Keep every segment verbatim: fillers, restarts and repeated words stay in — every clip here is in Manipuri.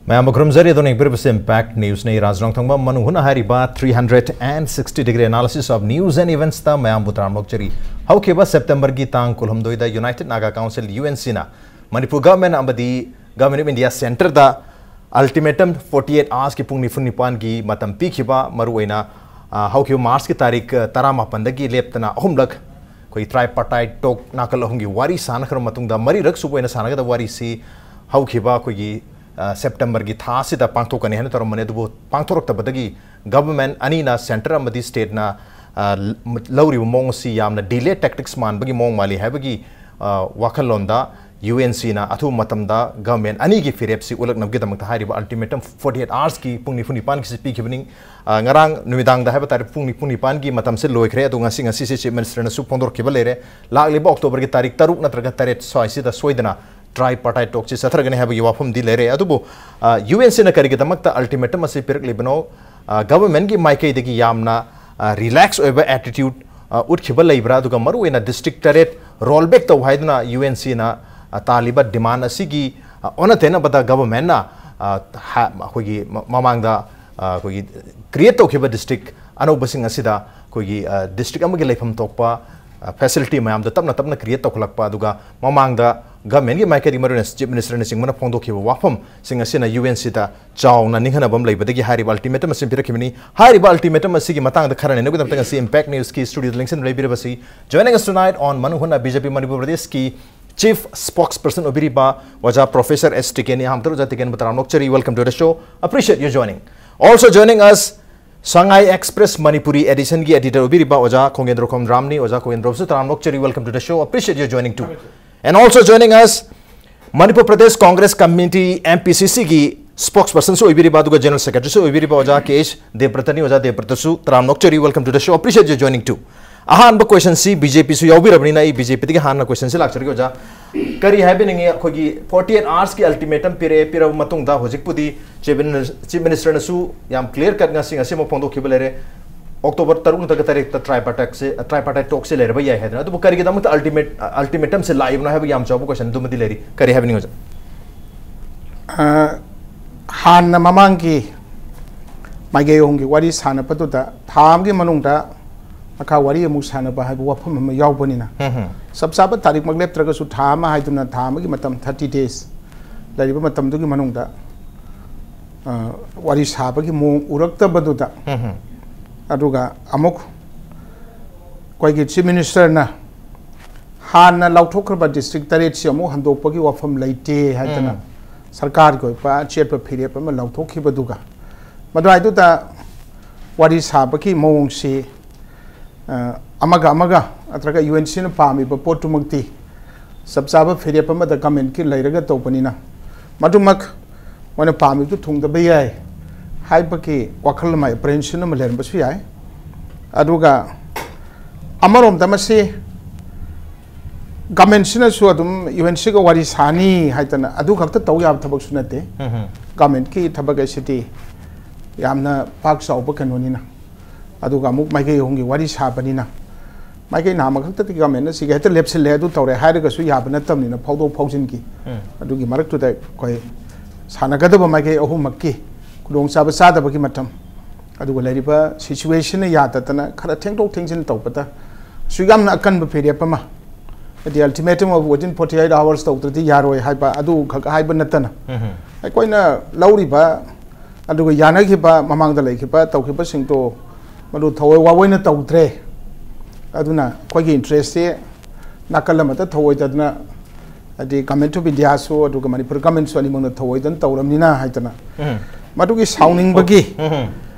ꯃꯌꯥꯝꯕꯨ ꯈꯨꯔꯨꯝꯖꯔꯤ꯫ ꯑꯗꯣꯝꯅ ꯌꯦꯡꯕꯤꯔꯤꯕꯁꯤ Impact Newsꯅꯤ꯫ ꯔꯥꯖ ꯔꯣꯡꯊꯣꯡꯕꯝ ꯃꯅꯨꯡ ꯍꯨꯠꯅ ꯍꯥꯏꯔꯤꯕ three hundred and sixty degree analysis of news and eventsꯇ ꯃꯌꯥꯝꯕꯨ ꯇꯔꯥꯝꯅ ꯑꯣꯛꯆꯔꯤ꯫ ꯍꯧꯈꯤꯕ Septemberꯒꯤ ꯇꯥꯡ ꯀꯨꯟꯍꯨꯝꯗꯣꯏꯗ United Naga Council, UNCꯅ Manipur government ꯑꯃꯗꯤ Government of India centreꯗ ultimatum forty eight hoursꯀꯤ ꯄꯨꯡ ꯅꯤꯐꯨ ꯅꯤꯄꯥꯟꯒꯤ ꯃꯇꯝ ꯄꯤꯈꯤꯕ, ꯃꯔꯨꯑꯣꯏꯅ, ꯑ, ꯍꯧꯈꯤꯕ Marchꯀꯤ ꯇꯥꯔꯤꯛ, ꯑ, ꯇꯔꯥꯃꯥꯄꯟꯗꯒꯤ ꯂꯦꯞꯇꯅ ꯑꯍꯨꯝꯂꯛ ꯑꯩꯈꯣꯏ tripartite talk ꯅꯥꯀꯜ ꯑꯍꯨꯝꯒꯤ ꯋꯥꯔꯤ ꯁꯥꯟꯅꯈ꯭ꯔꯕ ꯃꯇꯨꯡꯗ, ꯃꯔꯤꯔꯛ ꯁꯨꯕ ꯑꯣꯏꯅ ꯁꯥꯟꯅꯒꯗꯕ ꯋꯥꯔꯤꯁꯤ ꯍꯧꯈꯤꯕ ꯑꯩꯈꯣꯏꯒꯤ, ꯑ, Septemberꯒꯤ ꯊꯥ ꯑꯁꯤꯗ ꯄꯥꯡꯊꯣꯛꯀꯅꯤ ꯍꯥꯏꯅ ꯇꯧꯔꯝꯕꯅꯤ꯫ ꯑꯗꯨꯕꯨ ꯄꯥꯡꯊꯣꯔꯛꯇꯕꯗꯒꯤ government ꯑꯅꯤꯅ, centre ꯑꯃꯗꯤ stateꯅ, ꯑ, ꯂ-, ꯂꯧꯔꯤꯕ ꯃꯑꯣꯡ ꯑꯁꯤ ꯌꯥꯝꯅ delay tactics ꯃꯥꯟꯕꯒꯤ ꯃꯑꯣꯡ ꯃꯥꯜꯂꯤ ꯍꯥꯏꯕꯒꯤ, ꯑ, ꯋꯥꯈꯜꯂꯣꯟꯗ UNCꯅ ꯑꯊꯨꯕ ꯃꯇꯝꯗ government ꯑꯅꯤꯒꯤ ꯐꯤꯔꯦꯞꯁꯤ ꯎꯠꯂꯛꯅꯕꯒꯤꯗꯃꯛꯇ ꯍꯥꯏꯔꯤꯕ ultimatum forty eight hoursꯀꯤ ꯄꯨꯡ ꯅꯤꯐꯨ ꯅꯤꯄꯥꯟꯒꯤꯁꯤ ꯄꯤꯈꯤꯕꯅꯤ꯫ ꯑ, ꯉꯔꯥꯡ ꯅꯨꯃꯤꯗꯥꯡꯗ ꯍꯥꯏꯕ ꯇꯥꯔꯦ, ꯄꯨꯡ ꯅꯤꯐꯨ ꯅꯤꯄꯥꯟꯒꯤ ꯃꯇꯝꯁꯤ ꯂꯣꯏꯈ꯭ꯔꯦ꯫ ꯑꯗꯨ ꯉꯁꯤ, ꯉꯁꯤꯁꯦ Chief Ministerꯅꯁꯨ ꯐꯣꯡꯗꯣꯔꯛꯈꯤꯕ ꯂꯩꯔꯦ꯫ ꯂꯥꯛꯂꯤꯕ Octoberꯒꯤ ꯇꯥꯔꯤꯛ ꯇꯔꯨꯛ ꯅꯠꯇ꯭ꯔꯒ ꯇꯔꯦꯠ ꯁ꯭ꯋꯥꯏꯁꯤꯗ ꯁꯣꯏꯗꯅ tripartite talkꯁꯤ ꯆꯠꯊꯔꯒꯅꯤ ꯍꯥꯏꯕꯒꯤ ꯋꯥꯐꯝꯗꯤ ꯂꯩꯔꯦ꯫ ꯑꯗꯨꯕꯨ, ꯑ, UNCꯅ ꯀꯔꯤꯒꯤꯗꯃꯛꯇ ultimatum ꯑꯁꯤ ꯄꯤꯔꯛꯂꯤꯕꯅꯣ? ꯑ, governmentꯀꯤ ꯃꯥꯏꯀꯩꯗꯒꯤ ꯌꯥꯝꯅ, ꯑ, relax ꯑꯣꯏꯕ attitude, ꯑ, ꯎꯠꯈꯤꯕ ꯂꯩꯕ꯭ꯔꯥ? ꯑꯗꯨꯒ ꯃꯔꯨꯑꯣꯏꯅ district ꯇꯔꯦꯠ roll back ꯇꯧ ꯍꯥꯏꯗꯨꯅ UNCꯅ, ꯑ, ꯇꯥꯜꯂꯤꯕ demand ꯑꯁꯤꯒꯤ, ꯑ, ꯑꯣꯟꯅ ꯇꯩꯅꯕꯗ governmentꯅ, ꯑ, ꯍꯥ-, ꯑꯩꯈꯣꯏꯒꯤ ꯃ-, ꯃꯃꯥꯡꯗ, ꯑ, ꯑꯩꯈꯣꯏꯒꯤ create ꯇꯧꯈꯤꯕ district ꯑꯅꯧꯕꯁꯤꯡ ꯑꯁꯤꯗ ꯑꯩꯈꯣꯏꯒꯤ, ꯑ, district ꯑꯃꯒꯤ ꯂꯩꯐꯝ ꯊꯣꯛꯄ, ꯑ, facility ꯃꯌꯥꯝꯗꯣ ꯇꯞꯅ ꯇꯞꯅ create ꯇꯧꯈꯠꯂꯛꯄ, ꯑꯗꯨꯒ ꯃꯃꯥꯡꯗ governmentꯀꯤ ꯃꯥꯏꯀꯩꯗꯒꯤ ꯃꯔꯨꯑꯣꯏꯅ Chief Ministerꯅꯆꯤꯡꯕꯅ ꯐꯣꯡꯗꯣꯛꯈꯤꯕ ꯋꯥꯐꯝꯁꯤꯡ ꯑꯁꯤꯅ UNCꯗ ꯆꯥꯎꯅ ꯅꯤꯡꯍꯟꯅꯕ ꯑꯃ ꯂꯩꯕꯗꯒꯤ ꯍꯥꯏꯔꯤꯕ ultimatum ꯑꯁꯤ ꯄꯤꯔꯛꯈꯤꯕꯅꯤ꯫ ꯍꯥꯏꯔꯤꯕ ultimatum ꯑꯁꯤꯒꯤ ꯃꯇꯥꯡꯗ ꯈꯔ ꯅꯩꯅꯕꯒꯤꯗꯃꯛꯇ ꯉꯁꯤ Impact Newsꯀꯤ studioꯗ ꯂꯦꯡꯁꯤꯟꯕ ꯂꯩꯕꯤꯔꯤꯕꯁꯤ, joining us tonight on ꯃꯅꯨꯡ ꯍꯨꯠꯅ BJP ꯃꯅꯤꯄꯨꯔ ꯄ꯭ꯔꯗꯦꯁꯀꯤ Chief Spokesperson ꯑꯣꯏꯕꯤꯔꯤꯕ ꯑꯣꯖꯥ Professor S ꯇꯤꯀꯦꯟꯅꯤ꯫ ꯑꯍꯥꯟꯕꯗ ꯑꯣꯖꯥ ꯇꯤꯀꯦꯟꯕꯨ ꯇꯔꯥꯝꯅ ꯑꯣꯛꯆꯔꯤ, welcome to the show, appreciate you joining. Also joining us, Sangai Express Manipuri editionꯒꯤ editor ꯑꯣꯏꯕꯤꯔꯤꯕ ꯑꯣꯖꯥ ꯈꯣꯡꯒꯦꯟꯗ꯭ꯔꯣꯈꯣꯝ ꯔꯥꯝꯅꯤ꯫ ꯑꯣꯖꯥ ꯈꯣꯡꯒꯦꯟꯗ꯭ꯔꯣꯁꯨ ꯇꯔꯥꯝꯅ ꯑꯣꯛꯆꯔꯤ, welcome to the show, appreciate you joining too. And also joining us, Manipur Pradesh Congress Committee, MPCCꯒꯤ spokespersonꯁꯨ ꯑꯣꯏꯕꯤꯔꯤꯕ, ꯑꯗꯨꯒ General Secretaryꯁꯨ ꯑꯣꯏꯕꯤꯔꯤꯕ ꯑꯣꯖꯥ ꯀꯦ ꯑꯩꯆ ꯗꯦꯕ꯭ꯔꯇꯅꯤ꯫ ꯑꯣꯖꯥ ꯗꯦꯕ꯭ꯔꯇꯁꯨ ꯇꯔꯥꯝꯅ ꯑꯣꯛꯆꯔꯤ, welcome to the show, appreciate you joining too. ꯑꯍꯥꯟꯕ questionꯁꯤ BJPꯁꯨ ꯌꯥꯎꯕꯤꯔꯕꯅꯤꯅ ꯑꯩ BJPꯗꯒꯤ ꯍꯥꯟꯅ questionꯁꯤ ꯂꯥꯛꯆꯔꯒꯦ ꯑꯣꯖꯥ꯫ ꯀꯔꯤ ꯍꯥꯏꯕꯤꯅꯤꯡꯉꯤ? ꯑꯩꯈꯣꯏꯒꯤ forty eight hoursꯀꯤ ultimatum ꯄꯤꯔꯛꯑꯦ, ꯄꯤꯔꯕ ꯃꯇꯨꯡꯗ ꯍꯧꯖꯤꯛꯄꯨꯗꯤ Chief Minister, Chief Ministerꯅꯁꯨ ꯌꯥꯝ clear cut ꯉꯁꯤ, ꯉꯁꯤꯃꯛ ꯐꯣꯡꯗꯣꯛꯈꯤꯕ ꯂꯩꯔꯦ꯫ October ꯇꯔꯨꯛ ꯅꯠꯇ꯭ꯔꯒ ꯇꯔꯦꯠꯇ tripartiteꯁꯦ, tripartite talkꯁꯦ ꯂꯩꯔꯕ ꯌꯥꯏ ꯍꯥꯏꯗꯅ꯫ ꯑꯗꯨꯕꯨ ꯀꯔꯤꯒꯤꯗꯃꯛꯇ ultimate-, ultimatumꯁꯦ ꯂꯥꯛꯏꯕꯅꯣ ꯍꯥꯏꯕꯒꯤ ꯌꯥꯝ ꯆꯥꯎꯕ question ꯑꯗꯨꯃꯗꯤ ꯂꯩꯔꯤ꯫ ꯀꯔꯤ ꯍꯥꯏꯕꯤꯅꯤꯡꯉꯤ ꯑꯣꯖꯥ? ꯑ, ꯍꯥꯟꯅ ꯃꯃꯥꯡꯒꯤ ꯃꯥꯏꯀꯩ ꯑꯍꯨꯝꯒꯤ ꯋꯥꯔꯤ ꯁꯥꯟꯅꯕꯗꯨꯗ ꯊꯥ ꯑꯃꯒꯤ ꯃꯅꯨꯡꯗ ꯃꯈꯥ ꯋꯥꯔꯤ ꯑꯃꯨꯛ ꯁꯥꯟꯅꯕ ꯍꯥꯏꯕ ꯋꯥꯐꯝ ꯑꯃ ꯌꯥꯎꯕꯅꯤꯅ, ꯎꯝ ꯍꯝ꯫ ꯆꯞ ꯆꯥꯕ ꯇꯥꯔꯤꯛꯃꯛ ꯂꯦꯞꯇ꯭ꯔꯒꯁꯨ, ꯊꯥ ꯑꯃ ꯍꯥꯏꯗꯨꯅ ꯊꯥ ꯑꯃꯒꯤ ꯃꯇꯝ, ꯊꯥꯔꯇꯤ ꯗꯦꯖ ꯂꯩꯔꯤꯕ ꯃꯇꯝꯗꯨꯒꯤ ꯃꯅꯨꯡꯗ, ꯑ, ꯋꯥꯔꯤ ꯁꯥꯕꯒꯤ ꯃꯑꯣꯡ ꯎꯔꯛꯇꯕꯗꯨꯗ, ꯎꯝ ꯍꯝ꯫ ꯑꯗꯨꯒ ꯑꯃꯨꯛ ꯑꯩꯈꯣꯏꯒꯤ ꯆꯤꯐ ꯃꯤꯅꯤꯁꯇꯔꯅ ꯍꯥꯟꯅ ꯂꯥꯎꯊꯣꯛꯈ꯭ꯔꯕ ꯗꯤꯁꯇ꯭ꯔꯤꯛ ꯇꯔꯦꯠꯁꯤ ꯑꯃꯨꯛ ꯍꯟꯗꯣꯛꯄꯒꯤ ꯋꯥꯐꯝ ꯂꯩꯇꯦ ꯍꯥꯏꯗꯅ, ꯎꯝ꯫ ꯁꯔꯀꯥꯔꯒꯤ ꯑꯣꯏꯕ ꯑꯆꯦꯠꯄ ꯐꯤꯔꯦꯞ ꯑꯃ ꯂꯥꯎꯊꯣꯛꯈꯤꯕꯗꯨꯒ, ꯃꯗꯨꯋꯥꯏꯗꯨꯗ ꯋꯥꯔꯤ ꯁꯥꯕꯒꯤ ꯃꯑꯣꯡꯁꯤ, ꯑ, ꯑꯃꯒ ꯑꯃꯒ ꯅꯠꯇ꯭ꯔꯒ ꯌꯨ ꯑꯦꯟ ꯁꯤꯅ ꯄꯥꯝꯃꯤꯕ ꯄꯣꯠꯇꯨꯃꯛꯇꯤ ꯆꯞ ꯆꯥꯕ ꯐꯤꯔꯦꯞ ꯑꯃꯗ ꯒꯃꯦꯟꯀꯤ ꯂꯩꯔꯒ ꯇꯧꯕꯅꯤꯅ, ꯃꯗꯨꯃꯛ ꯃꯣꯏꯅ ꯄꯥꯝꯃꯤꯕꯗꯨ ꯊꯨꯡꯗꯕ ꯌꯥꯏ ꯍꯥꯏꯕꯒꯤ ꯋꯥꯈꯜ ꯑꯃ, ꯑꯦꯄ꯭ꯔꯤꯍꯦꯟꯁꯟ ꯑꯃ ꯂꯩꯔꯝꯕꯁꯨ ꯌꯥꯏ꯫ ꯑꯗꯨꯒ ꯑꯃꯔꯣꯝꯗ ꯃꯁꯤ ꯒꯃꯦꯟꯁꯤꯅꯁꯨ ꯑꯗꯨꯝ ꯌꯨ ꯑꯦꯟ ꯁꯤꯒ ꯋꯥꯔꯤ ꯁꯥꯅꯤ ꯍꯥꯏꯗꯅ ꯑꯗꯨ ꯈꯛꯇ ꯇꯧ ꯌꯥꯕ ꯊꯕꯛꯁꯨ ꯅꯠꯇꯦ꯫ ꯎꯝ ꯍꯝ꯫ ꯒꯃꯦꯟꯀꯤ ꯊꯕꯛ ꯑꯁꯤꯗꯤ ꯌꯥꯝꯅ ꯄꯥꯛ ꯆꯥꯎꯕ ꯀꯩꯅꯣꯅꯤꯅ, ꯑꯗꯨꯒ ꯑꯃꯨꯛ ꯃꯥꯏꯀꯩ ꯑꯍꯨꯝꯒꯤ ꯋꯥꯔꯤ ꯁꯥꯕꯅꯤꯅ, ꯃꯥꯏꯀꯩ ꯅꯥꯝꯃ ꯈꯛꯇꯗꯤ ꯒꯃꯦꯟꯅ ꯁꯤꯒꯤ ꯍꯦꯛꯇ ꯂꯦꯞꯁꯤꯜꯂꯦ, ꯑꯗꯨ ꯇꯧꯔꯦ ꯍꯥꯏꯔꯒꯁꯨ ꯌꯥꯕ ꯅꯠꯇꯕꯅꯤꯅ, ꯐꯥꯎꯗꯣꯛ ꯐꯥꯎꯖꯤꯟꯒꯤ ꯎꯝ꯫ ꯑꯗꯨꯒꯤ ꯃꯔꯛꯇꯨꯗ ꯑꯩꯈꯣꯏ ꯁꯥꯟꯅꯒꯗꯕ ꯃꯥꯏꯀꯩ ꯑꯍꯨꯝꯃꯛꯀꯤ ꯈꯨꯗꯣꯡꯆꯥꯕ ꯆꯥꯗꯕꯒꯤ ꯃꯇꯝ, ꯑꯗꯨꯒ ꯂꯩꯔꯤꯕ ꯁꯤꯆꯨꯋꯦꯁꯟꯅ ꯌꯥꯗꯗꯅ ꯈꯔ ꯊꯦꯡꯗꯣꯛ ꯊꯦꯡꯖꯤꯟ ꯇꯧꯕꯗ, ꯑꯁꯨꯛ ꯌꯥꯝꯅ ꯑꯀꯟꯕ ꯐꯤꯔꯦꯞ ꯑꯃ, ꯍꯥꯏꯗꯤ ultimatum of within forty eight hours ꯇꯧꯗ꯭ꯔꯗꯤ ꯌꯥꯔꯣꯏ ꯍꯥꯏꯕ ꯑꯗꯨ ꯈꯛ ꯍꯥꯏꯕ ꯅꯠꯇꯅ, ꯎꯝ ꯍꯝ꯫ ꯑꯩꯈꯣꯏꯅ ꯂꯧꯔꯤꯕ ꯑꯗꯨꯒ ꯌꯥꯅꯈꯤꯕ, ꯃꯃꯥꯡꯗ ꯂꯩꯈꯤꯕ, ꯇꯧꯈꯤꯕꯁꯤꯡꯗꯣ ꯃꯗꯨ ꯊꯑꯣꯏ ꯋꯥꯑꯣꯏꯅ ꯇꯧꯗ꯭ꯔꯦ꯫ ꯑꯗꯨꯅ ꯑꯩꯈꯣꯏꯒꯤ ꯏꯟꯇꯔꯦꯁꯁꯦ ꯅꯥꯀꯜ ꯑꯃꯗ ꯊꯧꯑꯣꯏꯗꯅ, ꯍꯥꯏꯗꯤ Government of Indiaꯁꯨ ꯑꯗꯨꯒ ꯃꯅꯤꯄꯨꯔ ꯒꯃꯦꯟꯁꯨ ꯑꯅꯤꯃꯛꯅ ꯊꯧꯑꯣꯏꯗꯅ ꯇꯧꯔꯕꯅꯤꯅ ꯍꯥꯏꯗꯅ, ꯎꯝ꯫ ꯃꯗꯨꯒꯤ ꯁꯥꯎꯅꯤꯡꯕꯒꯤ, ꯎꯝ ꯍꯝ꯫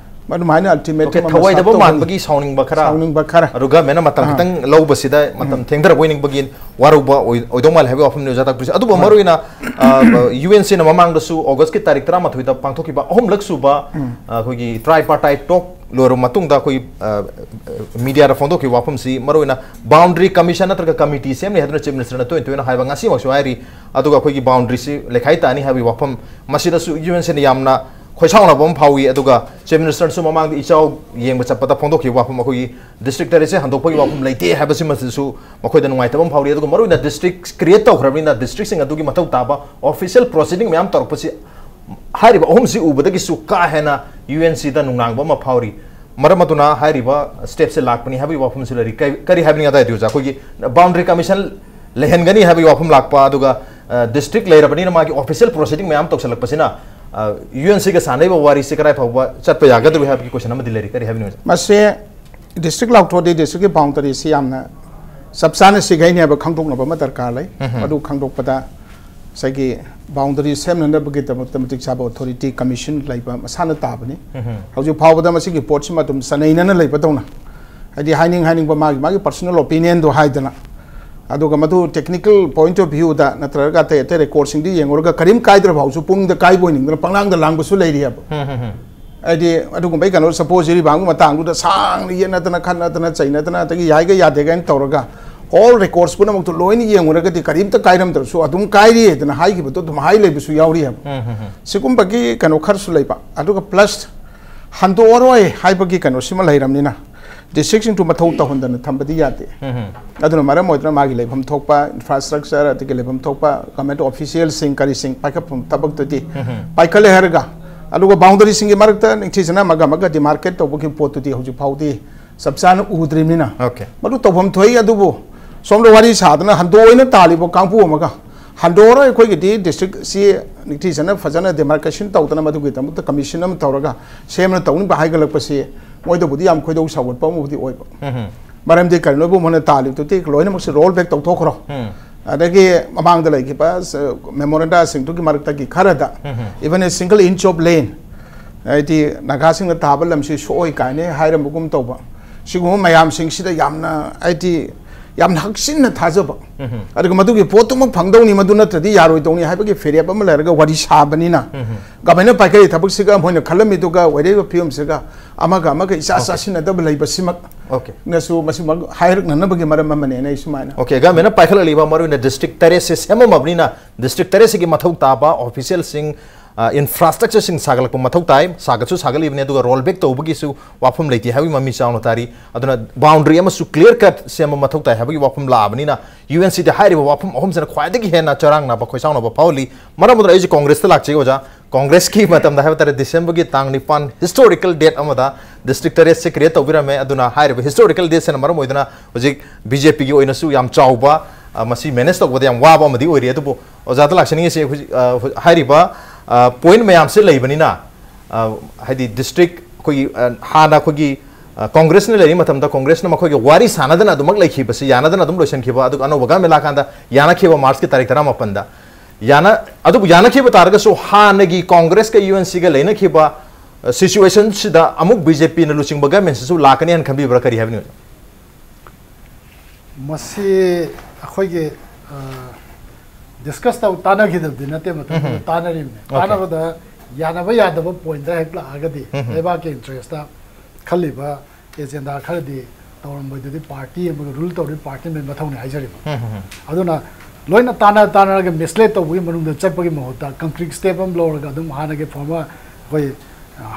ꯃꯗꯨꯃꯥꯏꯅ ultimatum ꯑꯣꯀꯦ, ꯑꯃ ꯊꯧꯑꯣꯏꯗꯕ ꯁꯥꯞ ꯇꯧꯕꯒꯤ ꯃꯥꯟꯕꯒꯤ ꯁꯥꯎꯅꯤꯡꯕ ꯈꯔ, ꯁꯥꯎꯅꯤꯡꯕ ꯈꯔ꯫ ꯑꯗꯨꯒ ꯒꯃꯦꯟꯅ ꯃꯇꯝ ꯑꯥ꯫ ꯈꯤꯇꯪ ꯂꯧꯕꯁꯤꯗ ꯃꯇꯝ ꯎꯝ꯫ ꯊꯦꯡꯊꯔꯛꯄ ꯑꯣꯏꯅꯤꯡꯕꯒꯤꯅ ꯋꯥꯔꯧꯕ ꯑꯣꯏ-, ꯑꯣꯏꯗꯧ ꯃꯥꯜꯂꯦ ꯍꯥꯏꯕꯒꯤ ꯋꯥꯐꯝꯅꯤ ꯑꯣꯖꯥ ꯇꯥꯛꯄꯤꯔꯤꯁꯦ꯫ ꯑꯗꯨꯕꯨ ꯍꯣꯏ꯫ ꯃꯔꯨꯑꯣꯏꯅ, ꯑ, ꯌꯨ ꯑꯦꯟ ꯁꯤꯅ ꯃꯃꯥꯡꯗꯁꯨ ꯑꯣꯒꯁꯀꯤ ꯇꯥꯔꯤꯛ ꯇꯔꯥꯃꯥꯊꯣꯏꯗ ꯄꯥꯡꯊꯣꯛꯈꯤꯕ ꯑꯍꯨꯝꯂꯛ ꯁꯨꯕ, ꯎꯝ꯫ ꯑ, ꯑꯩꯈꯣꯏꯒꯤ tripartite talk ꯂꯣꯏꯔꯕ ꯃꯇꯨꯡꯗ ꯑꯩꯈꯣꯏꯒꯤ, ꯑ, ꯃꯤꯗꯤꯌꯥꯗ ꯐꯣꯡꯗꯣꯛꯈꯤꯕ ꯋꯥꯐꯝꯁꯤ ꯃꯔꯨꯑꯣꯏꯅ boundary commission ꯅꯠꯇ꯭ꯔꯒ ꯀꯃꯤꯇꯤ ꯁꯦꯝꯅꯤ ꯍꯥꯏꯗꯨꯅ ꯆꯤꯐ ꯃꯤꯅꯤꯁꯇꯔꯅ ꯇꯣꯏꯅ ꯇꯣꯏꯅ ꯍꯥꯏꯕ ꯉꯁꯤꯃꯛꯁꯨ ꯍꯥꯏꯔꯤ꯫ ꯑꯗꯨꯒ ꯑꯩꯈꯣꯏꯒꯤ boundaryꯁꯤ ꯂꯩꯈꯥꯏ ꯇꯥꯅꯤ ꯍꯥꯏꯕꯒꯤ ꯋꯥꯐꯝ, ꯃꯁꯤꯗꯁꯨ ꯌꯨ ꯑꯦꯟ ꯁꯤꯅ ꯌꯥꯝꯅ ꯈꯣꯏꯁꯥꯎꯅꯕ ꯑꯃ ꯐꯥꯎꯏ꯫ ꯑꯗꯨꯒ ꯆꯤꯐ ꯃꯤꯅꯤꯁꯇꯔꯅꯁꯨ ꯃꯃꯥꯡꯗ ꯏꯆꯥꯎ ꯌꯦꯡꯕ ꯆꯠꯄꯗ ꯐꯣꯡꯗꯣꯛꯈꯤꯕ ꯋꯥꯐꯝ, ꯑꯩꯈꯣꯏꯒꯤ ꯗꯤꯁꯇ꯭ꯔꯤꯛ ꯇꯔꯦꯠꯁꯦ ꯍꯟꯗꯣꯛꯄꯒꯤ ꯋꯥꯐꯝ ꯂꯩꯇꯦ ꯍꯥꯏꯕꯁꯤꯃꯁꯤꯁꯨ ꯃꯈꯣꯏꯗ ꯅꯨꯡꯉꯥꯏꯇꯕ ꯑꯃ ꯐꯥꯎꯔꯤ꯫ ꯑꯗꯨꯒ ꯃꯔꯨꯑꯣꯏꯅ ꯗꯤꯁꯇ꯭ꯔꯤꯛ create ꯇꯧꯈ꯭ꯔꯕꯅꯤꯅ ꯗꯤꯁꯇ꯭ꯔꯤꯛꯁꯤꯡ ꯑꯗꯨꯒꯤ ꯃꯊꯧ ꯇꯥꯕ official proceeding ꯃꯌꯥꯝ ꯇꯧꯔꯛꯄꯁꯤ ꯍꯥꯏꯔꯤꯕ ꯑꯍꯨꯝꯁꯤ ꯎꯕꯗꯒꯤꯁꯨ ꯀꯥ ꯍꯦꯟꯅ ꯌꯨ ꯑꯦꯟ ꯁꯤꯗ ꯅꯨꯡꯅꯥꯡꯕ ꯑꯃ ꯐꯥꯎꯔꯤ꯫ ꯃꯔꯝ ꯑꯗꯨꯅ ꯍꯥꯏꯔꯤꯕ ꯁ꯭ꯇꯦꯞꯁꯦ ꯂꯥꯛꯄꯅꯤ ꯍꯥꯏꯕꯒꯤ ꯋꯥꯐꯝꯁꯨ ꯂꯩꯔꯤ꯫ ꯀꯔꯤ ꯀꯔꯤ ꯍꯥꯏꯕꯅꯤ ꯑꯗꯨꯋꯥꯏꯗꯨ ꯑꯣꯖꯥ? ꯑꯩꯈꯣꯏꯒꯤ ꯕꯥꯎꯟꯗꯔꯤ ꯀꯃꯤꯁꯟ ꯂꯩꯍꯟꯒꯅꯤ ꯍꯥꯏꯕꯒꯤ ꯋꯥꯐꯝ ꯂꯥꯛꯄ, ꯑꯗꯨꯒ ꯗꯤꯁꯇ꯭ꯔꯤꯛ ꯂꯩꯔꯕꯅꯤꯅ ꯃꯥꯒꯤ ꯑꯣꯐꯤꯁꯤꯌꯦꯜ ꯄ꯭ꯔꯣꯁꯤꯗꯤꯡ ꯃꯌꯥꯝ ꯇꯧꯁꯜꯂꯛꯄꯁꯤꯅ ꯌꯨ ꯑꯦꯟ ꯁꯤꯒ ꯁꯥꯟꯅꯔꯤꯕ ꯋꯥꯔꯤꯁꯤ ꯀꯗꯥꯏ ꯐꯥꯎꯕ ꯆꯠꯄ ꯌꯥꯒꯗꯧꯔꯤ ꯍꯥꯏꯕꯒꯤ ꯀꯣꯏꯁꯟ ꯑꯃꯗꯤ ꯂꯩꯔꯤ꯫ ꯀꯔꯤ ꯍꯥꯏꯕꯅꯤ ꯑꯣꯖꯥ? ꯃꯁꯦ ꯗꯤꯁꯇ꯭ꯔꯤꯛ ꯂꯥꯎꯊꯣꯛꯑꯗꯤ ꯗꯤꯁꯇ꯭ꯔꯤꯛꯀꯤ ꯕꯥꯎꯟꯗꯔꯤꯁꯤ ꯌꯥꯝꯅ ꯆꯞ ꯆꯥꯅ ꯁꯤꯒꯩꯅꯦꯕ ꯈꯪꯗꯣꯛꯅꯕ ꯑꯃ ꯗꯔꯀꯥꯔ ꯂꯩ꯫ ꯃꯗꯨ ꯈꯪꯗꯣꯛꯄꯗ ꯉꯁꯥꯏꯒꯤ ꯕꯥꯎꯟꯗꯔꯤ ꯁꯦꯝꯅꯅꯕꯒꯤꯗꯃꯛꯇ ꯃꯇꯤꯛ ꯆꯥꯕ ꯑꯣꯊꯣꯔꯤꯇꯤ ꯀꯃꯤꯁꯟ ꯂꯩꯕ ꯃꯁꯥꯅ ꯇꯥꯕꯅꯤ꯫ ꯍꯧꯖꯤꯛ ꯐꯥꯎꯕꯗ ꯃꯁꯤꯒꯤ ꯄꯣꯠꯁꯤꯃ ꯑꯗꯨꯝ ꯆꯅꯩꯅꯅ ꯂꯩꯕꯗꯧꯅ, ꯍꯥꯏꯗꯤ ꯍꯥꯏꯅꯤꯡ ꯍꯥꯏꯅꯤꯡꯕ ꯃꯥꯒꯤ ꯃꯥꯒꯤ ꯄꯔꯁꯣꯅꯦꯜ ꯑꯣꯄꯤꯅꯤꯌꯟꯗꯣ ꯍꯥꯏꯗꯅ, ꯑꯗꯨꯒ ꯃꯗꯨ ꯇꯦꯛꯅꯤꯀꯦꯜ ꯄꯣꯏꯟꯠ ꯑꯣꯐ ꯚ꯭ꯌꯨꯗ ꯅꯠꯇ꯭ꯔꯒ ꯑꯇꯩ ꯑꯇꯩ ꯔꯦꯀꯣꯔꯠꯁꯤꯡꯗꯤ ꯌꯦꯡꯉꯨꯔꯒ ꯀꯔꯤꯝ ꯀꯥꯏꯗ꯭ꯔ ꯐꯥꯎꯁꯨ ꯄꯨꯡꯗ ꯀꯥꯏꯕ ꯑꯣꯏꯅꯤꯡꯗꯅ ꯄꯪꯂꯥꯡꯗ ꯂꯥꯡꯕꯁꯨ ꯂꯩꯔꯤꯑꯕ꯫ ꯍꯥꯏꯗꯤ ꯑꯗꯨꯒꯨꯝꯕꯩ ꯀꯩꯅꯣ, ꯁꯄꯣꯖ ꯔꯤꯕꯥꯎꯟꯒꯤ ꯃꯇꯥꯡꯗꯨꯗ ꯁꯥꯡꯅ ꯌꯦꯠꯅꯗꯅ ꯈꯠꯅꯗꯅ ꯆꯩꯅꯗꯅ ꯑꯗꯒꯤ ꯌꯥꯏꯒ ꯌꯥꯗꯦꯒ ꯍꯥꯏꯅ ꯇꯧꯔꯒ ꯑꯣꯜ ꯔꯦꯀꯣꯔꯠꯁ ꯄꯨꯝꯅꯃꯛꯇꯨ ꯂꯣꯏꯅ ꯌꯦꯡꯉꯨꯔꯒꯗꯤ ꯀꯔꯤꯝꯇ ꯀꯥꯏꯔꯝꯗ꯭ꯔꯁꯨ ꯑꯗꯨꯝ ꯀꯥꯏꯔꯤ ꯍꯥꯏꯗꯅ ꯍꯥꯏꯈꯤꯕꯗꯣ ꯑꯗꯨꯝ ꯍꯥꯏ ꯂꯩꯕꯁꯨ ꯌꯥꯎꯔꯤꯑꯕ꯫ ꯁꯤꯒꯨꯝꯕꯒꯤ ꯀꯩꯅꯣ ꯈꯔꯁꯨ ꯂꯩꯕ꯫ ꯑꯗꯨꯒ ꯄ꯭ꯂꯁ ꯍꯟꯗꯣꯛꯑꯔꯣꯏ ꯍꯥꯏꯕꯒꯤ ꯀꯩꯅꯣꯁꯤꯃ ꯂꯩꯔꯕꯅꯤꯅ ꯗꯤꯁꯇ꯭ꯔꯤꯛꯁꯤꯡꯗꯨ ꯃꯊꯧ ꯇꯧꯍꯟꯗꯅ ꯊꯝꯕꯗꯤ ꯌꯥꯗꯦ꯫ ꯑꯗꯨꯅ ꯃꯔꯝ ꯑꯣꯏꯗꯨꯅ ꯃꯥꯒꯤ ꯂꯩꯐꯝ ꯊꯣꯛꯄ ꯏꯟꯐ꯭ꯔꯥꯁ꯭ꯇ꯭ꯔꯛꯆꯔ, ꯑꯗꯒꯤ ꯂꯩꯐꯝ ꯊꯣꯛꯄ ꯒꯚꯔꯟꯃꯦꯟꯠ ꯑꯣꯐꯤꯁꯤꯌꯦꯜꯁꯤꯡ ꯀꯔꯤꯁꯤꯡ ꯄꯥꯏꯈꯠꯐꯝ ꯊꯕꯛꯇꯨꯗꯤ ꯄꯥꯏꯈꯠꯂꯦ ꯍꯥꯏꯔꯒ, ꯑꯗꯨꯒ ꯕꯥꯎꯟꯗꯔꯤꯁꯤꯡꯒꯤ ꯃꯔꯛꯇ ꯅꯤꯡꯊꯤꯖꯅ ꯑꯃꯒ ꯑꯃꯒ ꯗꯤꯃꯥꯔꯀꯦꯠ ꯇꯧꯕꯒꯤ ꯄꯣꯠꯇꯨꯗꯤ ꯍꯧꯖꯤꯛ ꯐꯥꯎꯗꯤ ꯆꯞ ꯆꯥꯅ ꯎꯗ꯭ꯔꯤꯕꯅꯤꯅ꯫ Okay. ꯃꯗꯨ ꯇꯧꯐꯝ ꯊꯣꯛꯏ, ꯑꯗꯨꯕꯨ ꯁꯣꯝꯗ ꯋꯥꯔꯤ ꯁꯥꯗꯅ ꯍꯟꯗꯣꯛ ꯑꯣꯏꯅ ꯇꯥꯜꯂꯤꯕ ꯀꯥꯡꯕꯨ ꯑꯃꯒ ꯍꯟꯗꯣꯛꯑꯔꯣꯏ, ꯑꯩꯈꯣꯏꯒꯤꯗꯤ ꯗꯤꯁꯇ꯭ꯔꯤꯛꯁꯤ ꯅꯤꯡꯊꯤꯖꯅ ꯐꯖꯅ ꯗꯤꯃꯥꯔꯀꯦꯁꯟ ꯇꯧꯗꯅ ꯃꯗꯨꯒꯤꯗꯃꯛꯇ ꯀꯃꯤꯁꯟ ꯑꯃ ꯇꯧꯔꯒ ꯁꯦꯝꯅ ꯇꯧꯅꯕ ꯍꯥꯏꯒꯠꯂꯛꯄꯁꯤ ꯃꯣꯏꯗꯕꯨꯗꯤ ꯌꯥꯝ ꯈꯣꯏꯗꯧ ꯁꯥꯎꯒꯠꯄ ꯑꯃꯕꯨꯗꯤ ꯑꯣꯏꯕ꯫ ꯃꯔꯝꯗꯤ ꯀꯔꯤꯅꯣꯕꯨ ꯃꯣꯏꯅ ꯇꯥꯜꯂꯤꯕꯗꯨꯗꯤ ꯂꯣꯏꯅꯃꯛꯁꯦ ꯔꯣꯜ ꯕꯦꯛ ꯇꯧꯊꯣꯛꯈ꯭ꯔꯣ꯫ ꯑꯗꯒꯤ ꯃꯃꯥꯡꯗ ꯂꯩꯈꯤꯕ ꯃꯦꯃꯣꯔꯦꯟꯗꯥꯁꯤꯡꯗꯨꯒꯤ ꯃꯔꯛꯇꯒꯤ ꯈꯔꯗ, even a single inch of land, ꯍꯥꯏꯗꯤ ꯅꯥꯒꯥꯁꯤꯡꯅ ꯇꯥꯕ ꯂꯝꯁꯤ ꯁꯣꯛꯑꯣꯏ ꯀꯥꯏꯅ ꯍꯥꯏꯔꯝꯕꯒꯨꯝ ꯇꯧꯕ, ꯁꯤꯒꯨꯝꯕ ꯃꯌꯥꯝꯁꯤꯡꯁꯤꯗ ꯌꯥꯝꯅ, ꯍꯥꯏꯗꯤ ꯌꯥꯝꯅ ꯍꯛꯆꯤꯟꯅ ꯊꯥꯖꯕ, ꯑꯗꯨꯒ ꯃꯗꯨꯒꯤ ꯄꯣꯠꯇꯨꯃꯛ ꯐꯪꯗꯧꯅꯤ, ꯃꯗꯨ ꯅꯠꯇ꯭ꯔꯗꯤ ꯌꯥꯔꯣꯏꯗꯧꯅꯤ ꯍꯥꯏꯕꯒꯤ ꯐꯤꯔꯦꯞ ꯑꯃ ꯂꯩꯔꯒ ꯋꯥꯔꯤ ꯁꯥꯕꯅꯤꯅ, ꯒꯚꯔꯟꯃꯦꯟꯠꯅ ꯄꯥꯏꯈꯠꯂꯤ ꯊꯕꯛꯁꯤꯒ ꯃꯣꯏꯅ ꯈꯜꯂꯝꯃꯤꯗꯨꯒ ꯑꯣꯏꯔꯛꯏꯕ ꯐꯤꯕꯝꯁꯤꯒ ꯑꯃꯒ ꯑꯃꯒ ꯏꯆꯥ ꯆꯥꯁꯤꯟꯅꯗꯕ ꯂꯩꯕꯁꯤꯃꯛ Okay. ꯅꯁꯨ ꯃꯁꯤꯃꯛ ꯍꯥꯏꯔꯛꯅꯅꯕꯒꯤ ꯃꯔꯝ ꯑꯃꯅꯦꯅ ꯑꯩ ꯁꯨꯃꯥꯏꯅ Okay, ꯒꯚꯔꯟꯃꯦꯟꯠꯅ ꯄꯥꯏꯈꯠꯂꯛꯂꯤꯕ ꯃꯔꯨꯑꯣꯏꯅ ꯗꯤꯁꯇ꯭ꯔꯤꯛ ꯇꯔꯦꯠꯁꯦ ꯁꯦꯝꯃꯝꯃꯕꯅꯤꯅ ꯗꯤꯁꯇ꯭ꯔꯤꯛ ꯇꯔꯦꯠꯁꯤꯒꯤ ꯃꯊꯧ ꯇꯥꯕ ꯑꯣꯐꯤꯁꯤꯌꯦꯜꯁꯤꯡ, ꯏꯟꯐ꯭ꯔꯥꯁ꯭ꯇ꯭ꯔꯛꯆꯔꯁꯤꯡ ꯁꯥꯒꯠꯂꯛꯄ ꯃꯊꯧ ꯇꯥꯏ, ꯁꯥꯒꯠꯁꯨ ꯁꯥꯒꯠꯂꯤꯕꯅꯤ, ꯑꯗꯨꯒ ꯔꯣꯜ ꯕꯦꯛ ꯇꯧꯕꯒꯤꯁꯨ ꯋꯥꯐꯝ ꯂꯩꯇꯦ ꯍꯥꯏꯕꯒꯤ ꯃꯃꯤ ꯆꯥꯎꯅ ꯇꯥꯔꯤ꯫ ꯑꯗꯨꯅ ꯕꯥꯎꯟꯗꯔꯤ ꯑꯃꯁꯨ ꯀ꯭ꯂꯤꯌꯥꯔ ꯀꯠ ꯁꯦꯝꯕ ꯃꯊꯧ ꯇꯥꯏ ꯍꯥꯏꯕꯒꯤ ꯋꯥꯐꯝ ꯂꯥꯛꯑꯕꯅꯤꯅ ꯌꯨ ꯑꯦꯟ ꯁꯤꯗ ꯍꯥꯏꯔꯤꯕ ꯋꯥꯐꯝ ꯑꯍꯨꯝꯁꯤꯅ ꯈ꯭ꯋꯥꯏꯗꯒꯤ ꯍꯦꯟꯅ ꯆꯔꯥꯡꯅꯕ ꯈꯣꯏꯁꯥꯎꯅꯕ ꯐꯥꯎꯍꯜꯂꯤ꯫ ꯃꯔꯝ ꯑꯗꯨꯅ ꯑꯩꯁꯦ ꯀꯣꯡꯒ꯭ꯔꯦꯁꯇ ꯂꯥꯛꯆꯩ ꯑꯣꯖꯥ꯫ ꯀꯣꯡꯒ꯭ꯔꯦꯁꯀꯤ ꯃꯇꯝꯗ ꯍꯥꯏꯕ ꯇꯥꯔꯦ, ꯗꯤꯁꯦꯝꯕꯔꯒꯤ ꯇꯥꯡ ꯅꯤꯄꯥꯟ historical date ꯑꯃꯗ district ꯇꯔꯦꯠꯁꯦ create ꯇꯧꯕꯤꯔꯝꯃꯦ꯫ ꯑꯗꯨꯅ ꯍꯥꯏꯔꯤꯕ historical dateꯁꯤꯅ ꯃꯔꯝ ꯑꯣꯏꯗꯨꯅ ꯍꯧꯖꯤꯛ BJPꯒꯤ ꯑꯣꯏꯅꯁꯨ ꯌꯥꯝ ꯆꯥꯎꯕ, ꯑ, ꯃꯁꯤ manage ꯇꯧꯕꯗ ꯌꯥꯝ ꯋꯥꯕ ꯑꯃꯗꯤ ꯑꯣꯏꯔꯤ꯫ ꯑꯗꯨꯕꯨ ꯑꯣꯖꯥꯗ ꯂꯥꯛꯆꯅꯤꯡꯉꯤꯁꯦ, ꯍꯧꯖꯤꯛ, ꯑ, ꯍꯧꯖꯤꯛ ꯍꯥꯏꯔꯤꯕ, ꯑ, point ꯃꯌꯥꯝꯁꯦ ꯂꯩꯕꯅꯤꯅ, ꯑ, ꯍꯥꯏꯗꯤ district ꯑꯩꯈꯣꯏꯒꯤ, ꯑ, ꯍꯥꯟꯅ ꯑꯩꯈꯣꯏꯒꯤ, ꯑ, ꯀꯣꯡꯒ꯭ꯔꯦꯁꯅ ꯂꯩꯔꯤ ꯃꯇꯝꯗ ꯀꯣꯡꯒ꯭ꯔꯦꯁꯅ ꯃꯈꯣꯏꯒ ꯋꯥꯔꯤ ꯁꯥꯟꯅꯗꯅ ꯑꯗꯨꯃꯛ ꯂꯩꯈꯤꯕꯁꯤ, ꯌꯥꯅꯗꯅ ꯑꯗꯨꯝ ꯂꯣꯏꯁꯤꯟꯈꯤꯕ, ꯑꯗꯨꯒ ꯑꯅꯧꯕ government ꯂꯥꯛꯀꯥꯟꯗ ꯌꯥꯅꯈꯤꯕ Marchꯀꯤ ꯇꯥꯔꯤꯛ ꯇꯔꯥꯃꯥꯄꯟꯗ꯫ ꯌꯥꯅ-, ꯑꯗꯨꯕꯨ ꯌꯥꯅꯈꯤꯕ ꯇꯥꯔꯒꯁꯨ ꯍꯥꯟꯅꯒꯤ ꯀꯣꯡꯒ꯭ꯔꯦꯁꯀ UNCꯒ ꯂꯩꯅꯈꯤꯕ, ꯑ, situationꯁꯤꯗ ꯑꯃꯨꯛ BJPꯅ ꯂꯨꯆꯤꯡꯕ governmentꯁꯤꯁꯨ ꯂꯥꯛꯀꯅꯤ ꯍꯥꯏꯅ ꯈꯟꯕꯤꯕ꯭ꯔꯥ? ꯀꯔꯤ ꯍꯥꯏꯕꯅꯣ? ꯃꯁꯤ ꯑꯩꯈꯣꯏꯒꯤ, ꯑ, discuss ꯇꯧ, ꯇꯥꯟꯅꯈꯤꯗꯕꯗꯤ ꯅꯠꯇꯦ, ꯃꯇꯝꯗꯨꯗ ꯎꯝ꯫ ꯇꯥꯟꯅꯔꯤꯕꯅꯤ꯫ Okay꯫ ꯇꯥꯟꯅꯕꯗ ꯌꯥꯅꯕ ꯌꯥꯗꯕ pointꯇ ꯍꯦꯛ ꯂꯥꯛꯑꯒꯗꯤ ꯎꯝ꯫ ꯂꯩꯕꯥꯛꯀꯤ interestꯇ ꯈꯜꯂꯤꯕ agenda ꯈꯔꯗꯤ ꯇꯧꯔꯝꯕꯗꯨꯗꯤ party ꯑꯃꯒ rule ꯇꯧꯔꯤꯕ party ꯑꯃꯒꯤ ꯃꯊꯧꯅꯤ ꯍꯥꯏꯖꯔꯤꯕ꯫ ꯎꯝ, ꯎꯝ, ꯎꯝ꯫ ꯑꯗꯨꯅ ꯂꯣꯏꯅ ꯇꯥꯟꯅ ꯇꯥꯟꯅꯔꯒ mislead ꯇꯧꯕꯒꯤ ꯃꯅꯨꯡꯗ ꯆꯠꯄꯒꯤ ꯃꯍꯨꯠꯇ concrete step ꯑꯃ ꯂꯧꯔꯒ ꯑꯗꯨꯝ ꯍꯥꯟꯅꯒꯤ former ꯑꯩꯈꯣꯏ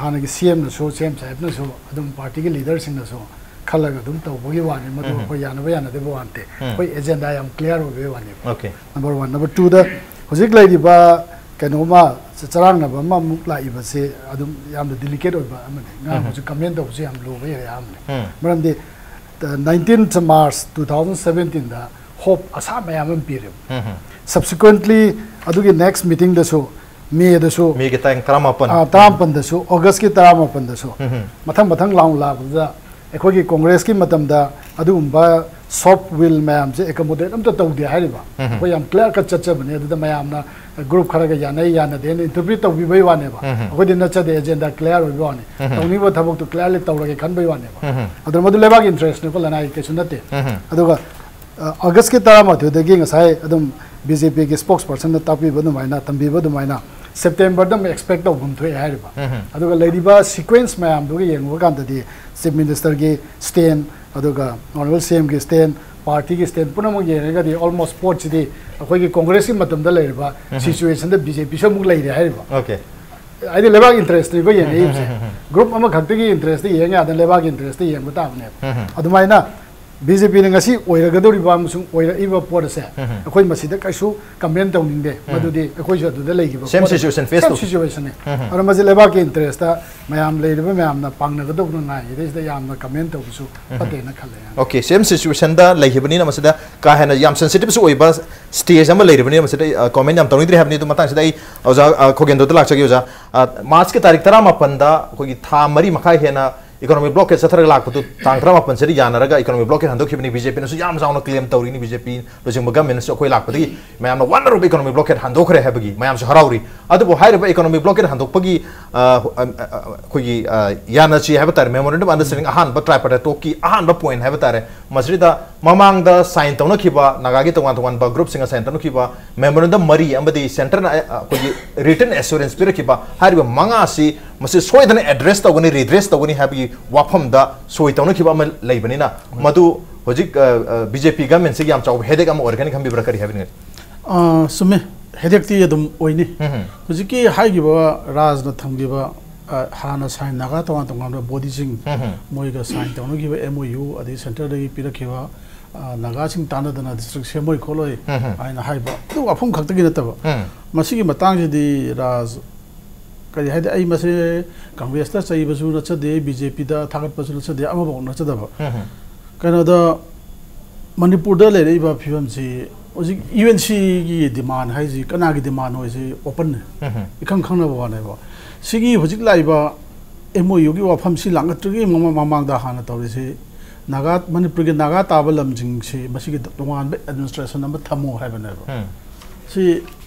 ꯍꯥꯟꯅꯒꯤ CMꯅꯁꯨ, CM ꯁꯥꯍꯦꯕꯅꯁꯨ ꯑꯗꯨꯝ partyꯒꯤ leaderꯁꯤꯡꯅꯁꯨ ꯈꯜꯂꯒ ꯑꯗꯨꯝ ꯇꯧꯕꯒꯤ ꯋꯥꯅꯤ, ꯃꯗꯨ ꯎꯝ꯫ ꯑꯩꯈꯣꯏ ꯌꯥꯅꯕ ꯌꯥꯅꯗꯕ ꯋꯥ ꯅꯠꯇꯦ꯫ ꯎꯝ꯫ ꯑꯩꯈꯣꯏ agenda ꯌꯥꯝ clear ꯑꯣꯏꯕꯒꯤ ꯋꯥꯅꯦꯕ꯫ Okay꯫ Number one꯫ Number twoꯗ ꯍꯧꯖꯤꯛ ꯂꯩꯔꯤꯕ ꯀꯩꯅꯣꯃ ꯆ-, ꯆꯔꯥꯡꯅꯕ ꯑꯃꯃꯨꯛ ꯂꯥꯛꯏꯕꯁꯦ ꯑꯗꯨꯝ ꯌꯥꯝꯅ delicate ꯑꯣꯏꯕ ꯑꯃꯅꯤ꯫ ꯉꯥꯡꯕꯁꯨ ꯎꯝ꯫ Comment ꯇꯧꯕꯁꯨ ꯌꯥꯝ ꯂꯨꯕ area ꯑꯃꯅꯤ꯫ ꯎꯝ꯫ ꯃꯔꯝꯗꯤ, ꯑ, nineteenth March two thousand seventeenꯗ hope, ꯑꯁꯥ ꯃꯌꯥꯝ ꯑꯃ ꯄꯤꯔꯦꯕ꯫ ꯎꯝ꯫ Subsequently ꯑꯗꯨꯒꯤ next meetingꯗꯁꯨ, Mayꯗꯁꯨ, Mayꯒꯤ ꯇꯥꯡ ꯇꯔꯥꯃꯥꯄꯟ꯫ ꯑ, ꯇꯔꯥꯃꯥꯄꯟꯗꯁꯨ, Augustꯀꯤ ꯇꯔꯥꯃꯥꯄꯟꯗꯁꯨ, ꯎꯝ꯫ ꯃꯊꯪ ꯃꯊꯪ ꯂꯥꯎꯅ ꯂꯥꯛꯄꯗꯨꯗ ꯑꯩꯈꯣꯏꯒꯤ ꯀꯣꯡꯒ꯭ꯔꯦꯁꯀꯤ ꯃꯇꯝꯗ ꯑꯗꯨꯒꯨꯝꯕ soft will ꯃꯌꯥꯝꯁꯦ accommodate ꯑꯝꯇ ꯇꯧꯗꯦ ꯍꯥꯏꯔꯤꯕ꯫ ꯎꯝ꯫ ꯑꯩꯈꯣꯏ ꯌꯥꯝ clear cut ꯆꯠꯆꯕꯅꯦ꯫ ꯑꯗꯨꯗ ꯃꯌꯥꯝꯅ group ꯈꯔꯒ ꯌꯥꯅꯩ ꯌꯥꯅꯗꯦꯅ interpret ꯇꯧꯕꯤꯕꯩ ꯋꯥꯅꯦꯕ꯫ ꯎꯝ꯫ ꯑꯩꯈꯣꯏꯗꯤ ꯅꯠꯆꯗꯦ, agenda clear ꯑꯣꯏꯕ ꯋꯥꯅꯤ꯫ ꯎꯝ꯫ ꯇꯧꯅꯤꯡꯕ ꯊꯕꯛꯇꯨ clearly ꯇꯧꯔꯒꯦ ꯈꯟꯕꯩ ꯋꯥꯅꯦꯕ꯫ ꯎꯝ꯫ ꯑꯗꯨꯅ ꯃꯗꯨ ꯂꯩꯕꯥꯛꯀꯤ interestꯅꯤꯀꯣ, ꯂꯅꯥꯏꯒꯤ ꯀꯩꯁꯨ ꯅꯠꯇꯦ꯫ ꯎꯝ꯫ ꯑꯗꯨꯒ ꯑ, Augustꯀꯤ ꯇꯔꯥꯃꯥꯊꯣꯏꯗꯒꯤ ꯉꯁꯥꯏ ꯑꯗꯨꯝ BJPꯒꯤ spokespersonꯅ ꯇꯥꯛꯄꯤꯕ ꯑꯗꯨꯃꯥꯏꯅ, ꯇꯝꯕꯤꯕ ꯑꯗꯨꯃꯥꯏꯅ, Septemberꯗ ꯑꯃꯨꯛ expect ꯇꯧꯐꯝ ꯊꯣꯛꯑꯦ ꯍꯥꯏꯔꯤꯕ꯫ ꯎꯝ꯫ ꯑꯗꯨꯒ ꯂꯩꯔꯤꯕ sequence ꯃꯌꯥꯝꯗꯨꯒ ꯌꯦꯡꯉꯨꯕ ꯀꯥꯟꯗꯗꯤ Chief Ministerꯒꯤ stand, ꯑꯗꯨꯒ Honorable CMꯒꯤ stand, partyꯒꯤ stand ꯄꯨꯝꯅꯃꯛ ꯌꯦꯡꯉꯒꯗꯤ almost ꯄꯣꯠꯁꯤꯗꯤ ꯑꯩꯈꯣꯏꯒꯤ ꯀꯣꯡꯒ꯭ꯔꯦꯁꯀꯤ ꯃꯇꯝꯗ ꯂꯩꯔꯤꯕ ꯎꯝ꯫ Situationꯗ BJPꯁꯨ ꯑꯃꯨꯛ ꯂꯩꯔꯦ ꯍꯥꯏꯔꯤꯕ꯫ Okay꯫ ꯍꯥꯏꯗꯤ ꯂꯩꯕꯥꯛ interestꯅꯤꯀꯣ ꯌꯦꯡꯅꯔꯤꯕꯁꯦ꯫ ꯎꯝ, ꯎꯝ, ꯎꯝ, ꯎꯝ꯫ Group ꯑꯃꯈꯛꯇꯒꯤ interestꯇ ꯌꯦꯡ ꯌꯥꯗꯅ ꯂꯩꯕꯥꯛꯀꯤ interestꯇ ꯌꯦꯡꯕ ꯇꯥꯕꯅꯦꯕ꯫ ꯎꯝ, ꯎꯝ꯫ ꯑꯗꯨꯃꯥꯏꯅ ꯕꯤ ꯖꯦ ꯄꯤꯅ ꯉꯁꯤ ꯑꯣꯏꯔꯒꯗꯧꯔꯤꯕ ꯑꯃꯁꯨꯡ ꯑꯣꯏꯔꯛꯏꯕ ꯄꯣꯠ ꯑꯁꯦ ꯑꯩꯈꯣꯏ ꯃꯁꯤꯗ ꯀꯩꯁꯨ ꯀꯝꯄꯦꯟ ꯇꯧꯅꯤꯡꯗꯦ꯫ ꯃꯗꯨꯗꯤ ꯑꯩꯈꯣꯏꯁꯨ ꯑꯗꯨꯗ ꯂꯩꯈꯤꯕ Same ꯄꯣꯠ ꯑꯁꯦ situation, face same to- situation ꯅꯦ꯫ ꯑꯗꯨꯅ ꯃꯁꯤ ꯂꯩꯕꯥꯛꯀꯤ ꯏꯟꯇꯔꯦꯁꯇ ꯃꯌꯥꯝ ꯂꯩꯔꯤꯕ ꯃꯌꯥꯝꯅ ꯄꯥꯡꯅꯒꯗꯧꯕꯅ ꯉꯥꯏꯔꯤꯁꯤꯗ ꯌꯥꯝꯅ ꯀꯝꯄꯦꯟ ꯇꯧꯕꯁꯨ ꯐꯠꯇꯦꯅ ꯈꯜꯂꯦ꯫ ꯑꯣꯀꯦ, ꯁꯦꯝ ꯁꯤꯆꯨꯋꯦꯁꯟꯗ ꯂꯩꯈꯤꯕꯅꯤꯅ ꯃꯁꯤꯗ ꯀꯥ ꯍꯦꯟꯅ ꯌꯥꯝ ꯁꯦꯟꯁꯤꯇꯤꯞꯁꯨ ꯑꯣꯏꯕ ꯁ꯭ꯇꯦꯖ ꯑꯃ ꯂꯩꯔꯤꯕꯅꯤꯅ ꯃꯁꯤꯗ ꯑꯩ ꯀꯣꯃꯦꯟ ꯌꯥꯝ ꯇꯧꯅꯤꯡꯗ꯭ꯔꯤ ꯍꯥꯏꯕꯅꯤ꯫ ꯑꯗꯨ ꯃꯇꯥꯡꯁꯤꯗ ꯑꯩ ꯑꯣꯖꯥ ꯑ, ꯈꯣꯒꯦꯟꯗꯣꯗ ꯂꯥꯛꯆꯒꯦ꯫ ꯑꯣꯖꯥ, ꯑ, ꯃꯥꯔꯆꯀꯤ ꯇꯥꯔꯤꯛ ꯇꯔꯥꯃꯥꯄꯟꯗ ꯑꯩꯈꯣꯏꯒꯤ ꯊꯥ ꯃꯔꯤ ꯃꯈꯥꯏ ꯍꯦꯟꯅ ꯏꯀꯣꯅꯣꯃꯤꯛ ꯕ꯭ꯂꯣꯀꯦꯠ ꯆꯠꯊꯔꯒ ꯂꯥꯛꯄꯗꯨ ꯇꯥꯡ ꯇꯔꯥꯃꯥꯄꯟꯁꯤꯗ ꯌꯥꯅꯔꯒ ꯏꯀꯣꯅꯣꯃꯤꯛ ꯕ꯭ꯂꯣꯀꯦꯠ ꯍꯟꯗꯣꯛꯈꯤꯕꯅꯤ꯫ ꯕꯤ ꯖꯦ ꯄꯤꯅꯁꯨ ꯌꯥꯝ ꯆꯥꯎꯅ ꯀ꯭ꯂꯦꯝ ꯇꯧꯔꯤꯅꯤ꯫ ꯕꯤ ꯖꯦ ꯄꯤ ꯂꯨꯆꯤꯡꯕ ꯒꯃꯦꯟꯅꯁꯨ ꯑꯩꯈꯣꯏ ꯂꯥꯛꯄꯗꯒꯤ ꯃꯌꯥꯝꯅ ꯋꯥꯅꯔꯨꯕ ꯏꯀꯣꯅꯣꯃꯤꯛ ꯕ꯭ꯂꯣꯀꯦꯠ ꯍꯟꯗꯣꯛꯈ꯭ꯔꯦ ꯍꯥꯏꯕꯒꯤ ꯃꯌꯥꯝꯁꯨ ꯍꯔꯥꯎꯔꯤ꯫ ꯑꯗꯨꯕꯨ ꯍꯥꯏꯔꯤꯕ ꯏꯀꯣꯅꯣꯃꯤꯛ ꯕ꯭ꯂꯣꯀꯦꯠ ꯍꯟꯗꯣꯛꯄꯒꯤ ꯑ, ꯑ, ꯑ, ꯑꯩꯈꯣꯏꯒꯤ ꯑ, ꯌꯥꯅꯁꯤ ꯍꯥꯏꯕ ꯇꯥꯔꯦ, ꯃꯦꯃꯣꯔꯦꯟꯗꯝ ꯑꯟꯗꯔꯁ꯭ꯇꯦꯟꯗꯤꯡ ꯑꯍꯥꯟꯕ ꯇ꯭ꯔꯥꯏꯄꯥꯔꯇꯥꯏꯠ ꯇꯣꯛꯀꯤ ꯑꯍꯥꯟꯕ ꯄꯣꯏꯟꯠ ꯍꯥꯏꯕ ꯇꯥꯔꯦ꯫ ꯃꯁꯤꯗ ꯃꯃꯥꯡꯗ ꯁꯥꯏꯟ ꯇꯧꯅꯈꯤꯕ ꯅꯥꯒꯥꯒꯤ ꯇꯣꯉꯥꯟ ꯇꯣꯉꯥꯟꯕ ꯒ꯭ꯔꯨꯞꯁꯤꯡꯒ ꯁꯥꯏꯟ ꯇꯧꯅꯈꯤꯕ ꯃꯦꯃꯣꯔꯦꯟꯗꯝ ꯃꯔꯤ ꯑꯃꯗꯤ ꯁꯦꯟꯇꯔꯅ ꯑ, ꯑꯩꯈꯣꯏꯒꯤ ꯔꯤꯇꯟ ꯑꯦꯁꯨꯔꯦꯟꯁ ꯄꯤꯔꯛꯈꯤꯕ ꯍꯥꯏꯔꯤꯕ ꯃꯉꯥ ꯑꯁꯤ ꯃꯁꯤ ꯁꯣꯏꯗꯅ ꯑꯦꯗ꯭ꯔꯦꯁ ꯇꯧꯒꯅꯤ, ꯔꯤꯗ꯭ꯔꯦꯁ ꯇꯧꯒꯅꯤ ꯍꯥꯏꯕꯒꯤ ꯋꯥꯐꯝꯗ ꯁꯣꯏ ꯇꯧꯅꯈꯤꯕ ꯑꯃ ꯂꯩꯕꯅꯤꯅ ꯃꯗꯨ ꯍꯧꯖꯤꯛ ꯕꯤ ꯖꯦ ꯄꯤ ꯒꯃꯦꯟꯁꯤꯒꯤ ꯌꯥꯝ ꯆꯥꯎꯕ ꯍꯦꯗꯦꯛ ꯑꯃ ꯑꯣꯏꯔꯒꯅꯤ ꯈꯟꯕꯤꯕ꯭ꯔꯥ? ꯀꯔꯤ ꯍꯥꯏꯕꯤꯅꯤꯡꯉꯤ? ꯑꯥ, ꯆꯨꯝꯃꯦ, ꯍꯦꯗꯦꯛꯇꯤ ꯑꯗꯨꯝ ꯑꯣꯏꯅꯤ꯫ ꯎꯝ. ꯍꯧꯖꯤꯛꯀꯤ ꯍꯥꯏꯈꯤꯕ ꯔꯥꯖꯅ ꯊꯝꯈꯤꯕ, ꯑ, ꯍꯥꯟꯅ ꯁꯥꯏꯟ ꯅꯥꯒꯥ ꯇꯣꯉꯥꯟ ꯇꯣꯉꯥꯟꯕ ꯕꯣꯗꯤꯁꯤꯡ ꯎꯝ. ꯃꯣꯏꯒ ꯁꯥꯏꯟ ꯇꯧꯅꯈꯤꯕ ꯑꯦꯝ ꯑꯣ ꯌꯨ ꯑꯗꯩ ꯁꯦꯟꯇꯔꯗꯒꯤ ꯄꯤꯔꯛꯈꯤꯕ, ꯑ, ꯅꯥꯒꯥꯁꯤꯡ ꯇꯥꯟꯅꯗꯅ ꯗꯤꯁꯇ꯭ꯔꯤꯛ ꯁꯦꯝꯃꯣꯏ ꯈꯣꯠꯂꯣꯏ ꯎꯝ. ꯍꯥꯏꯅ ꯍꯥꯏꯕ ꯑꯗꯨ ꯋꯥꯐꯝ ꯈꯛꯇꯒꯤ ꯅꯠꯇꯕ ꯎꯝ. ꯃꯁꯤꯒꯤ ꯃꯇꯥꯡꯁꯤꯗꯤ ꯔꯥꯖ, ꯀꯔꯤ ꯍꯥꯏꯗꯤ, ꯑꯩ ꯃꯁꯤ ꯀꯪꯒ꯭ꯔꯦꯁꯇ ꯆꯩꯕꯁꯨ ꯅꯠꯆꯗꯦ, ꯕꯤ ꯖꯦ ꯄꯤꯗ ꯊꯥꯒꯠꯄꯁꯨ ꯅꯠꯆꯗꯦ, ꯑꯃꯐꯥꯎ ꯅꯠꯆꯗꯕ꯫ ꯎꯝ. ꯀꯩꯅꯣꯗ ꯃꯅꯤꯄꯨꯔꯗ ꯂꯩꯔꯛꯏꯕ ꯐꯤꯕꯝꯁꯤ ꯍꯧꯖꯤꯛ ꯌꯨ ꯑꯦꯟ ꯁꯤꯒꯤ ꯗꯤꯃꯥꯟ ꯍꯥꯏꯁꯤ ꯀꯅꯥꯒꯤ ꯗꯤꯃꯥꯟ ꯑꯣꯏꯁꯤ ꯑꯣꯄꯟꯅꯤ, ꯎꯝ. ꯏꯈꯪ ꯈꯪꯅꯕ ꯋꯥꯅꯦꯕ꯫ ꯁꯤꯒꯤ ꯍꯧꯖꯤꯛ ꯂꯥꯛꯏꯕ ꯑꯦꯝ ꯑꯣ ꯌꯨꯒꯤ ꯋꯥꯐꯝꯁꯤ ꯂꯥꯛꯅꯠꯇ꯭ꯔꯤꯉꯩ ꯃꯃꯥꯡ ꯃꯃꯥꯡꯗ ꯍꯥꯟꯅ ꯇꯧꯔꯤꯁꯤ ꯅꯥꯒꯥ, ꯃꯅꯤꯄꯨꯔꯒꯤ ꯅꯥꯒꯥ ꯇꯥꯕ ꯂꯝꯁꯤꯡꯁꯤ ꯃꯁꯤꯒꯤ ꯇꯣꯉꯥꯟꯕ ꯑꯦꯗꯃꯤꯅꯤꯁꯇ꯭ꯔꯦꯁꯟ ꯑꯃ ꯊꯝꯃꯨ ꯍꯥꯏꯕꯅꯦꯕ꯫ ꯎꯝ. ꯁꯤ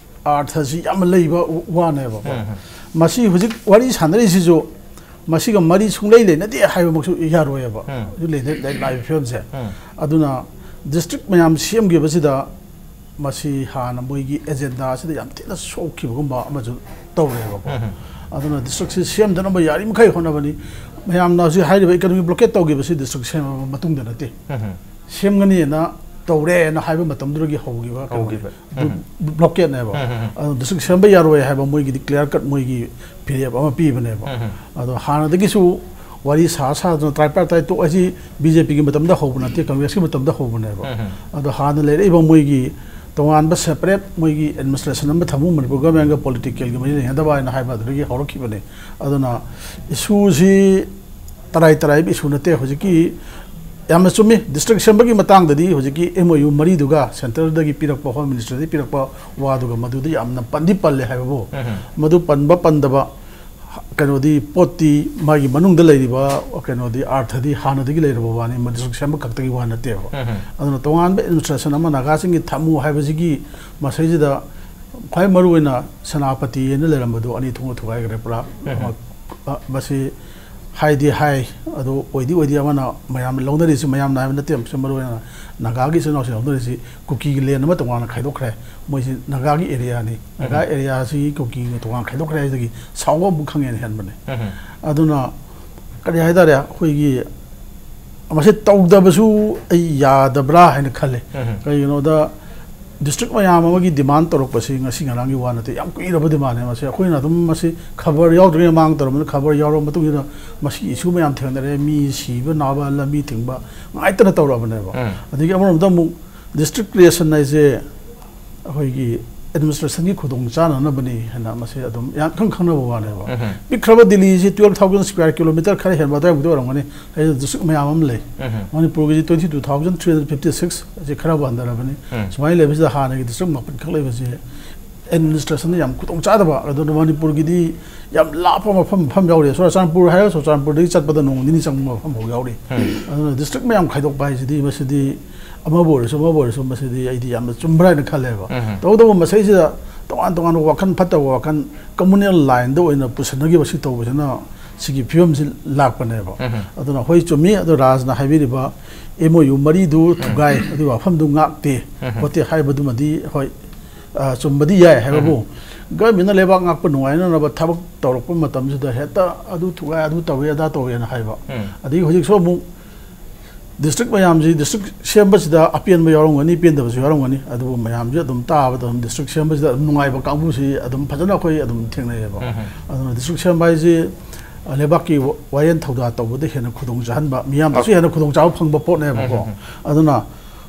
ꯑꯥꯔꯊꯁꯤ ꯌꯥꯝꯅ ꯂꯩꯕ ꯋꯥꯅꯦꯕꯀꯣ꯫ ꯎꯝ. ꯃꯁꯤ ꯍꯧꯖꯤꯛ ꯋꯥꯔꯤ ꯁꯥꯟꯅꯔꯤꯁꯤꯁꯨ ꯃꯁꯤꯒ ꯃꯔꯤ ꯁꯨꯡꯂꯩ ꯂꯩꯅꯗꯦ ꯍꯥꯏꯕꯃꯛꯁꯨ ꯌꯥꯔꯣꯏꯕ꯫ ꯎꯝ. ꯍꯧꯖꯤꯛ ꯂꯩꯅ-, ꯂꯩ-, ꯂꯥꯛꯏꯕ ꯐꯤꯕꯝꯁꯦ꯫ ꯎꯝ. ꯑꯗꯨꯅ ꯗꯤꯁꯇ꯭ꯔꯤꯛ ꯃꯌꯥꯝ ꯁꯦꯝꯈꯤꯕꯁꯤꯗ ꯃꯁꯤ ꯍꯥꯟꯅ ꯃꯣꯏꯒꯤ ꯑꯦꯖꯦꯟꯗꯥꯁꯤꯗ ꯌꯥꯝ ꯊꯤꯅ ꯁꯣꯛꯈꯤꯕꯒꯨꯝꯕ ꯑꯃꯁꯨ ꯇꯧꯔꯦꯕꯀꯣ꯫ ꯎꯝ. ꯑꯗꯨꯅ ꯗꯤꯁꯇ꯭ꯔꯤꯛꯁꯤ ꯁꯦꯝꯗꯅꯕ ꯌꯥꯔꯤꯃꯈꯩ ꯍꯣꯠꯅꯕꯅꯤ꯫ ꯃꯌꯥꯝꯅ ꯍꯧꯖꯤꯛ ꯍꯥꯏꯔꯤꯕ ꯏꯀꯣꯅꯣꯃꯤꯛ ꯕ꯭ꯂꯣꯀꯦꯠ ꯇꯧꯈꯤꯕꯁꯤ ꯗꯤꯁꯇ꯭ꯔꯤꯛ ꯁꯦꯝꯃꯕ ꯃꯇꯨꯡꯗ ꯅꯠꯇꯦ꯫ ꯎꯝ. ꯁꯦꯝꯒꯅꯤꯅ ꯇꯧꯔꯦꯅ ꯍꯥꯏꯕ ꯃꯇꯝꯗꯨꯗꯒꯤ ꯍꯧꯈꯤꯕ ꯀꯩꯅꯣꯅꯤ꯫ ꯍꯧꯈꯤꯕ꯫ ꯕ꯭ꯂꯣ-, ꯎꯝ. ꯕ꯭ꯂꯣꯀꯦꯠꯅꯦꯕ꯫ ꯎꯝ, ꯎꯝ, ꯎꯝ. ꯑꯗꯨ ꯗꯤꯁꯇ꯭ꯔꯤꯛ ꯁꯦꯝꯕ ꯌꯥꯔꯣꯏ ꯍꯥꯏꯕ ꯃꯣꯏꯒꯤꯗꯤ ꯀ꯭ꯂꯤꯌꯥꯔ ꯀꯠ ꯃꯣꯏꯒꯤ ꯐꯤꯔꯦꯞ ꯑꯃ ꯄꯤꯕꯅꯦꯕ꯫ ꯎꯝ, ꯎꯝ. ꯑꯗꯣ ꯍꯥꯟꯅꯗꯒꯤꯁꯨ ꯋꯥꯔꯤ ꯁꯥ ꯁꯥꯗꯅ ꯇ꯭ꯔꯥꯏꯄꯥꯔꯇꯥꯏꯠ ꯇꯣꯛ ꯍꯥꯏꯁꯤ ꯕꯤ ꯖꯦ ꯄꯤꯒꯤ ꯃꯇꯝꯗ ꯍꯧꯕ ꯅꯠꯇꯦ, ꯀꯪꯒ꯭ꯔꯦꯁꯀꯤ ꯃꯇꯝꯗ ꯍꯧꯕꯅꯦꯕ꯫ ꯑꯗꯣ ꯍꯥꯟꯅ ꯂꯩꯔꯛꯏꯕ ꯃꯣꯏꯒꯤ ꯇꯣꯉꯥꯟꯕ ꯁꯦꯄꯔꯦꯠ ꯃꯣꯏꯒꯤ ꯑꯦꯗꯃꯤꯅꯤꯁꯇ꯭ꯔꯦꯁꯟ ꯑꯃ ꯊꯝꯃꯨ, ꯃꯅꯤꯄꯨꯔ ꯒꯚꯔꯟꯃꯦꯟꯒ ꯄꯣꯂꯤꯇꯤꯀꯦꯜꯒꯤ ꯃꯔꯤ ꯂꯩꯅꯗꯕ ꯍꯥꯏꯅ ꯍꯥꯏꯕ ꯑꯗꯨꯗꯒꯤ ꯍꯧꯔꯛꯈꯤꯕꯅꯦ꯫ ꯑꯗꯨꯅ ꯏꯁꯨꯁꯤ ꯇꯔꯥꯏ ꯇꯔꯥꯏꯕ ꯏꯁꯨ ꯅꯠꯇꯦ꯫ ꯍꯧꯖꯤꯛꯀꯤ ꯌꯥꯝꯅ ꯆꯨꯝꯃꯤ, ꯗꯤꯁꯇ꯭ꯔꯤꯛ ꯁꯦꯝꯕꯒꯤ ꯃꯇꯥꯡꯗꯗꯤ ꯍꯧꯖꯤꯛꯀꯤ ꯑꯦꯝ ꯑꯣ ꯌꯨ ꯃꯔꯤꯗꯨꯒ ꯁꯦꯟꯇꯔꯗꯒꯤ ꯄꯤꯔꯛꯄ, ꯍꯣꯝ ꯃꯤꯅꯤꯁꯇ꯭ꯔꯗꯒꯤ ꯄꯤꯔꯛꯄ ꯋꯥꯗꯨꯒ ꯃꯗꯨꯗꯤ ꯌꯥꯝꯅ ꯄꯟꯗꯤ ꯄꯜꯂꯦ ꯍꯥꯏꯕꯕꯨ, ꯃꯗꯨ ꯄꯟꯕ ꯄꯟꯗꯕ ꯀꯩꯅꯣꯗꯤ ꯄꯣꯠꯇꯤ ꯃꯥꯒꯤ ꯃꯅꯨꯡꯗ ꯂꯩꯔꯤꯕ ꯀꯩꯅꯣꯗꯤ ꯑꯥꯔꯊꯗꯤ ꯍꯥꯟꯅꯗꯒꯤ ꯂꯩꯔꯕ ꯋꯥꯅꯤ, ꯃꯗꯨꯁꯨ ꯁꯦꯝꯕ ꯈꯛꯇꯒꯤ ꯋꯥ ꯅꯠꯇꯦꯕ꯫ ꯑꯗꯨꯅ ꯇꯣꯉꯥꯟꯕ ꯑꯦꯗꯃꯤꯅꯤꯁꯇ꯭ꯔꯦꯁꯟ ꯑꯃ ꯅꯥꯒꯥꯁꯤꯡꯒꯤ ꯊꯝꯃꯨ ꯍꯥꯏꯕꯁꯤꯒꯤ ꯃꯁꯤꯗꯩꯁꯤꯗ ꯈ꯭ꯋꯥꯏ ꯃꯔꯨꯑꯣꯏꯅ ꯁꯦꯅꯥꯄꯇꯤ ꯍꯥꯏꯅ ꯂꯩꯔꯝꯕꯗꯣ ꯑꯅꯤ ꯊꯣꯛꯅ ꯊꯨꯒꯥꯏꯈ꯭ꯔꯦ ꯄꯨꯔꯥ꯫ ꯑꯃ, ꯑ, ꯃꯁꯤ ꯍꯥꯏꯗꯤ ꯍꯥꯏ, ꯑꯗꯨ ꯑꯣꯏꯗꯤ ꯑꯣꯏꯗꯤ ꯑꯃꯅ ꯃꯌꯥꯝꯅ ꯂꯧꯅꯔꯤꯁꯤ ꯃꯌꯥꯝꯅ ꯍꯥꯏꯕ ꯅꯠꯇꯦ, ꯃꯁꯤ ꯃꯔꯨꯑꯣꯏꯅ ꯅꯥꯒꯥꯒꯤ ꯏꯆꯤꯜ ꯏꯅꯥꯎꯁꯤꯡ ꯂꯧꯅꯔꯤꯁꯤ ꯀꯨꯀꯤꯒꯤ ꯂꯦꯟ ꯑꯃ ꯇꯣꯉꯥꯟꯅ ꯈꯥꯏꯗꯣꯛꯈ꯭ꯔꯦ꯫ ꯃꯣꯏꯁꯤ ꯅꯥꯒꯥꯒꯤ ꯑꯦꯔꯤꯌꯥꯅꯤ, ꯅꯥꯒꯥ ꯑꯦꯔꯤꯌꯥꯁꯤ ꯀꯨꯀꯤꯒꯤ ꯇꯣꯉꯥꯟꯅ ꯈꯥꯏꯗꯣꯛꯈ꯭ꯔꯦ ꯍꯥꯏꯗꯒꯤ ꯁꯥꯎꯕ ꯑꯃꯨꯛ ꯈꯪꯉꯦꯅ ꯍꯦꯟꯕꯅꯦ꯫ ꯑꯗꯨꯅ ꯀꯔꯤ ꯍꯥꯏꯇꯥꯔꯦ, ꯑꯩꯈꯣꯏꯒꯤ ꯃꯁꯤ ꯇꯧꯗꯕꯁꯨ ꯑꯩ ꯌꯥꯗꯕ꯭ꯔꯥ ꯍꯥꯏꯅ ꯈꯜꯂꯦ꯫ ꯀꯩꯒꯤꯅꯣꯗ ꯗꯤꯁꯇ꯭ꯔꯤꯛ ꯃꯌꯥꯝ ꯑꯃꯒꯤ ꯗꯤꯃꯥꯟ ꯇꯧꯔꯛꯄꯁꯤ ꯉꯁꯤ ꯉꯔꯥꯡꯒꯤ ꯋꯥ ꯅꯠꯇꯦ, ꯌꯥꯝ ꯀꯨꯏꯔꯕ ꯗꯤꯃꯥꯟꯅꯦ꯫ ꯃꯁꯤ ꯑꯩꯈꯣꯏꯅ ꯑꯗꯨꯝ ꯃꯁꯤ ꯈꯕꯔ ꯌꯥꯎꯗ꯭ꯔꯤꯉꯩ ꯃꯃꯥꯡ ꯇꯧꯔꯝꯕꯅꯤ, ꯈꯕꯔ ꯌꯥꯎꯔꯕ ꯃꯇꯨꯡꯗ ꯃꯁꯤ ꯏꯁꯨ ꯃꯌꯥꯝ ꯊꯦꯡꯅꯔꯦ, ꯃꯤ ꯁꯤꯕ ꯅꯥꯕ ꯂꯝꯕꯤ ꯊꯤꯡꯕ ꯉꯥꯏꯇꯅ ꯇꯧꯔꯛꯑꯕꯅꯦꯕ꯫ ꯑꯗꯒꯤ ꯑꯃꯔꯣꯝꯗ ꯑꯃꯨꯛ ꯗꯤꯁꯇ꯭ꯔꯤꯛ ꯀ꯭ꯔꯤꯌꯦꯁꯟ ꯍꯥꯏꯁꯦ ꯑꯩꯈꯣꯏꯒꯤ ꯑꯦꯗꯃꯤꯅꯤꯁꯇ꯭ꯔꯦꯁꯟꯒꯤ ꯈꯨꯗꯣꯡ ꯆꯥꯅꯅꯕꯅꯤ ꯍꯥꯏꯅ ꯃꯁꯤ ꯑꯗꯨꯝ ꯌꯥꯝ ꯈꯪ ꯈꯪꯅꯕ ꯋꯥꯅꯦꯕ꯫ ꯄꯤꯛꯈ꯭ꯔꯕ ꯗꯤꯜꯂꯤꯁꯤ twelve thousand square kilometer ꯈꯔ ꯍꯦꯟꯕ ꯑꯗꯨꯋꯥꯏꯃꯨꯛꯇ ꯑꯣꯏꯔꯝꯒꯅꯤ꯫ ꯑꯩ ꯗꯤꯁꯇ꯭ꯔꯤꯛ ꯃꯌꯥꯝ ꯑꯃ ꯂꯩ꯫ ꯃꯅꯤꯄꯨꯔꯒꯤꯗꯤ twenty two thousand three hundred fifty six ꯑꯁꯤ ꯈꯔꯕꯨ ꯍꯟꯊꯔꯕꯅꯤ꯫ ꯁꯨꯃꯥꯏꯅ ꯂꯩꯕꯁꯤꯗ ꯍꯥꯟꯅꯒꯤ ꯗꯤꯁꯇ꯭ꯔꯤꯛ ꯃꯥꯄꯟ ꯈꯛ ꯂꯩꯕꯁꯦ ꯑꯦꯗꯃꯤꯅꯤꯁꯇ꯭ꯔꯦꯁꯟꯗ ꯌꯥꯝ ꯈꯨꯗꯣꯡ ꯆꯥꯗꯕ꯫ ꯑꯗꯨꯅ ꯃꯅꯤꯄꯨꯔꯒꯤꯗꯤ ꯌꯥꯝ ꯂꯥꯞꯄ ꯃꯐꯝ, ꯃꯐꯝ ꯌꯥꯎꯔꯤ꯫ ꯆꯨꯔꯆꯥꯟꯄꯨꯔ ꯍꯥꯏꯔꯒ ꯆꯨꯔꯆꯥꯟꯄꯨꯔꯗꯒꯤ ꯆꯠꯄꯗ ꯅꯣꯡ ꯅꯤꯅꯤ ꯆꯪꯕ ꯃꯐꯝ ꯐꯥꯎ ꯌꯥꯎꯔꯤ꯫ ꯑꯗꯨꯅ ꯗꯤꯁꯇ꯭ꯔꯤꯛ ꯃꯌꯥꯝ ꯈꯥꯏꯗꯣꯛꯄ ꯍꯥꯏꯁꯤꯗꯤ ꯃꯁꯤꯗꯤ ꯑꯃꯕꯨ ꯑꯣꯏꯔꯁꯨ ꯑꯃꯕꯨ ꯑꯣꯏꯔꯁꯨ ꯃꯁꯤꯗꯤ ꯑꯩꯗꯤ ꯌꯥꯝꯅ ꯆꯨꯝꯕ꯭ꯔꯥ ꯍꯥꯏꯅ ꯈꯜꯂꯦꯕ꯫ ꯇꯧꯕꯇꯕꯨ ꯃꯁꯤꯁꯤꯗ ꯇꯣꯉꯥꯟ ꯇꯣꯉꯥꯟꯕ ꯋꯥꯈꯜ ꯐꯠꯇꯕ ꯋꯥꯈꯜ ꯀꯝꯃꯨꯅꯦꯜ ꯂꯥꯏꯟꯗ ꯑꯣꯏꯅ ꯄꯨꯁꯟꯅꯈꯤꯕ ꯁꯤ ꯇꯧꯕꯁꯤꯅ ꯁꯤꯒꯤ ꯐꯤꯕꯝꯁꯤ ꯂꯥꯛꯄꯅꯦꯕ꯫ ꯑꯗꯨꯅ ꯍꯣꯏ ꯆꯨꯝꯃꯤ, ꯑꯗꯨ ꯔꯥꯖꯅ ꯍꯥꯏꯕꯤꯔꯤꯕ ꯑꯦꯝ ꯑꯣ ꯌꯨ ꯃꯔꯤꯗꯨ ꯊꯨꯒꯥꯏ, ꯑꯗꯨꯒꯤ ꯋꯥꯐꯝꯗꯨ ꯉꯥꯛꯇꯦ ꯈꯣꯠꯇꯦ ꯍꯥꯏꯕꯗꯨꯃꯗꯤ ꯍꯣꯏ, ꯑ, ꯆꯨꯝꯕꯗꯤ ꯌꯥꯏ ꯍꯥꯏꯕꯕꯨ ꯒꯚꯔꯟꯃꯦꯟꯅ ꯂꯩꯕꯥꯛ ꯉꯥꯛꯄ ꯅꯨꯡꯉꯥꯏꯅꯅꯕ ꯊꯕꯛ ꯇꯧꯔꯛꯄ ꯃꯇꯝꯁꯤꯗ ꯍꯦꯛꯇ ꯑꯗꯨ ꯊꯨꯒꯥꯏ, ꯑꯗꯨ ꯇꯧꯏ, ꯑꯗꯥ ꯇꯧꯏꯅ ꯍꯥꯏꯕ꯫ ꯑꯗꯒꯤ ꯍꯧꯖꯤꯛꯁꯨ ꯑꯃꯨꯛ ꯗꯤꯁꯇ꯭ꯔꯤꯛ ꯃꯌꯥꯝꯁꯤ, ꯗꯤꯁꯇ꯭ꯔꯤꯛ ꯁꯦꯝꯕꯁꯤꯗ ꯑꯄꯦꯟꯕ ꯌꯥꯎꯔꯝꯒꯅꯤ, ꯄꯦꯟꯗꯕꯁꯨ ꯌꯥꯎꯔꯝꯒꯅꯤ, ꯑꯗꯨꯕꯨ ꯃꯌꯥꯝꯁꯤ ꯑꯗꯨꯝ ꯇꯥꯕꯗ ꯑꯗꯨꯝ ꯗꯤꯁꯇ꯭ꯔꯤꯛ ꯁꯦꯝꯕꯁꯤꯗ ꯑꯗꯨꯝ ꯅꯨꯡꯉꯥꯏꯕ ꯀꯥꯡꯕꯨꯁꯤ ꯑꯗꯨꯝ ꯐꯖꯅ ꯑꯩꯈꯣꯏ ꯑꯗꯨꯝ ꯊꯦꯡꯅꯩꯌꯦꯕ꯫ ꯑꯗꯨꯅ ꯗꯤꯁꯇ꯭ꯔꯤꯛ ꯁꯦꯝꯕ ꯍꯥꯏꯁꯤ ꯂꯩꯕꯥꯛꯀꯤ ꯋꯥꯌꯦꯜ ꯊꯧꯗꯥ ꯇꯧꯕꯗ ꯍꯦꯟꯅ ꯈꯨꯗꯣꯡ ꯆꯥꯍꯟꯕ, ꯃꯤꯌꯥꯝꯗꯁꯨ ꯍꯦꯟꯅ ꯈꯨꯗꯣꯡ ꯆꯥꯕ ꯐꯪꯕ ꯄꯣꯠꯅꯦꯕꯀꯣ꯫ ꯑꯗꯨꯅ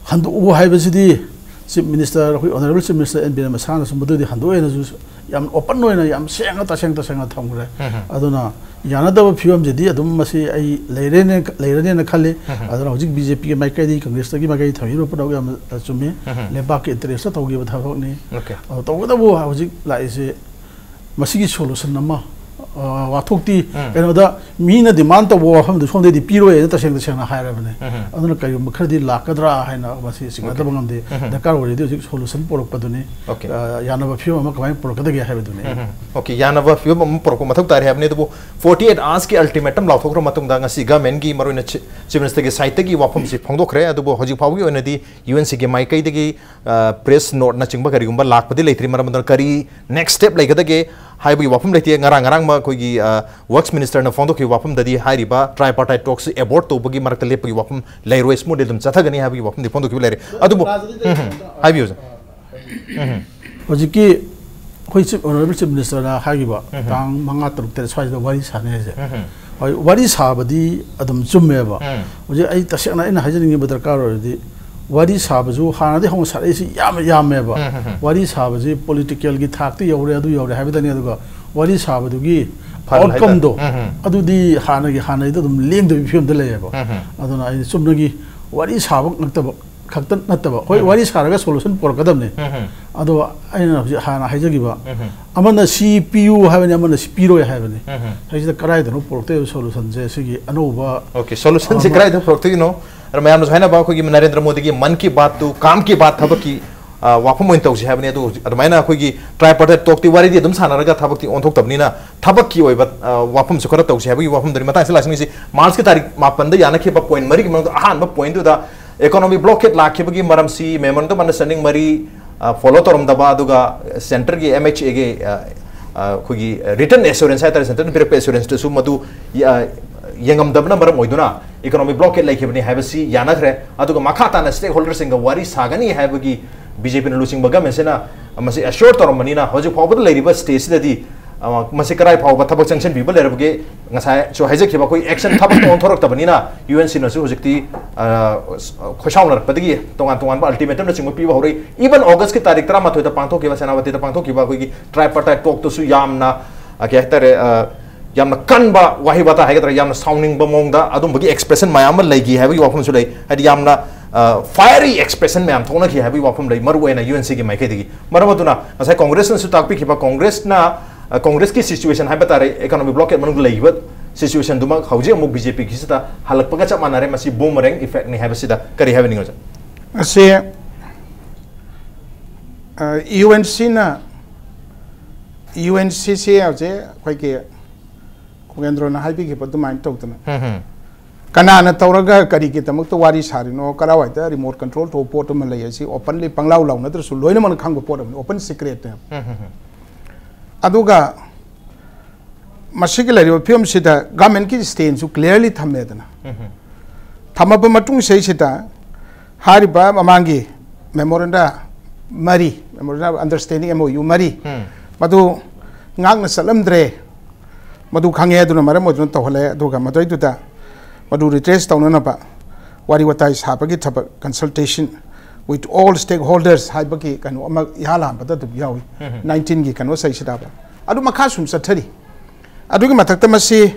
ꯍꯟꯗꯣꯛꯎ ꯍꯥꯏꯕꯁꯤꯗꯤ Chief Minister, ꯑꯩꯈꯣꯏ Honourable Chief Minister N Biren ꯃꯁꯥꯅꯁꯨ ꯃꯗꯨꯗꯤ ꯍꯟꯗꯣꯛꯑꯦꯅꯁꯨ ꯌꯥꯝ open ꯑꯣꯏꯅ, ꯌꯥꯝ ꯁꯦꯡꯅ, ꯇꯁꯦꯡ ꯇꯁꯦꯡꯅ ꯊꯝꯈ꯭ꯔꯦ꯫ ꯑꯗꯨꯅ ꯌꯥꯅꯗꯕ ꯐꯤꯕꯝꯁꯤꯗꯤ ꯑꯗꯨꯝ ꯃꯁꯤ ꯑꯩ ꯂꯩꯔꯦꯅꯦ, ꯂꯩꯔꯅꯦꯅ ꯈꯜꯂꯤ꯫ ꯑꯗꯨꯅ ꯍꯧꯖꯤꯛ B J P ꯒꯤ ꯃꯥꯏꯀꯩꯗꯒꯤ, Congress ꯇꯒꯤ ꯃꯥꯏꯀꯩ ꯊꯝꯕꯤꯔꯤꯕ ꯄꯨꯝꯅꯃꯛ ꯌꯥꯝꯅ ꯆꯨꯝꯃꯤ꯫ ꯂꯩꯕꯥꯛꯀꯤ interest ꯇ ꯇꯧꯈꯤꯕ ꯊꯕꯛꯅꯤ꯫ Okay. ꯑꯗꯣ ꯇꯧꯕꯇꯕꯨ ꯍꯧꯖꯤꯛ ꯂꯥꯛꯏꯁꯦ ꯃꯁꯤꯒꯤ solution ꯑꯃ, ꯑ, ꯋꯥꯊꯣꯛꯇꯤ ꯀꯩꯅꯣꯗ ꯃꯤꯅ demand ꯇꯧꯕ ꯋꯥꯐꯝꯗꯨ ꯁꯣꯝꯗꯩꯗꯤ ꯄꯤꯔꯣꯏꯅ ꯇꯁꯦꯡ ꯇꯁꯦꯡꯅ ꯍꯥꯏꯔꯕꯅꯦ꯫ ꯑꯗꯨꯅ ꯀꯔꯤꯒꯨꯝꯕ ꯈꯔꯗꯤ ꯂꯥꯛꯀꯗ꯭ꯔꯥ ꯍꯥꯏꯅ ꯃꯁꯤ ꯆꯤꯡꯅꯗꯕ ꯉꯝꯗꯦ꯫ ꯗꯔꯀꯥꯔ ꯑꯣꯏꯔꯗꯤ ꯍꯧꯖꯤꯛ solution ꯄꯨꯔꯛꯄꯗꯨꯅꯤ꯫ Okay. ꯑ, ꯌꯥꯅꯕ ꯐꯤꯕꯝ ꯑꯃ ꯀꯃꯥꯏꯅ ꯄꯨꯔꯛꯀꯗꯒꯦ ꯍꯥꯏꯕꯗꯨꯅꯤ꯫ Okay, ꯌꯥꯅꯕ ꯐꯤꯕꯝ ꯑꯃ ꯄꯨꯔꯛꯄ ꯃꯊꯧ ꯇꯥꯔꯦ ꯍꯥꯏꯕꯅꯤ꯫ ꯑꯗꯨꯕꯨ forty eight hours ꯀꯤ ultimatum ꯂꯥꯎꯊꯣꯛꯈ꯭ꯔ ꯃꯇꯨꯡꯗ ꯉꯁꯤ government ꯀꯤ, ꯃꯔꯨꯑꯣꯏꯅ Chi-, Chief Minister ꯒꯤ side ꯇꯒꯤ ꯋꯥꯐꯝꯁꯤ ꯐꯣꯡꯗꯣꯛꯈ꯭ꯔꯦ꯫ ꯑꯗꯨꯕꯨ ꯍꯧꯖꯤꯛ ꯐꯥꯎꯕꯒꯤ ꯑꯣꯏꯅꯗꯤ U N C ꯒꯤ ꯃꯥꯏꯀꯩꯗꯒꯤ, ꯑ, press note ꯅꯆꯤꯡꯕ ꯀꯔꯤꯒꯨꯝꯕ ꯂꯥꯛꯄꯗꯤ ꯂꯩꯇ꯭ꯔꯤ꯫ ꯃꯔꯝ ꯑꯗꯨꯅ ꯀꯔꯤ next step ꯂꯩꯒꯗꯒꯦ ꯍꯥꯏꯕꯒꯤ ꯋꯥꯐꯝ ꯂꯩꯇꯦ꯫ ꯉꯔꯥꯡ, ꯉꯔꯥꯡꯃꯛ ꯑꯩꯈꯣꯏꯒꯤ, ꯑ, Works Minister ꯅ ꯐꯣꯡꯗꯣꯛꯈꯤꯕ ꯋꯥꯐꯝꯗꯗꯤ ꯍꯥꯏꯔꯤꯕ tripartite talks ꯁꯤ abort ꯇꯧꯕꯒꯤ ꯃꯔꯛꯇ ꯂꯦꯞꯄꯒꯤ ꯋꯥꯐꯝ ꯂꯩꯔꯣꯏ, smoothly ꯑꯗꯨꯝ ꯆꯠꯊꯒꯅꯤ ꯍꯥꯏꯕꯒꯤ ꯋꯥꯐꯝꯗꯤ ꯐꯣꯡꯗꯣꯛꯈꯤꯕ ꯂꯩꯔꯦ꯫ ꯑꯗꯨꯕꯨ, ꯎꯝ, ꯍꯥꯏꯕꯤꯌꯨ, sir꯫ ꯍꯧꯖꯤꯛꯀꯤ ꯑꯩꯈꯣꯏ Chief, Honourable Chief Minister ꯅ ꯍꯥꯏꯈꯤꯕ ꯇꯥꯡ ꯃꯉꯥ, ꯇꯔꯨꯛ, ꯇꯔꯦꯠ ꯁ꯭ꯋꯥꯏꯁꯤꯗ ꯋꯥꯔꯤ ꯁꯥꯟꯅꯩ ꯍꯥꯏꯁꯦ꯫ ꯍꯣꯏ, ꯋꯥꯔꯤ ꯁꯥꯕꯗꯤ ꯑꯗꯨꯝ ꯆꯨꯝꯃꯦꯕ꯫ ꯍꯧꯖꯤꯛ ꯑꯩ ꯇꯁꯦꯡꯅ ꯑꯩꯅ ꯍꯥꯏꯖꯅꯤꯡꯉꯤꯕ ꯗꯔꯀꯥꯔ ꯑꯣꯏꯔꯗꯤ, ꯋꯥꯔꯤ ꯁꯥꯕꯁꯨ ꯍꯥꯟꯅꯗꯤ ꯍꯧꯅ ꯁꯥꯔꯛꯏꯁꯤ ꯌꯥꯝ ꯌꯥꯝꯃꯦꯕ꯫ ꯋꯥꯔꯤ ꯁꯥꯕꯁꯤ political ꯒꯤ ꯊꯥꯛꯇ ꯌꯧꯔꯦ, ꯑꯗꯨ ꯌꯧꯔꯦ ꯍꯥꯏꯕꯗꯅꯤ, ꯑꯗꯨꯒ ꯋꯥꯔꯤ ꯁꯥꯕꯗꯨꯒꯤ ꯐꯜ ꯍꯥꯏꯇꯥꯔꯦ꯫ outcome ꯗꯣ, ꯑꯗꯨꯗꯤ ꯍꯥꯟꯅꯒꯤ, ꯍꯥꯟꯅꯒꯤꯗ ꯑꯗꯨꯝ ꯂꯦꯡꯗꯕꯒꯤ ꯐꯤꯕꯝꯗ ꯂꯩꯌꯦꯕ꯫ ꯑꯗꯨꯅ ꯑꯩ ꯆꯨꯝꯅꯒꯤ ꯋꯥꯔꯤ ꯁꯥꯕ ꯉꯛꯇꯕ ꯈꯛꯇ ꯅꯠꯇꯕ, ꯍꯣꯏ, ꯋꯥꯔꯤ ꯁꯥꯔꯒ solution ꯄꯨꯔꯛꯀꯗꯕꯅꯤ꯫ ꯑꯗꯣ ꯑꯩꯅ ꯍꯧꯖꯤꯛ ꯍꯥꯟꯅ ꯍꯥꯏꯖꯈꯤꯕ, ꯑꯃꯅ ꯁꯤ ꯄꯤꯌꯨ ꯍꯥꯏꯕꯅꯤ, ꯑꯃꯅ ꯁꯤ ꯄꯤꯔꯣꯏ ꯍꯥꯏꯕꯅꯤ꯫ ꯁꯤꯗ ꯀꯗꯥꯏꯗꯅꯣ ꯄꯨꯔꯛꯇꯣꯏꯕ solution ꯁꯦ? ꯁꯤꯒꯤ ꯑꯅꯧꯕ Okay, solution ꯁꯤ ꯑꯃ ꯀꯗꯥꯏꯗ ꯄꯨꯔꯛꯇꯣꯏꯅꯣ? ꯑꯗ ꯃꯌꯥꯝꯅꯁꯨ ꯍꯥꯏꯅꯕ, ꯑꯩꯈꯣꯏꯒꯤ ꯅꯔꯦꯟꯗ꯭ꯔ ꯃꯣꯗꯤꯒꯤ ꯃꯟ ꯀꯤ ꯕꯥꯠꯇꯨ ꯀꯥꯝ ꯀꯤ ꯕꯥꯠ, ꯊꯕꯛꯀꯤ, ꯑ, ꯋꯥꯐꯝ ꯑꯣꯏꯅ ꯇꯧꯁꯤ ꯍꯥꯏꯕꯅꯤ꯫ ꯑꯗꯨ ꯍꯧꯖꯤꯛ ꯑꯗꯨꯃꯥꯏꯅ ꯑꯩꯈꯣꯏꯒꯤ tripartite talk ꯇꯤ, ꯋꯥꯔꯤꯗꯤ ꯑꯗꯨꯝ ꯁꯥꯟꯅꯔꯒ ꯊꯕꯛꯇꯤ ꯑꯣꯟꯊꯣꯛꯇꯕꯅꯤꯅ, ꯊꯕꯛꯀꯤ ꯑꯣꯏꯕ, ꯑ, ꯋꯥꯐꯝꯁꯨ ꯈꯔ ꯇꯧꯁꯤ ꯍꯥꯏꯕꯒꯤ ꯋꯥꯐꯝꯗꯨꯅꯤ ꯃꯇꯥꯡꯁꯤꯗ ꯂꯥꯛꯆꯅꯤꯡꯉꯤꯁꯤ꯫ March ꯀꯤ ꯇꯥꯔꯤꯛ ꯃꯥꯄꯟꯗ ꯌꯥꯅꯈꯤꯕ point ꯃꯔꯤꯒꯤ ꯃꯅꯨꯡꯗ ꯑꯍꯥꯟꯕ point ꯗꯨꯗ economic blockade ꯂꯥꯛꯈꯤꯕꯒꯤ ꯃꯔꯝꯁꯤ memorandum of understanding ꯃꯔꯤ, ꯑ, follow ꯇꯧꯔꯝꯗꯕ, ꯑꯗꯨꯒ centre ꯒꯤ M H A ꯒꯤ, ꯑ, ꯑ, ꯑꯩꯈꯣꯏꯒꯤ written assurance ꯍꯥꯏꯇꯥꯔꯦ, centre ꯅ ꯄꯤꯔꯛꯄ assurance ꯇꯁꯨ ꯃꯗꯨ, ꯑ, ꯌꯦꯡꯉꯝꯗꯕꯅ ꯃꯔꯝ ꯑꯣꯏꯗꯨꯅ economic blockade ꯂꯩꯈꯤꯕꯅꯤ ꯍꯥꯏꯕꯁꯤ ꯌꯥꯅꯈ꯭ꯔꯦ꯫ ꯑꯗꯨꯒ ꯃꯈꯥ ꯇꯥꯅ stakeholder ꯁꯤꯡꯒ ꯋꯥꯔꯤ ꯁꯥꯒꯅꯤ ꯍꯥꯏꯕꯒꯤ B J P ꯅ ꯂꯨꯆꯤꯡꯕ government ꯁꯤꯅ ꯃꯁꯤ assure ꯇꯧꯔꯝꯕꯅꯤꯅ, ꯍꯧꯖꯤꯛ ꯐꯥꯎꯕꯗ ꯂꯩꯔꯤꯕ stage ꯁꯤꯗꯗꯤ ꯑ, ꯃꯁꯤ ꯀꯗꯥꯏ ꯐꯥꯎꯕ ꯊꯕꯛ ꯆꯪꯁꯤꯟꯕꯤꯕ ꯂꯩꯔꯕꯒꯦ? ꯉꯁꯥꯏꯁꯨ ꯍꯥꯏꯖꯈꯤꯕ, ꯑꯩꯈꯣꯏ action ꯊꯕꯛꯇ ꯑꯣꯟꯊꯣꯔꯛꯇꯕꯅꯤꯅ U N C ꯅꯁꯨ ꯍꯧꯖꯤꯛꯇꯤ, ꯑ, ꯈꯣꯏꯁꯥꯎꯅꯔꯛꯄꯗꯒꯤ ꯇꯣꯉꯥꯟ ꯇꯣꯉꯥꯟꯕ ultimatum ꯅꯆꯤꯡꯕ ꯄꯤꯕ ꯍꯧꯔꯛꯏ꯫ Even August ꯀꯤ ꯇꯥꯔꯤꯛ ꯇꯔꯥꯃꯥꯊꯣꯏꯗ ꯄꯥꯡꯊꯣꯛꯈꯤꯕ ꯁꯦꯅꯥꯄꯇꯤꯗ ꯄꯥꯡꯊꯣꯛꯈꯤꯕ ꯑꯩꯈꯣꯏꯒꯤ tripartite talk ꯇꯁꯨ ꯌꯥꯝꯅ, ꯑ, ꯀꯩ ꯍꯥꯏꯇꯥꯔꯦ, ꯑ, ꯌꯥꯝꯅ ꯀꯟꯕ ꯋꯥꯍꯩ ꯋꯥꯇꯥ ꯍꯥꯏꯒꯗ꯭ꯔꯥ, ꯌꯥꯝꯅ ꯁꯥꯎꯅꯤꯡꯕ ꯃꯑꯣꯡꯗ ꯑꯗꯨꯝꯕꯒꯤ expression ꯃꯌꯥꯝ ꯑꯃ ꯂꯩꯈꯤ ꯍꯥꯏꯕꯒꯤ ꯋꯥꯐꯝꯁꯨ ꯂꯩ꯫ ꯍꯥꯏꯗꯤ ꯌꯥꯝꯅ, ꯑ, fiery expression ꯃꯌꯥꯝ ꯊꯣꯛꯅꯈꯤ ꯍꯥꯏꯕꯒꯤ ꯋꯥꯐꯝ ꯂꯩ, ꯃꯔꯨ ꯑꯣꯏꯅ U N C ꯒꯤ ꯃꯥꯏꯀꯩꯗꯒꯤ꯫ ꯃꯔꯝ ꯑꯗꯨꯅ ꯉꯁꯥꯏ Congress ꯅꯁꯨ ꯇꯥꯛꯄꯤꯈꯤꯕ, Congress ꯅ, ꯑ, Congress ꯀꯤ situation ꯍꯥꯏꯕ ꯇꯥꯔꯦ, economic blockade ꯃꯅꯨꯡꯗ ꯂꯩꯈꯤꯕ situation ꯗꯨꯃꯛ ꯍꯧꯖꯤꯛ ꯑꯃꯨꯛ B J P ꯒꯤꯁꯤꯗ ꯍꯜꯂꯛꯄꯒ ꯆꯞ ꯃꯥꯟꯅꯔꯦ꯫ ꯃꯁꯤ boomerang effect ꯅꯤ ꯍꯥꯏꯕꯁꯤꯗ ꯀꯔꯤ ꯍꯥꯏꯕꯤꯅꯤꯡꯉꯤ, ꯑꯣꯖꯥ? ꯑꯁꯤ, ꯑ, U N C ꯅ, U N C ꯁꯦ ꯍꯧꯖꯤꯛ ꯑꯩꯈꯣꯏꯒꯤ ꯈꯨꯒꯦꯟꯗ꯭ꯔꯣꯅ ꯍꯥꯏꯕꯤꯈꯤꯕ ꯑꯗꯨꯃꯥꯏꯅ ꯇꯧꯗꯅ, ꯍꯝ, ꯍꯝ꯫ ꯀꯅꯥꯅ ꯇꯧꯔꯒ ꯀꯔꯤꯒꯤꯗꯃꯛꯇ ꯋꯥꯔꯤ ꯁꯥꯔꯤꯅꯣ, ꯀꯔꯥꯏꯋꯥꯏꯗ remote control ꯇꯧꯕ ꯄꯣꯠ ꯑꯃ ꯂꯩ, ꯑꯁꯤ openly ꯄꯪꯂꯥꯎ ꯂꯥꯎꯅꯗ꯭ꯔꯁꯨ ꯂꯣꯏꯅꯃꯛꯅ ꯈꯪꯕ ꯄꯣꯠ ꯑꯃꯅꯤ, open secret ꯅꯦꯕ꯫ ꯍꯝ, ꯍꯝ, ꯍꯝ꯫ ꯑꯗꯨꯒ ꯃꯁꯤꯒꯤ ꯂꯩꯔꯤꯕ ꯐꯤꯕꯝꯁꯤꯗ government ꯀꯤ stand ꯁꯨ clearly ꯊꯝꯃꯦꯗꯅ꯫ ꯎꯝ, ꯎꯝ꯫ ꯊꯝꯃꯕ ꯃꯇꯨꯡ ꯁꯤꯗꯩꯁꯤꯗ ꯍꯥꯏꯔꯤꯕ ꯃꯃꯥꯡꯒꯤ memoranda ꯃꯔꯤ, memoranda of understanding, M O U ꯃꯔꯤ, ꯎꯝ꯫ ꯃꯗꯨ ꯉꯥꯛꯅ ꯆꯠꯂꯝꯗ꯭ꯔꯦ, ꯃꯗꯨ ꯈꯪꯉꯦ, ꯑꯗꯨꯅ ꯃꯔꯝ ꯑꯣꯏꯗꯨꯅ ꯇꯧꯍꯜꯂꯦ꯫ ꯑꯗꯨꯒ ꯃꯗꯨꯏꯗꯨꯗ ꯃꯗꯨ redress ꯇꯧꯅꯅꯕ ꯋꯥꯔꯤ ꯋꯥꯇꯥꯏ ꯁꯥꯕꯒꯤ ꯊꯕꯛ, consultation with all stakeholders ꯍꯥꯏꯕꯒꯤ ꯀꯩꯅꯣ ꯑꯃ ꯏꯍꯥꯟ ꯍꯥꯟꯕꯗ ꯑꯗꯨꯝ ꯌꯥꯎꯏ꯫ ꯎꯝ, ꯎꯝ꯫ Nineteen ꯒꯤ ꯀꯩꯅꯣ ꯁꯤꯗꯩꯁꯤꯗ ꯑꯗꯨ ꯃꯈꯥ ꯁꯨꯝ ꯆꯠꯊꯔꯤ꯫ ꯑꯗꯨꯒꯤ ꯃꯊꯛꯇ ꯃꯁꯤ,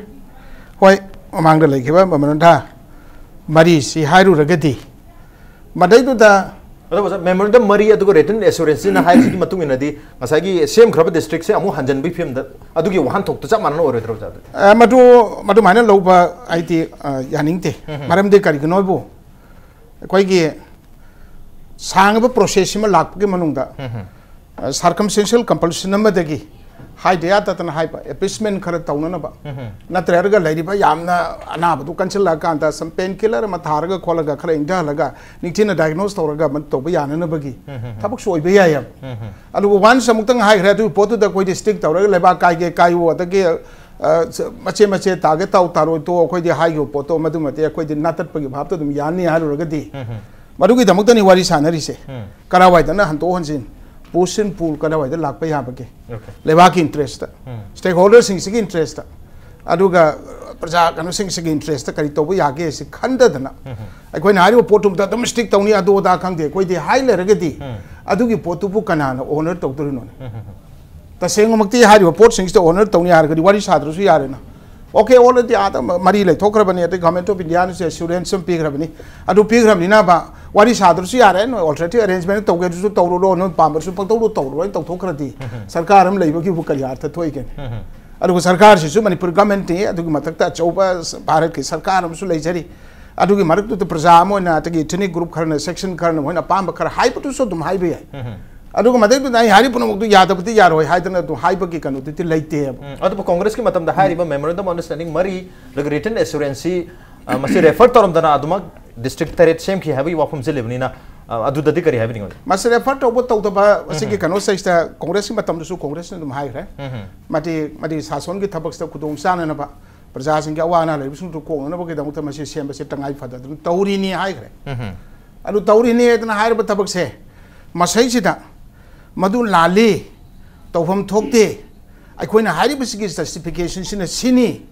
ꯍꯣꯏ, ꯃꯃꯥꯡꯗ ꯂꯩꯈꯤꯕ memoranda ꯃꯔꯤꯁꯤ ꯍꯥꯏꯔꯨꯔꯒꯗꯤ, ꯃꯗꯩꯗꯨꯗ ꯑꯗꯣ ꯑꯣꯖꯥ, memoranda ꯃꯔꯤ ꯑꯗꯨꯒ written assurance ꯁꯤꯅ ꯍꯥꯏꯔꯤꯁꯤꯒꯤ ꯃꯇꯨꯡ ꯏꯟꯅꯗꯤ ꯉꯁꯥꯏꯒꯤ ꯁꯦꯝꯈ꯭ꯔꯕ district ꯁꯦ ꯑꯃꯨꯛ ꯍꯟꯖꯤꯟꯕꯒꯤ ꯐꯤꯕꯝꯗ ꯑꯗꯨꯒꯤ ꯋꯥꯍꯟꯊꯣꯛꯇ ꯆꯞ ꯃꯥꯟꯅꯅ ꯑꯣꯏꯔꯣꯏꯗ꯭ꯔꯣ, ꯑꯣꯖꯥ, ꯑꯗꯨꯗꯤ? ꯑ, ꯃꯗꯨ, ꯃꯗꯨꯃꯥꯏꯅ ꯂꯧꯕ ꯑꯩꯗꯤ, ꯑ, ꯌꯥꯅꯤꯡꯗꯦ꯫ ꯎꯝ, ꯎꯝ꯫ ꯃꯔꯝꯗꯤ ꯀꯔꯤꯒꯤꯅꯣ ꯍꯥꯏꯕꯨ, ꯑꯩꯈꯣꯏꯒꯤ ꯁꯥꯡꯉꯕ process ꯁꯤꯃ ꯂꯥꯛꯄꯒꯤ ꯃꯅꯨꯡꯗ, ꯎꯝ, ꯎꯝ꯫ ꯑ, circumstantial compulsion ꯑꯃꯗꯒꯤ ꯍꯥꯏꯗ ꯌꯥꯗꯗꯅ ꯍꯥꯏꯕ, appeasement ꯈꯔ ꯇꯧꯅꯅꯕ, ꯎꯝ, ꯎꯝ꯫ ꯅꯠꯇ꯭ꯔꯒ ꯂꯩꯔꯤꯕ ꯌꯥꯝꯅ ꯑꯅꯥꯕꯗꯨ ꯀꯟꯁꯤꯜꯂꯛꯑꯀꯥꯟꯗ some painkiller ꯑꯃ ꯊꯥꯔꯒ ꯈꯣꯠꯂꯒ ꯈꯔ ꯏꯪꯊꯍꯜꯂꯒ ꯅꯤꯡꯊꯤꯅ diagnose ꯇꯧꯔꯒ ꯃꯗꯨ ꯇꯧꯕ ꯌꯥꯅꯅꯕꯒꯤ ꯎꯝ, ꯎꯝ, ꯎꯝ꯫ ꯊꯕꯛꯁꯨ ꯑꯣꯏꯕ ꯌꯥꯏꯑꯕ꯫ ꯎꯝ, ꯎꯝ꯫ ꯑꯗꯨꯕꯨ once ꯑꯃꯨꯛꯇꯪ ꯍꯥꯏꯈ꯭ꯔꯦ, ꯑꯗꯨꯒꯤ ꯄꯣꯠꯇꯨꯗ ꯑꯩꯈꯣꯏꯗꯤ stick ꯇꯧꯔꯒ ꯂꯩꯕꯥꯛ ꯀꯥꯏꯒꯦ ꯀꯥꯏꯌꯨ, ꯑꯗꯒꯤ, ꯑ, ꯃꯆꯦ ꯃꯆꯦ ꯇꯥꯒꯦ ꯇꯥꯎ, ꯇꯥꯔꯣꯏ ꯇꯣꯛꯑꯣ, ꯑꯩꯈꯣꯏꯗꯤ ꯍꯥꯏꯈꯤꯕ ꯄꯣꯠꯇꯣ ꯃꯗꯨꯃꯗꯤ ꯑꯩꯈꯣꯏꯗꯤ ꯅꯥꯇꯠꯄꯒꯤ ꯚꯥꯞꯇ ꯑꯗꯨꯝ ꯌꯥꯅꯤ ꯍꯥꯏꯔꯨꯔꯒꯗꯤ, ꯎꯝ, ꯎꯝ꯫ ꯃꯗꯨꯒꯤꯗꯃꯛꯇꯅꯤ ꯋꯥꯔꯤ ꯁꯥꯟꯅꯔꯤꯁꯦ꯫ ꯎꯝ꯫ ꯀꯔꯥꯏꯋꯥꯏꯗꯅ ꯍꯟꯗꯣꯛ ꯍꯟꯖꯤꯟ, Push and pull ꯀꯗꯥꯏꯋꯥꯏꯗ ꯂꯥꯛꯄ ꯌꯥꯕꯒꯦ? Okay. ꯂꯩꯕꯥꯛꯀꯤ interest, stakeholderꯁꯤꯡꯁꯤꯒꯤ interest, ꯑꯗꯨꯒ ꯄ꯭ꯔꯖꯥ ꯀꯩꯅꯣꯁꯤꯡꯁꯤꯒꯤ interest ꯀꯔꯤ ꯇꯧꯕ ꯌꯥꯒꯦ ꯁꯤ ꯈꯟꯗꯗꯅ, ꯑꯩꯈꯣꯏꯅ ꯍꯥꯏꯔꯤꯕ ꯄꯣꯠꯇꯨꯃꯗ ꯑꯗꯨꯝ stick ꯇꯧꯅꯤ, ꯑꯗꯨ ꯑꯗꯥ ꯈꯪꯗꯦ, ꯑꯩꯈꯣꯏꯗꯤ ꯍꯥꯏ ꯂꯩꯔꯒꯗꯤ, ꯑꯗꯨꯒꯤ ꯄꯣꯠꯇꯨꯕꯨ ꯀꯅꯥꯅ honor ꯇꯧꯗꯣꯔꯤꯅꯣꯅꯦ? ꯇꯁꯦꯡꯅꯃꯛꯇꯤ ꯍꯥꯏꯔꯤꯕ ꯄꯣꯠꯁꯤꯡꯁꯤꯗ honor ꯇꯧꯅꯤ ꯍꯥꯏꯔꯒꯗꯤ ꯋꯥꯔꯤ ꯁꯥꯗ꯭ꯔꯁꯨ ꯌꯥꯔꯦꯅ꯫ Okay, already ꯑꯥꯗ ꯃ-, ꯃꯔꯤ ꯂꯩꯊꯣꯛꯈ꯭ꯔꯕꯅꯤ, ꯑꯗꯩ Government of Indiaꯅꯁꯨ assurance ꯑꯃ ꯄꯤꯈ꯭ꯔꯕꯅꯤ꯫ ꯑꯗꯨ ꯄꯤꯈ꯭ꯔꯕꯅꯤꯅꯕ, ꯋꯥꯔꯤ ꯁꯥꯗ꯭ꯔꯁꯨ ꯌꯥꯔꯦ, ꯅꯣꯏ alternative arrangement ꯇꯧꯒꯦ ꯑꯗꯨꯁꯨ ꯇꯧꯔꯨꯔꯣ, ꯅꯣꯏ ꯄꯥꯝꯕꯁꯨ ꯄꯪꯇꯧꯗꯨ ꯇꯧꯔꯨꯔꯣ, ꯍꯥꯏꯅ ꯇꯧꯊꯣꯛꯈ꯭ꯔꯗꯤ ꯁꯔꯀꯥꯔ ꯑꯃ ꯂꯩꯕꯒꯤꯕꯨ ꯀꯔꯤ ꯑꯔꯊ ꯊꯣꯛꯏꯒꯦ? ꯑꯗꯨꯒ ꯁꯔꯀꯥꯔꯁꯤꯁꯨ ꯃꯅꯤꯄꯨꯔ governmentꯅꯤ, ꯑꯗꯨꯒꯤ ꯃꯊꯛꯇ ꯑꯆꯧꯕ ꯁ-, ꯚꯥꯔꯠꯀꯤ ꯁꯔꯀꯥꯔ ꯑꯃꯁꯨ ꯂꯩꯖꯔꯤ꯫ ꯑꯗꯨꯒꯤ ꯃꯔꯛꯇꯨꯗ ꯄ꯭ꯔꯖꯥ ꯑꯃ ꯑꯣꯏꯅ, ꯑꯗꯒꯤ ethnic group ꯈꯔꯅ, section ꯈꯔꯅ, ꯃꯣꯏꯅ ꯑꯄꯥꯝꯕ ꯈꯔ ꯍꯥꯏꯕꯗꯨꯁꯨ ꯑꯗꯨꯝ ꯍꯥꯏꯕ ꯌꯥꯏ꯫ ꯑꯗꯨꯒ ꯃꯗꯩꯗꯨꯗ ꯑꯩ ꯍꯥꯏꯔꯤ ꯄꯨꯝꯅꯃꯛꯇꯨ ꯌꯥꯗꯕꯗꯤ ꯌꯥꯔꯣꯏ ꯍꯥꯏꯗꯅ ꯑꯗꯨꯝ ꯍꯥꯏꯕꯒꯤ ꯀꯩꯅꯣꯗꯨꯗꯤ ꯂꯩꯇꯦꯕ꯫ ꯎꯝ, ꯑꯗꯨꯕꯨ ꯀꯣꯡꯒ꯭ꯔꯦꯁꯀꯤ ꯃꯇꯝꯗ ꯍꯥꯏꯔꯤꯕ memorandum of understanding ꯃꯔꯤ, ꯑꯗꯨꯒ written assuranceꯁꯤ, ꯑ, ꯃꯁꯤ refer ꯇꯧꯔꯝꯗꯅ ꯑꯗꯨꯃꯛ district ꯇꯔꯦꯠ ꯁꯦꯝꯈꯤ ꯍꯥꯏꯕꯒꯤ ꯋꯥꯐꯝꯁꯦ ꯂꯩꯕꯅꯤꯅ, ꯑ, ꯑꯗꯨꯗꯗꯤ ꯀꯔꯤ ꯍꯥꯏꯕꯤꯅꯤꯡꯉꯤ? ꯃꯁꯤ refer ꯇꯧꯕ ꯇꯧꯗꯕ ꯑꯁꯤꯒꯤ ꯀꯩꯅꯣ ꯁꯤꯗꯩꯁꯤꯗ ꯀꯣꯡꯒ꯭ꯔꯦꯁꯀꯤ ꯃꯇꯝꯗꯁꯨ ꯀꯣꯡꯒ꯭ꯔꯦꯁꯅ ꯑꯗꯨꯝ ꯍꯥꯏꯈ꯭ꯔꯦ꯫ ꯃꯗꯤ, ꯃꯗꯤ ꯁꯥꯁꯣꯟꯒꯤ ꯊꯕꯛꯁꯤꯗ ꯈꯨꯗꯣꯡ ꯆꯥꯅꯅꯕ, ꯄ꯭ꯔꯖꯥꯁꯤꯡꯒꯤ ꯑꯋꯥ ꯑꯅꯥ ꯂꯩꯕꯁꯤꯡꯗꯨ ꯀꯣꯛꯅꯅꯕꯒꯤꯗꯃꯛꯇ ꯃꯁꯤ ꯁꯦꯝꯕꯁꯦ ꯇꯉꯥꯏ ꯐꯗꯗꯅ ꯇꯧꯔꯤꯅꯤ ꯍꯥꯏꯈ꯭ꯔꯦ꯫ ꯑꯗꯨ ꯇꯧꯔꯤꯅꯤ ꯍꯥꯏꯗꯅ ꯍꯥꯏꯔꯤꯕ ꯊꯕꯛꯁꯦ, ꯃꯁꯩꯁꯤꯗ ꯃꯗꯨ ꯂꯥꯜꯂꯤ, ꯇꯧꯐꯝ ꯊꯣꯛꯇꯦ, ꯑꯩꯈꯣꯏꯅ ꯍꯥꯏꯔꯤꯕꯁꯤꯒꯤ justificationꯁꯤꯅ ꯁꯤꯅꯤ,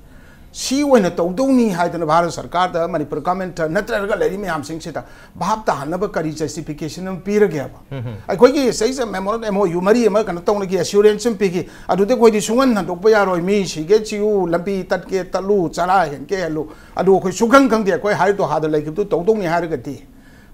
ꯁꯤ ꯑꯣꯏꯅ ꯇꯧꯗꯧꯅꯤ ꯍꯥꯏꯗꯅ ꯚꯥꯔꯠ ꯁꯔꯀꯥꯔꯗ, ꯃꯅꯤꯄꯨꯔ government ꯅꯠꯇ꯭ꯔꯒ ꯂꯩꯔꯤ ꯃꯌꯥꯝꯁꯤꯡꯁꯤꯗ ꯚꯥꯞ ꯇꯥꯍꯟꯅꯕ ꯀꯔꯤ justification ꯑꯃ ꯄꯤꯔꯒꯦꯕ? ꯑꯩꯈꯣꯏꯒꯤ ꯁꯤꯗꯩꯁꯤꯗ memorandum, MOU ꯃꯔꯤ ꯑꯃ ꯀꯩꯅꯣ ꯇꯧꯅꯒꯤ, assurance ꯑꯃ ꯄꯤꯈꯤ, ꯑꯗꯨꯗꯤ ꯑꯩꯈꯣꯏꯗꯤ ꯁꯨꯡꯍꯟ ꯍꯟꯗꯣꯛꯄ ꯌꯥꯔꯣꯏ, ꯃꯤ ꯁꯤꯒꯦ ꯁꯤꯌꯨ, ꯂꯝꯕꯤ ꯇꯠꯀꯦ ꯇꯠꯂꯨ, ꯆꯔꯥ ꯍꯦꯟꯒꯦ ꯍꯦꯜꯂꯨ, ꯑꯗꯨ ꯑꯩꯈꯣꯏ ꯁꯨꯡꯈꯪ ꯈꯪꯗꯦ, ꯑꯩꯈꯣꯏ ꯍꯥꯏꯔꯤꯗꯣ ꯑꯥꯗ ꯂꯩꯈꯤꯕꯗꯨ ꯇꯧꯗꯧꯅꯤ ꯍꯥꯏꯔꯒꯗꯤ꯫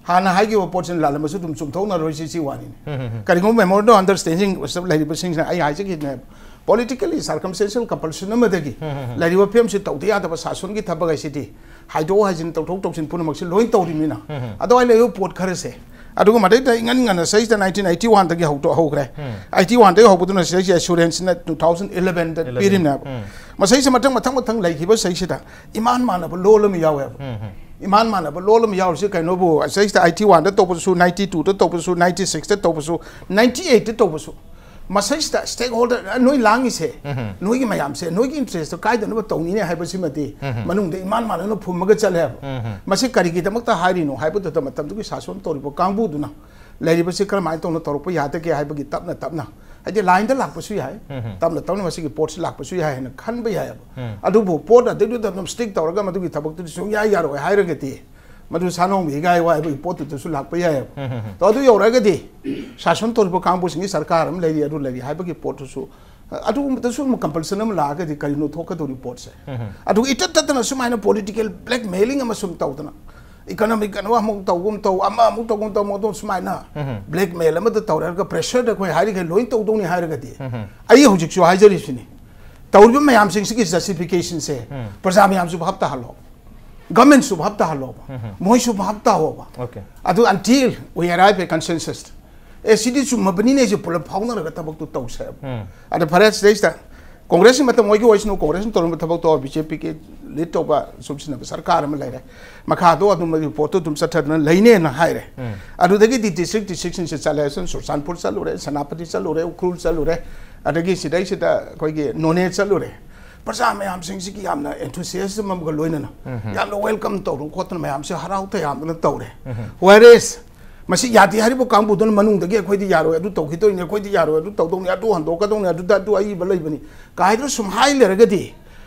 ꯍꯥꯟꯅ ꯍꯥꯏꯈꯤꯕ ꯄꯣꯠꯁꯤꯅ ꯂꯥꯜꯂꯝꯃꯁꯨ ꯑꯗꯨꯝ ꯆꯨꯝꯊꯣꯛꯅꯔꯣꯏ ꯁꯤ, ꯁꯤ ꯋꯥꯅꯤꯅꯦ꯫ ꯀꯔꯤꯒꯨꯝꯕ memorandum of understanding ꯂꯩꯔꯤꯕꯁꯤꯡꯁꯤꯅ ꯑꯩ ꯍꯥꯏꯖꯈꯤꯕꯅꯦ, politically circumstantial compulsion ꯑꯃꯗꯒꯤ ꯂꯩꯔꯤꯕ ꯐꯤꯕꯝꯁꯤ ꯇꯧꯗ ꯌꯥꯗꯕ ꯁꯥꯁꯣꯟꯒꯤ ꯊꯕꯛ ꯍꯥꯏꯁꯤꯗꯤ ꯍꯥꯏꯗꯣꯛ ꯍꯥꯏꯖꯤꯟ, ꯇꯧꯊꯣꯛ ꯇꯧꯁꯤꯟ ꯄꯨꯝꯅꯃꯛꯁꯤ ꯂꯣꯏ ꯇꯧꯔꯤꯕꯅꯤꯅ꯫ ꯑꯗꯨꯋꯥꯏ ꯂꯩꯔꯤꯕ ꯄꯣꯠ ꯈꯔꯁꯦ, ꯑꯗꯨꯒ ꯃꯗꯩꯗ ꯏꯉꯟ ꯉꯟꯅ ꯁꯤꯗꯩꯁꯤꯗ nineteen eighty oneꯗꯒꯤ ꯍꯧꯗꯣ-, ꯍꯧꯈ꯭ꯔꯦ꯫ Eighty oneꯗꯒꯤ ꯍꯧꯕꯗꯨꯅ ꯁꯤꯗꯩꯁꯤ assuranceꯅ two thousand elevenꯗ ꯄꯤꯔꯤꯕꯅꯦꯕ꯫ ꯃꯁꯩꯁꯤ ꯃꯊꯪ ꯃꯊꯪ ꯃꯊꯪ ꯂꯩꯈꯤꯕ ꯁꯤꯗꯩꯁꯤꯗ ꯏꯃꯥꯟ ꯃꯥꯟꯅꯕ ꯂꯣꯜ ꯑꯃ ꯌꯥꯎꯋꯦꯕ꯫ ꯏꯃꯥꯟ ꯃꯥꯟꯅꯕ ꯂꯣꯜ ꯑꯃ ꯌꯥꯎꯔꯤꯁꯤ ꯀꯩꯅꯣꯕꯨ, ꯁꯤꯗꯩꯁꯤꯗ eighty oneꯗ ꯇꯧꯕꯁꯨ, ninety twoꯗ ꯇꯧꯕꯁꯨ, ninety sixꯇ ꯇꯧꯕꯁꯨ, ninety eightꯇ ꯇꯧꯕꯁꯨ, ꯃꯁꯩꯁꯤꯗ stakeholder, ꯑ, ꯅꯣꯏ ꯂꯥꯡꯉꯤꯁꯦ, ꯅꯣꯏꯒꯤ ꯃꯌꯥꯝꯁꯦ, ꯅꯣꯏꯒꯤ interestꯇꯣ ꯀꯥꯏꯗꯅꯕ ꯇꯧꯅꯤꯅꯦ ꯍꯥꯏꯕꯁꯤꯃꯗꯤ ꯃꯅꯨꯡꯗ ꯏꯃꯥꯟ ꯃꯥꯟꯅꯅ ꯐꯨꯝꯃꯒ ꯆꯠꯂꯦꯕ꯫ ꯃꯁꯤ ꯀꯔꯤꯒꯤꯗꯃꯛꯇ ꯍꯥꯏꯔꯤꯅꯣ ꯍꯥꯏꯕꯗꯨꯗ ꯃꯇꯝꯗꯨꯒꯤ ꯁꯥꯁꯣꯟ ꯇꯧꯔꯤꯕ ꯀꯥꯡꯕꯨꯗꯨꯅ ꯂꯩꯔꯤꯕꯁꯤ ꯀꯔꯝꯍꯥꯏꯅ ꯇꯧꯅ ꯇꯧꯔꯛꯄ ꯌꯥꯗꯒꯦ ꯍꯥꯏꯕꯒꯤ ꯇꯞꯅ ꯇꯞꯅ, ꯍꯥꯏꯗꯤ line ꯗ ꯂꯥꯛꯄꯁꯨ ꯌꯥꯏ, ꯎꯝ. ꯇꯞꯅ ꯇꯞꯅ ꯃꯁꯤꯒꯤ ꯄꯣꯠꯁꯤ ꯂꯥꯛꯄꯁꯨ ꯌꯥꯏ ꯍꯥꯏꯅ ꯈꯟꯕ ꯌꯥꯏꯑꯕ꯫ ꯎꯝ. ꯑꯗꯨꯕꯨ ꯄꯣꯠ ꯑꯗꯨꯗꯨꯗ ꯑꯗꯨꯝ stick ꯇꯧꯔꯒ ꯃꯗꯨꯒꯤ ꯊꯕꯛꯇꯨꯗꯤ ꯁꯨꯡꯌꯥ ꯌꯥꯔꯣꯏ ꯍꯥꯏꯔꯒꯗꯤ, ꯃꯗꯨ ꯁꯥꯅꯣꯡꯕ ꯍꯤꯒꯥꯏ ꯋꯥ ꯍꯥꯏꯕꯒꯤ ꯄꯣꯠꯇꯨꯗꯁꯨ ꯂꯥꯛꯄ ꯌꯥꯏꯑꯕ꯫ ꯎꯝ, ꯎꯝ, ꯎꯝ. ꯑꯗꯣ ꯑꯗꯨ ꯌꯧꯔꯛꯑꯒꯗꯤ ꯁꯥꯁꯟ ꯇꯧꯔꯤꯕ ꯀꯥꯡꯕꯨꯁꯤꯡꯒꯤ ꯁꯔꯀꯥꯔ ꯑꯃ ꯂꯩꯔꯤ, ꯑꯗꯨ ꯂꯩꯔꯤ ꯍꯥꯏꯕꯒꯤ ꯄꯣꯠꯇꯨꯁꯨ, ꯑꯗꯨꯒꯨꯝꯕꯗꯁꯨ ꯑꯃꯨꯛ compulsion ꯑꯃ ꯂꯥꯛꯑꯒꯗꯤ ꯀꯔꯤꯅꯣ ꯊꯣꯛꯀꯗꯧꯔꯤ ꯄꯣꯠꯁꯦ? ꯎꯝ. ꯑꯗꯨꯒ ꯏꯇꯠ ꯇꯠꯇꯅ ꯁꯨꯃꯥꯏꯅ political blackmailing ꯑꯃ ꯁꯨꯝ ꯇꯧꯗꯅ, economic ꯀꯩꯅꯣ ꯑꯃꯨꯛ ꯇꯧꯒꯨꯝ ꯇꯧ, ꯑꯃ ꯑꯃꯨꯛ ꯇꯧꯒꯨꯝ ꯇꯧ, ꯃꯗꯨ ꯁꯨꯃꯥꯏꯅ ꯎꯝ. blackmail ꯑꯃꯗ ꯇꯧꯔꯒ pressure ꯗ ꯑꯩꯈꯣꯏ ꯍꯥꯏꯔꯤꯈꯩ ꯂꯣꯏ ꯇꯧꯗꯧꯅꯤ ꯍꯥꯏꯔꯒꯗꯤ, ꯎꯝ. ꯑꯩ ꯍꯧꯖꯤꯛꯁꯨ ꯍꯥꯏꯖꯔꯤꯁꯤꯅꯤ, ꯇꯧꯔꯤꯕ ꯃꯌꯥꯝꯁꯤꯡꯁꯤꯒꯤ justification ꯁꯦ ꯎꯝ. ꯄ꯭ꯔꯖꯥ ꯃꯌꯥꯝꯁꯨ ꯚꯥꯞ ꯇꯥꯍꯜꯂꯣ, government ꯁꯨ ꯚꯥꯞ ꯇꯥꯍꯜꯂꯣꯕ, ꯎꯝ. ꯃꯣꯏꯁꯨ ꯚꯥꯞ ꯇꯥꯍꯣꯕ꯫ Okay. ꯑꯗꯨ until we arrive at consensus, ꯑꯦ, ꯁꯤꯗꯤ ꯆꯨꯝꯃꯕꯅꯤꯅꯦ, ꯑꯩꯁꯦ ꯄꯨꯂꯞ ꯐꯥꯎꯅꯔꯒ ꯊꯕꯛꯇꯨ ꯇꯧꯁꯦꯕ꯫ ꯎꯝ. ꯑꯗ ꯐꯔꯦ, ꯁꯤꯗꯩꯁꯤꯗ ꯀꯣꯡꯒ꯭ꯔꯦꯁꯀꯤ ꯃꯇꯝ ꯑꯣꯏꯒꯦ ꯑꯣꯏꯁꯅꯨ, ꯀꯣꯡꯒ꯭ꯔꯦꯁꯅ ꯇꯧꯔꯝꯕ ꯊꯕꯛꯇꯣ ꯕꯤ ꯖꯦ ꯄꯤꯒꯤ lead ꯇꯧꯕ ꯁꯨꯝ ꯁꯤꯟꯅꯕ ꯁꯔꯀꯥꯔ ꯑꯃ ꯂꯩꯔꯦ, ꯃꯈꯥꯗꯣ ꯑꯗꯨꯝ ꯃꯗꯨꯒꯤ ꯄꯣꯠꯇꯣ ꯑꯗꯨꯝ ꯆꯠꯊꯗꯅ ꯂꯩꯅꯦꯅ ꯍꯥꯏꯔꯦ꯫ ꯎꯝ. ꯑꯗꯨꯗꯒꯤꯗꯤ district district ꯁꯤꯡꯁꯦ ꯆꯠꯂꯦ, ꯁꯨꯝ ꯆꯨꯔꯆꯥꯟꯄꯨꯔ ꯆꯠꯂꯨꯔꯦ, ꯁꯦꯅꯥꯄꯇꯤ ꯆꯠꯂꯨꯔꯦ, ꯎꯈ꯭ꯔꯨꯜ ꯆꯠꯂꯨꯔꯦ, ꯑꯗꯒꯤ ꯁꯤꯗꯩꯁꯤꯗ ꯑꯩꯈꯣꯏꯒꯤ ꯅꯣꯅꯦ ꯆꯠꯂꯨꯔꯦ꯫ ꯄ꯭ꯔꯖꯥ ꯃꯌꯥꯝꯁꯤꯡꯁꯤꯒꯤ ꯌꯥꯝꯅ enthusiasm ꯑꯃꯒ ꯂꯣꯏꯅꯅ, ꯎꯝ. ꯌꯥꯝꯅ welcome ꯇꯧꯗꯅ ꯈꯣꯠꯇꯅ ꯃꯌꯥꯝꯁꯦ ꯍꯔꯥꯎ ꯇꯌꯥꯝꯗꯅ ꯇꯧꯔꯦ꯫ ꯎꯝ. Whereas ꯃꯁꯤ ꯌꯥꯗꯦ ꯍꯥꯏꯔꯤꯕ ꯀꯥꯡꯕꯨꯗꯨꯅ ꯃꯅꯨꯡꯗꯒꯤ ꯑꯩꯈꯣꯏꯗꯤ ꯌꯥꯔꯣꯏ, ꯑꯗꯨ ꯇꯧꯈꯤꯗꯣꯏꯅꯤ, ꯑꯩꯈꯣꯏꯗꯤ ꯌꯥꯔꯣꯏ, ꯑꯗꯨ ꯇꯧꯗꯧꯅꯤ, ꯑꯗꯨ ꯍꯟꯗꯣꯛꯀꯗꯧꯅꯤ, ꯑꯗꯨꯗ ꯑꯗꯨ ꯑꯏꯕ ꯂꯩꯕꯅꯤ ꯀꯥꯏꯗꯅ ꯁꯨꯝ ꯍꯥꯏ ꯂꯩꯔꯒꯗꯤ,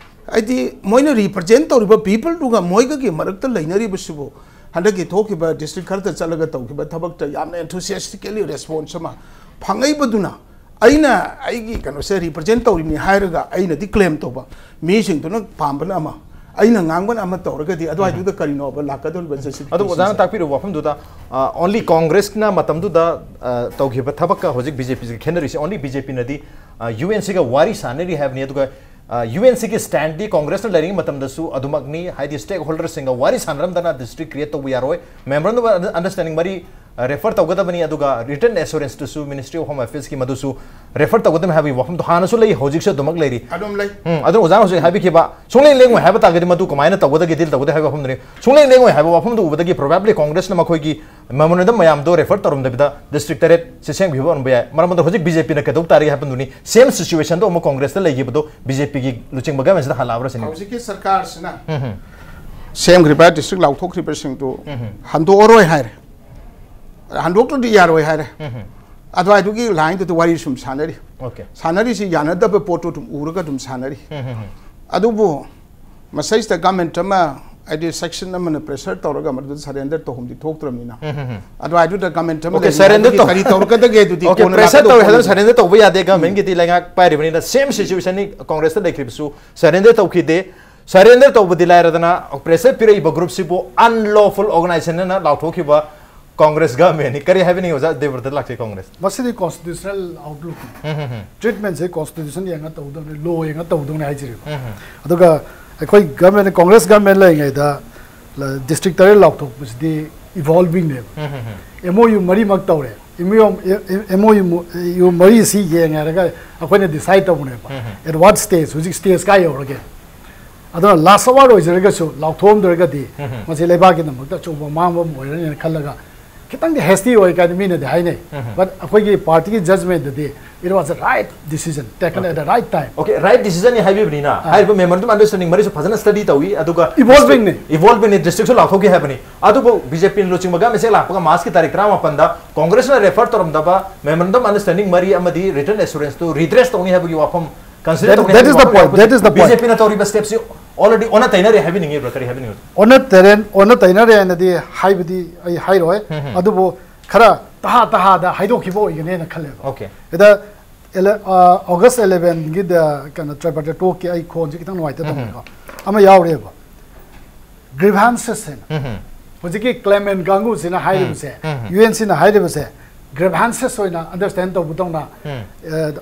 ꯍꯥꯏꯗꯤ ꯃꯣꯏꯅ represent ꯇꯧꯔꯤꯕ people ꯗꯨꯒ ꯃꯣꯏꯒꯒꯤ ꯃꯔꯛꯇ ꯂꯩꯅꯔꯤꯕꯁꯤꯕꯨ, ꯍꯟꯗꯛꯀꯤ ꯊꯣꯛꯈꯤꯕ district ꯈꯔꯗ ꯆꯠꯂꯒ ꯇꯧꯈꯤꯕ ꯊꯕꯛꯇ ꯌꯥꯝꯅ enthusiastically response ꯑꯃ ꯐꯪꯉꯛꯏꯕꯗꯨꯅ, ꯑꯩꯅ ꯑꯩꯒꯤ ꯀꯩꯅꯣꯁꯦ represent ꯇꯧꯔꯤꯕꯅꯤ ꯍꯥꯏꯔꯒ ꯑꯩꯅꯗꯤ claim ꯇꯧꯕ, ꯃꯤꯁꯤꯡꯗꯨꯅ ꯄꯥꯝꯕꯅ ꯑꯃ, ꯑꯩꯅ ꯉꯥꯡꯕꯅ ꯑꯃ ꯇꯧꯔꯒꯗꯤ, ꯑꯗꯨꯋꯥꯏꯗꯨꯗ ꯀꯔꯤꯅꯣꯕ ꯂꯥꯛꯀꯗꯧꯔꯤꯕ justification ꯁꯦ? ꯑꯗꯨ ꯑꯣꯖꯥꯅ ꯇꯥꯛꯄꯤꯔꯤꯕ ꯋꯥꯐꯝꯗꯨꯗ, ꯑ, only ꯀꯣꯡꯒ꯭ꯔꯦꯁꯅ ꯃꯇꯝꯗꯨꯗ, ꯑ, ꯇꯧꯈꯤꯕ ꯊꯕꯛꯀ ꯍꯧꯖꯤꯛ ꯕꯤ ꯖꯦ ꯄꯤꯒ ꯈꯦꯠꯅꯔꯤꯁꯦ, only ꯕꯤ ꯖꯦ ꯄꯤꯅꯗꯤ, ꯑ, ꯌꯨ ꯑꯦꯟ ꯁꯤꯒ ꯋꯥꯔꯤ ꯁꯥꯟꯅꯔꯤ ꯍꯥꯏꯕꯅꯤ, ꯑꯗꯨꯒ, ꯑ, ꯌꯨ ꯑꯦꯟ ꯁꯤꯒꯤ stand ꯗꯤ ꯀꯣꯡꯒ꯭ꯔꯦꯁꯅ ꯂꯩꯔꯤꯉꯩ ꯃꯇꯝꯗꯁꯨ ꯑꯗꯨꯃꯛꯅꯤ, ꯍꯥꯏꯗꯤ stakeholder ꯁꯤꯡꯒ ꯋꯥꯔꯤ ꯁꯥꯟꯅꯔꯝꯗꯅ district create ꯇꯧꯕ ꯌꯥꯔꯣꯏ, memorandum of understanding ꯃꯔꯤ, ꯑ, refer ꯇꯧꯒꯗꯕꯅꯤ, ꯑꯗꯨꯒ written assurance ꯇꯨꯁꯨ Ministry of Home Affairs ꯀꯤ ꯃꯗꯨꯁꯨ refer ꯇꯧꯒꯗꯕꯅꯤ ꯍꯥꯏꯕꯒꯤ ꯋꯥꯐꯝꯗꯣ ꯍꯥꯟꯅꯁꯨ ꯂꯩ, ꯍꯧꯖꯤꯛꯁꯨ ꯑꯗꯨꯃꯛ ꯂꯩꯔꯤ꯫ ꯑꯗꯨꯝ ꯂꯩ꯫ ꯎꯝ, ꯑꯗꯨ ꯑꯣꯖꯥꯅ ꯍꯧꯖꯤꯛ ꯍꯥꯏꯕꯤꯈꯤꯕ ꯁꯨꯡꯂꯦꯡ ꯂꯦꯡꯉꯣꯏ ꯍꯥꯏꯕ ꯇꯥꯔꯒꯗꯤ ꯃꯗꯨ ꯀꯃꯥꯏꯅ ꯇꯧꯒꯗꯒꯦ, deal ꯇꯧꯒꯗꯒꯦ ꯍꯥꯏꯕꯒꯤ ꯋꯥꯐꯝꯗꯨꯅꯤ꯫ ꯁꯨꯡꯂꯦꯡ ꯂꯦꯡꯉꯣꯏ ꯍꯥꯏꯕ ꯋꯥꯐꯝꯗꯨ ꯎꯕꯗꯒꯤ probably ꯀꯣꯡꯒ꯭ꯔꯦꯁꯅ ꯃꯈꯣꯏꯒꯤ memorandum ꯃꯌꯥꯝꯗꯣ refer ꯇꯧꯔꯝꯗꯕꯤꯗ district ꯇꯔꯦꯠ ꯁꯤ ꯁꯦꯝꯈꯤꯕ ꯑꯣꯏꯔꯝꯕ ꯌꯥꯏ꯫ ꯃꯔꯝ ꯑꯗꯨꯅ ꯍꯧꯖꯤꯛ ꯕꯤ ꯖꯦ ꯄꯤꯅ ꯀꯩꯗꯧ ꯇꯥꯔꯤ ꯍꯥꯏꯕꯗꯨꯅꯤ, same situation ꯗꯣ ꯑꯃꯨꯛ ꯀꯣꯡꯒ꯭ꯔꯦꯁꯇ ꯂꯩꯈꯤꯕꯗꯣ ꯕꯤ ꯖꯦ ꯄꯤꯒꯤ ꯂꯨꯆꯤꯡꯕ government ꯁꯤꯗ ꯍꯜꯂꯛꯑꯕ꯭ꯔꯥ ꯁꯤꯅꯤ꯫ ꯍꯧꯖꯤꯛꯀꯤ ꯁꯔꯀꯥꯔꯁꯤꯅ ꯎꯝ, ꯎꯝ. ꯁꯦꯝꯈ꯭ꯔꯤꯕ district ꯂꯥꯎꯊꯣꯛꯈ꯭ꯔꯤꯕꯁꯤꯡꯗꯨ ꯎꯝ, ꯎꯝ. ꯍꯟꯗꯣꯛꯑꯔꯣꯏ ꯍꯥꯏꯔꯦ꯫ ꯍꯟꯗꯣꯛꯇ꯭ꯔꯗꯤ ꯌꯥꯔꯣꯏ ꯍꯥꯏꯔꯦ꯫ ꯎꯝ, ꯎꯝ, ꯑꯗꯨꯋꯥꯏꯗꯨꯒꯤ ꯂꯥꯏꯟꯗꯨꯗ ꯋꯥꯔꯤ ꯁꯨꯝ ꯁꯥꯟꯅꯔꯤ꯫ okay, ꯁꯥꯟꯅꯔꯤꯁꯤ ꯌꯥꯅꯗꯕ ꯄꯣꯠꯇꯨ ꯑꯗꯨꯝ ꯎꯔꯒ ꯑꯗꯨꯝ ꯁꯥꯟꯅꯔꯤ꯫ ꯎꯝ, ꯎꯝ, ꯎꯝ, ꯑꯗꯨꯕꯨ ꯃꯁꯩꯁꯤꯗ ꯒꯃꯦꯟꯠ ꯑꯃ, ꯍꯥꯏꯗꯤ ꯁꯦꯛꯁꯟ ꯑꯃꯅ ꯄ꯭ꯔꯦꯁꯔ ꯇꯧꯔꯒ ꯃꯗꯨꯗ ꯁꯔꯦꯟꯗꯔ ꯇꯧꯍꯟꯗꯤ ꯊꯣꯛꯇ꯭ꯔꯕꯅꯤꯅ, ꯎꯝ, ꯎꯝ, ꯎꯝ, ꯑꯗꯨꯋꯥꯏꯗꯨꯗ ꯒꯃꯦꯟꯠ ꯑꯃ okay, ꯂꯩꯔꯤ surrender ꯍꯥꯏꯕꯒꯤ ꯇꯧ- ꯀꯔꯤ ꯇꯧꯔꯛꯀꯗꯒꯦ ꯑꯗꯨꯗꯤ okay, ꯀꯣꯟꯅ ꯄ꯭ꯔꯦꯁꯔ ꯂꯥꯛꯀꯗꯧꯕ ꯇꯧꯋꯦ ꯍꯥꯏꯗꯅ ꯄꯣꯠꯅꯤꯗ꯫ ꯁꯔꯦꯟꯗꯔ ꯇꯧꯕ ꯌꯥꯗꯦ꯫ ꯒꯃꯦꯟꯠꯀꯤꯗꯤ ꯂꯩꯉꯥꯛ ꯄꯥꯏꯔꯤꯕꯅꯤꯅ ꯁꯦꯝ ꯁꯤꯆꯨꯋꯦꯁꯟꯅꯤ ꯀꯣꯡꯒ꯭ꯔꯦꯁꯇ ꯂꯩꯈ꯭ꯔꯤꯕꯁꯨ꯫ ꯁꯔꯦꯟꯗꯔ ꯇꯧꯈꯤꯗꯦ꯫ ꯁꯔꯦꯟꯗꯔ ꯇꯧꯕꯗꯤ ꯂꯥꯏꯔꯗꯅ ꯄ꯭ꯔꯦꯁꯔ ꯄꯤꯔꯛꯏꯕ ꯒ꯭ꯔꯨꯞꯁꯤꯕꯨ ꯑꯟꯂꯣꯐꯨꯜ ꯑꯣꯔꯒꯅꯥꯏꯖꯦꯁꯟ ꯑꯅ ꯂꯥꯎꯊꯣꯛꯈꯤꯕ ꯀꯣꯡꯒ꯭ꯔꯦꯁ ꯒꯃꯦꯟꯠꯅꯤ꯫ ꯀꯔꯤ ꯍꯥꯏꯕꯤꯅꯤꯡꯉꯤ ꯑꯣꯖꯥ ꯗꯦꯕ꯭ꯔꯇ ꯂꯥꯛꯆꯩ ꯀꯣꯡꯒ꯭ꯔꯦꯁ? ꯃꯁꯤꯗꯤ ꯀꯣꯟꯁꯇꯤꯇ꯭ꯌꯨꯁꯅꯦꯜ ꯑꯥꯎꯠꯂꯨꯛꯅꯤ꯫ ꯎꯝ, ꯎꯝ, ꯎꯝ, ꯇ꯭ꯔꯤꯠꯃꯦꯟꯁꯦ ꯀꯣꯟꯁꯇꯤꯇ꯭ꯌꯨꯁꯟ ꯌꯦꯡꯉ ꯇꯧꯗꯧꯅꯦ, ꯂꯣ ꯌꯦꯡꯉ ꯇꯧꯗꯧꯅꯦ ꯍꯥꯏꯖꯔꯤꯕ꯫ ꯎꯝ, ꯎꯝ, ꯑꯗꯨꯒ ꯑꯩꯈꯣꯏ ꯒꯃꯦꯟ, ꯀꯣꯡꯒ꯭ꯔꯦꯁ ꯒꯃꯦꯟ ꯂꯩꯔꯤꯉꯩꯗ ꯗꯤꯁꯇ꯭ꯔꯤꯛ ꯇꯔꯦꯠ ꯂꯥꯎꯊꯣꯛꯄꯁꯤꯗꯤ ꯏꯚꯣꯜꯚꯤꯡꯅꯦꯕ꯫ ꯎꯝ, ꯎꯝ, ꯎꯝ, ꯑꯦꯝ ꯑꯣ ꯌꯨ ꯃꯔꯤꯃꯛ ꯇꯧꯔꯦ꯫ ꯑꯦꯝ ꯑꯣ ꯌꯨ ꯃꯔꯤꯁꯤ ꯌꯦꯡꯉꯦ ꯍꯥꯏꯔꯒ ꯑꯩꯈꯣꯏꯅ ꯗꯤꯁꯥꯏꯠ ꯇꯧꯕꯅꯦꯕ꯫ ꯎꯝ, ꯎꯝ, at what stage, ꯍꯧꯖꯤꯛ ꯁ꯭ꯇꯦꯖ ꯀꯥꯏ ꯌꯧꯔꯒꯦ꯫ ꯑꯗꯨꯅ ꯂꯥꯁ ꯑꯋꯥꯔ ꯑꯣꯏꯖꯔꯒꯁꯨ ꯂꯥꯎꯊꯣꯛꯑꯝꯗ꯭ꯔꯒꯗꯤ ꯎꯝ, ꯎꯝ, ꯃꯁꯤ ꯂꯩꯕꯥꯛꯀꯤꯗꯃꯛꯇ ꯑꯆꯧꯕ ꯑꯃꯥꯡꯕ ꯑꯃ ꯑꯣꯏꯔꯅꯤꯅ ꯈꯜꯂꯒ ꯈꯤꯇꯪꯗꯤ ꯍꯦꯁꯇꯤ ꯑꯣꯏ ꯀꯥꯏꯅ ꯃꯤꯅꯗꯤ ꯍꯥꯏꯅꯩ꯫ ꯎꯝ, ꯎꯝ, but ꯑꯩꯈꯣꯏꯒꯤ ꯄꯥꯔꯇꯤꯒꯤ ꯖꯖꯃꯦꯟꯗꯗꯤ it was a right decision taken at the right time. okay, right ꯗꯤꯁꯤꯖꯟꯅꯤ ꯍꯥꯏꯕꯤꯕꯅꯤꯅ ꯍꯥꯏꯔꯤꯕ ꯃꯦꯃꯣꯔꯦꯟꯗꯝ ꯑꯟꯗꯔꯁ꯭ꯇꯦꯟꯗꯤꯡ ꯃꯔꯤꯁꯨ ꯐꯖꯅ ꯁ꯭ꯇꯗꯤ ꯇꯧꯏ꯫ ꯑꯗꯨꯒ Evolvingꯅꯤ. ꯏꯚꯣꯜꯚꯤꯡꯅꯤ, ꯗꯤꯁꯇ꯭ꯔꯤꯛꯁꯨ ꯂꯥꯎꯊꯣꯛꯈꯤ ꯍꯥꯏꯕꯅꯤ꯫ ꯑꯗꯨꯕꯨ ꯕꯤ ꯖꯦ ꯄꯤꯅ ꯂꯨꯆꯤꯡꯕ ꯒꯃꯦꯟꯁꯦ ꯂꯥꯛꯄꯒ ꯃꯥꯔꯆꯀꯤ ꯇꯥꯔꯤꯛ ꯇꯔꯥꯃꯥꯄꯟꯗ ꯀꯣꯡꯒ꯭ꯔꯦꯁꯅ ꯔꯦꯐꯔ ꯇꯧꯔꯝꯗꯕ ꯃꯦꯃꯣꯔꯦꯟꯗꯝ ꯑꯟꯗꯔꯁ꯭ꯇꯦꯟꯗꯤꯡ ꯃꯔꯤ ꯑꯃꯗꯤ ꯔꯤꯇꯟ ꯑꯦꯁꯨꯔꯦꯟꯁꯇꯨ ꯔꯤꯗ꯭ꯔꯦꯁ ꯇꯧꯅꯤ ꯍꯥꯏꯕꯒꯤ ꯋꯥꯐꯝ ꯀꯟꯁꯤꯗꯔ That- ꯇꯧꯅꯤ that is ꯍꯥꯏꯕꯒꯤ the ꯋꯥꯐꯝ point, that is the point. B J ꯄꯤꯅ ꯇꯧꯔꯤꯕ ꯁ꯭ꯇꯦꯞꯁꯤ already ꯑꯣꯟꯅ ꯇꯩꯅꯔꯦ ꯍꯥꯏꯕꯤꯅꯤꯡꯉꯤꯕ꯭ꯔꯥ? ꯀꯔꯤ ꯍꯥꯏꯕꯤꯅꯤꯡꯉꯤ? ꯑꯣꯟꯅ ꯇꯩꯔꯦ, ꯑꯣꯟꯅ ꯇꯩꯅꯔꯦꯅꯗꯤ ꯍꯥꯏꯕꯗꯤ ꯑꯩ ꯍꯥꯏꯔꯣꯏ꯫ ꯎꯝ, ꯎꯝ. ꯑꯗꯨꯕꯨ ꯈꯔ ꯇꯍꯥ ꯇꯍꯥꯗ ꯍꯥꯏꯗꯣꯛꯈꯤꯕ ꯑꯣꯏꯒꯅꯦꯅ ꯈꯜꯂꯦꯕ꯫ Okay. ꯑꯗ ꯑꯣꯒꯁ ꯑꯦꯂꯦꯚꯦꯟꯒꯤꯗ ꯀꯩꯅꯣ ꯇ꯭ꯔꯥꯏꯄꯥꯔꯇꯦꯠ ꯇꯣꯛꯀꯤ ꯑꯩ ꯈꯣꯟꯁꯦ ꯈꯤꯇꯪ ꯅꯨꯡꯉꯥꯏꯇ ꯎꯝ, ꯎꯝ. ꯇꯧꯕꯅꯤꯀꯣ꯫ ꯑꯃ ꯌꯥꯎꯔꯦꯕ, ꯒ꯭ꯔꯤꯚꯥꯟꯁꯦꯁ ꯍꯥꯏꯅ꯫ ꯎꯝ, ꯎꯝ. ꯍꯧꯖꯤꯛꯀꯤ ꯀ꯭ꯂꯦꯃꯦꯟ ꯀꯥꯡꯕꯨꯁꯤꯅ ꯍꯥꯏꯔꯤꯕꯁꯦ, ꯎꯝ, ꯎꯝ. ꯌꯨ ꯑꯦꯟ ꯁꯤꯅ ꯍꯥꯏꯔꯤꯕꯁꯦ ꯒ꯭ꯔꯤꯚꯥꯟꯁꯦꯁ ꯑꯣꯏꯅ ꯑꯟꯗꯔꯁ꯭ꯇꯦꯟ ꯇꯧꯕꯗꯧꯅ, ꯎꯝ.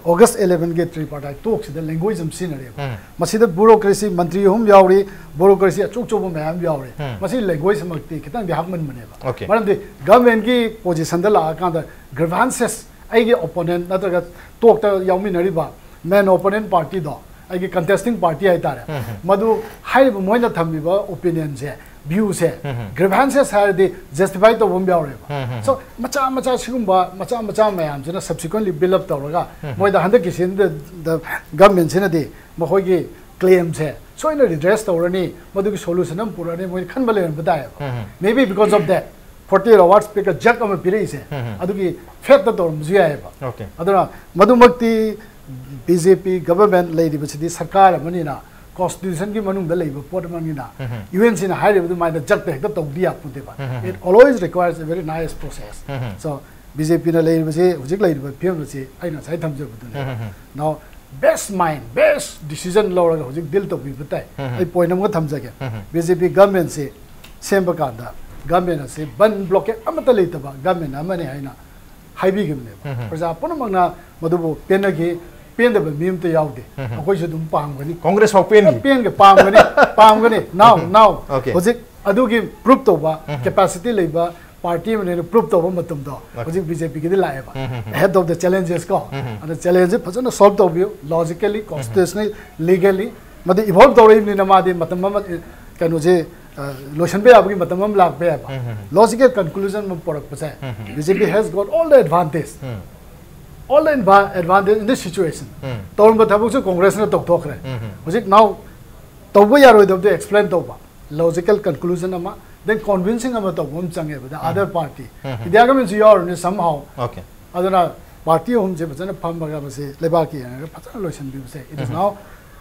ꯑꯣꯒꯁ ꯑꯦꯂꯦꯚꯦꯟꯒꯤ ꯇ꯭ꯔꯥꯏꯄꯥꯔꯇꯦꯠ ꯇꯣꯛꯁꯤꯗ ꯂꯦꯡꯒ꯭ꯋꯦꯖ ꯑꯃ ꯁꯤꯖꯤꯟꯅꯔꯦꯕ꯫ ꯎꯝ. ꯃꯁꯤꯗ ꯕ꯭ꯌꯨꯔꯣꯀ꯭ꯔꯦꯁꯤ ꯃꯟꯇ꯭ꯔꯤ ꯑꯍꯨꯝ ꯌꯥꯎꯔꯤ, ꯕ꯭ꯌꯨꯔꯣꯀ꯭ꯔꯦꯁꯤ ꯑꯆꯧ ꯑꯆꯧꯕ ꯃꯌꯥꯝ ꯌꯥꯎꯔꯤ꯫ ꯎꯝ. ꯃꯁꯤ ꯂꯦꯡꯒ꯭ꯋꯦꯖꯃꯛꯇꯤ ꯈꯤꯇꯪꯗꯤ ꯍꯥꯞꯃꯟꯕꯅꯦꯕ꯫ Okay. ꯃꯔꯝꯗꯤ ꯒꯚꯔꯟꯃꯦꯟꯠꯀꯤ ꯄꯣꯖꯤꯁꯟꯗ ꯂꯥꯛꯑꯀꯥꯟꯗ ꯒ꯭ꯔꯤꯚꯥꯟꯁꯦꯁ, ꯑꯩꯒꯤ ꯑꯣꯄꯣꯅꯦꯟꯠ ꯅꯠꯇ꯭ꯔꯒ ꯇꯣꯛꯇ ꯌꯥꯎꯃꯤꯟꯅꯔꯤꯕ ꯃꯦꯟ ꯑꯣꯄꯣꯅꯦꯟꯠ ꯄꯥꯔꯇꯤꯗꯣ, ꯑꯩꯒꯤ ꯀꯟꯇꯦꯁꯇꯤꯡ ꯄꯥꯔꯇꯤ ꯍꯥꯏꯇꯥꯔꯦ, ꯎꯝ. ꯃꯗꯨ ꯍꯥꯏꯔꯤꯕ ꯃꯣꯏꯅ ꯊꯝꯃꯤꯕ ꯑꯣꯄꯤꯅꯤꯌꯟꯁꯦ, ꯚ꯭ꯌꯨꯁꯦ, ꯎꯝ. ꯒ꯭ꯔꯤꯚꯥꯟꯁꯦꯁ ꯍꯥꯏꯔꯗꯤ ꯖꯁꯇꯤꯐꯥꯏ ꯇꯧꯕ ꯑꯃ ꯌꯥꯎꯔꯦꯕ꯫ ꯎꯝ. So ꯃꯆꯥ ꯃꯆꯥ ꯁꯤꯒꯨꯝꯕ ꯃꯆꯥ ꯃꯆꯥ ꯃꯌꯥꯝꯁꯤꯅ ꯁꯕꯁꯤꯀ꯭ꯋꯦꯟꯂꯤ ꯕꯤꯜ ꯑꯞ ꯇꯧꯔꯒ ꯎꯝ. ꯃꯣꯏꯗ ꯍꯟꯗꯛꯀꯤꯁꯤꯗ ꯒꯚꯔꯟꯃꯦꯟꯠꯁꯤꯅꯗꯤ ꯃꯈꯣꯏꯒꯤ ꯀ꯭ꯂꯦꯝꯁꯦ ꯁꯣꯏꯅ ꯔꯤꯗ꯭ꯔꯦꯁ ꯇꯧꯔꯅꯤ, ꯃꯗꯨꯒꯤ ꯁꯣꯂꯨꯁꯟ ꯑꯃ ꯄꯨꯔꯛꯑꯅꯤ ꯃꯣꯏꯅ ꯈꯟꯕ ꯂꯩꯔꯝꯕ ꯇꯥꯏꯌꯦꯕ꯫ Um. Maybe because of that, forty eight hours ꯄꯤꯔꯒ ꯖꯛ ꯑꯃ ꯄꯤꯔꯛꯏꯁꯦ, ꯑꯗꯨꯒꯤ ꯐꯦꯠꯇ ꯇꯧꯔꯝꯕꯁꯨ ꯌꯥꯏꯑꯕ꯫ Okay. ꯑꯗꯨꯅ ꯃꯗꯨꯃꯛꯇꯤ ꯕꯤ ꯖꯦ ꯄꯤ ꯒꯕꯔꯃꯦꯟ ꯂꯩꯔꯤꯕꯁꯤꯗꯤ ꯁꯔꯀꯥꯔ ꯑꯃꯅꯤꯅ, ꯀꯣꯟꯁꯇꯤꯇ꯭ꯌꯨꯁꯟꯒꯤ ꯃꯅꯨꯡꯗ ꯂꯩꯕ ꯄꯣꯠ ꯑꯃꯅꯤꯅ, ꯌꯨ ꯑꯦꯟ ꯁꯤꯅ ꯍꯥꯏꯔꯤꯕ ꯑꯗꯨꯃꯥꯏꯅ ꯖꯛꯇ ꯍꯦꯛꯇ ꯇꯧꯕꯗꯤ ꯌꯥꯄꯣꯟꯇꯦꯕ꯫ It always requires a very nice process. So B J ꯄꯤꯅ ꯂꯩꯔꯤꯕꯁꯤ, ꯍꯧꯖꯤꯛ ꯂꯩꯔꯤꯕ ꯐꯤꯕꯝ ꯑꯁꯤ ꯑꯩꯅ ꯉꯁꯥꯏ ꯊꯝꯖꯕꯗꯨꯅꯦ꯫ Now best mind, best decision ꯂꯧꯔꯒ ꯍꯧꯖꯤꯛ ꯗꯤꯜ ꯇꯧꯕꯤꯕ ꯇꯥꯏ꯫ ꯑꯩ ꯄꯣꯏꯟ ꯑꯃꯒ ꯊꯝꯖꯒꯦ꯫ ꯕꯤ ꯖꯦ ꯄꯤ ꯒꯕꯔꯃꯦꯟꯁꯤ ꯁꯦꯝꯕ ꯀꯥꯟꯗ ꯒꯕꯔꯃꯦꯟ ꯑꯁꯤ ꯕꯟ ꯕ꯭ꯂꯣꯀꯦꯠ ꯑꯃꯠꯇ ꯂꯩꯇꯕ ꯒꯕꯔꯃꯦꯟ ꯑꯃꯅꯤ ꯍꯥꯏꯅ ꯍꯥꯏꯕꯤꯈꯤꯕꯅꯦꯕ꯫ ꯄ꯭ꯔꯖꯥ ꯄꯨꯝꯅꯃꯛꯅ ꯃꯗꯨꯕꯨ ꯄꯦꯟꯅꯈꯤ, ꯄꯦꯟꯗꯕ ꯃꯤ ꯑꯃꯠꯇ ꯌꯥꯎꯗꯦ꯫ ꯑꯩꯈꯣꯏꯁꯨ ꯑꯗꯨꯝ ꯄꯥꯝꯒꯅꯤ꯫ ꯀꯣꯡꯒ꯭ꯔꯦꯁ ꯐꯥꯎ ꯄꯦꯟꯈꯤ꯫ ꯄꯦꯟꯒꯦ, ꯄꯥꯝꯒꯅꯤ, ꯄꯥꯝꯒꯅꯤ꯫ Now, now, Okay. ꯍꯧꯖꯤꯛ ꯑꯗꯨꯒꯤ ꯄ꯭ꯔꯨꯞ ꯇꯧꯕ ꯀꯦꯄꯥꯁꯤꯇꯤ ꯂꯩꯕ ꯄꯥꯔꯇꯤ ꯑꯃꯅꯦꯅ ꯄ꯭ꯔꯨꯞ ꯇꯧꯕ ꯃꯇꯝꯗꯣ ꯍꯧꯖꯤꯛ ꯕꯤ ꯖꯦ ꯄꯤꯒꯤꯗꯤ ꯂꯥꯛꯑꯦꯕ꯫ Ahead of the challenges ꯀꯣ, ꯑꯗ ꯆꯦꯂꯦꯟꯖꯁꯦ ꯐꯖꯅ ꯁꯣꯜꯕ ꯇꯧꯕꯤꯌꯨ, ꯂꯣꯖꯤꯀꯦꯂꯤ, ꯀꯣꯟꯁꯇꯤꯇ꯭ꯌꯨꯁꯅꯦꯜ, ꯂꯤꯒꯦꯂꯤ꯫ ꯃꯗꯨ ꯏꯚꯣꯜꯕ ꯇꯧꯔꯛꯏꯕꯅꯤꯅ ꯃꯥꯗꯤ ꯃꯇꯝ ꯑꯃ, ꯑ, ꯀꯩꯅꯣꯁꯦ, ꯑ, ꯂꯣꯏꯁꯤꯟꯕ ꯌꯥꯕꯒꯤ ꯃꯇꯝ ꯑꯃ ꯂꯥꯛꯄ ꯌꯥꯏꯕ꯫ ꯂꯣꯖꯤꯀꯦꯜ ꯀꯟꯀ꯭ꯂꯨꯖꯟ ꯑꯃ ꯄꯨꯔꯛꯄꯁꯦ, B J P has got all the advantage, all the adva- advantage in this situation. ꯇꯧꯔꯝꯕ ꯊꯕꯛꯁꯨ ꯀꯣꯡꯒ꯭ꯔꯦꯁꯅ ꯇꯧꯊꯣꯛꯈ꯭ꯔꯦ꯫ ꯍꯧꯖꯤꯛ now ꯇꯧꯕ ꯌꯥꯔꯣꯏꯗꯕꯗꯣ ꯑꯦꯛꯁꯄ꯭ꯂꯦꯟ ꯇꯧꯕ, ꯂꯣꯖꯤꯀꯦꯜ ꯀꯟꯀ꯭ꯂꯨꯖꯟ ꯑꯃ, then ꯀꯣꯟꯚꯤꯟꯁꯤꯡ ꯑꯃ ꯇꯧꯕ ꯑꯃ ꯆꯪꯉꯦꯕ, the other party. ꯏꯟꯗꯤꯌꯥ ꯒꯃꯦꯟꯁꯨ ꯌꯥꯎꯔꯅꯤ somehow. Okay. ꯑꯗꯨꯅ ꯄꯥꯔꯇꯤ ꯑꯍꯨꯝꯁꯦ ꯐꯖꯅ ꯐꯝꯃꯒ ꯃꯁꯤ ꯂꯩꯕꯥꯛꯀꯤ ꯌꯦꯡꯉꯒ ꯐꯖꯅ ꯂꯣꯏꯁꯤꯟꯕꯤꯕꯁꯦ, it is now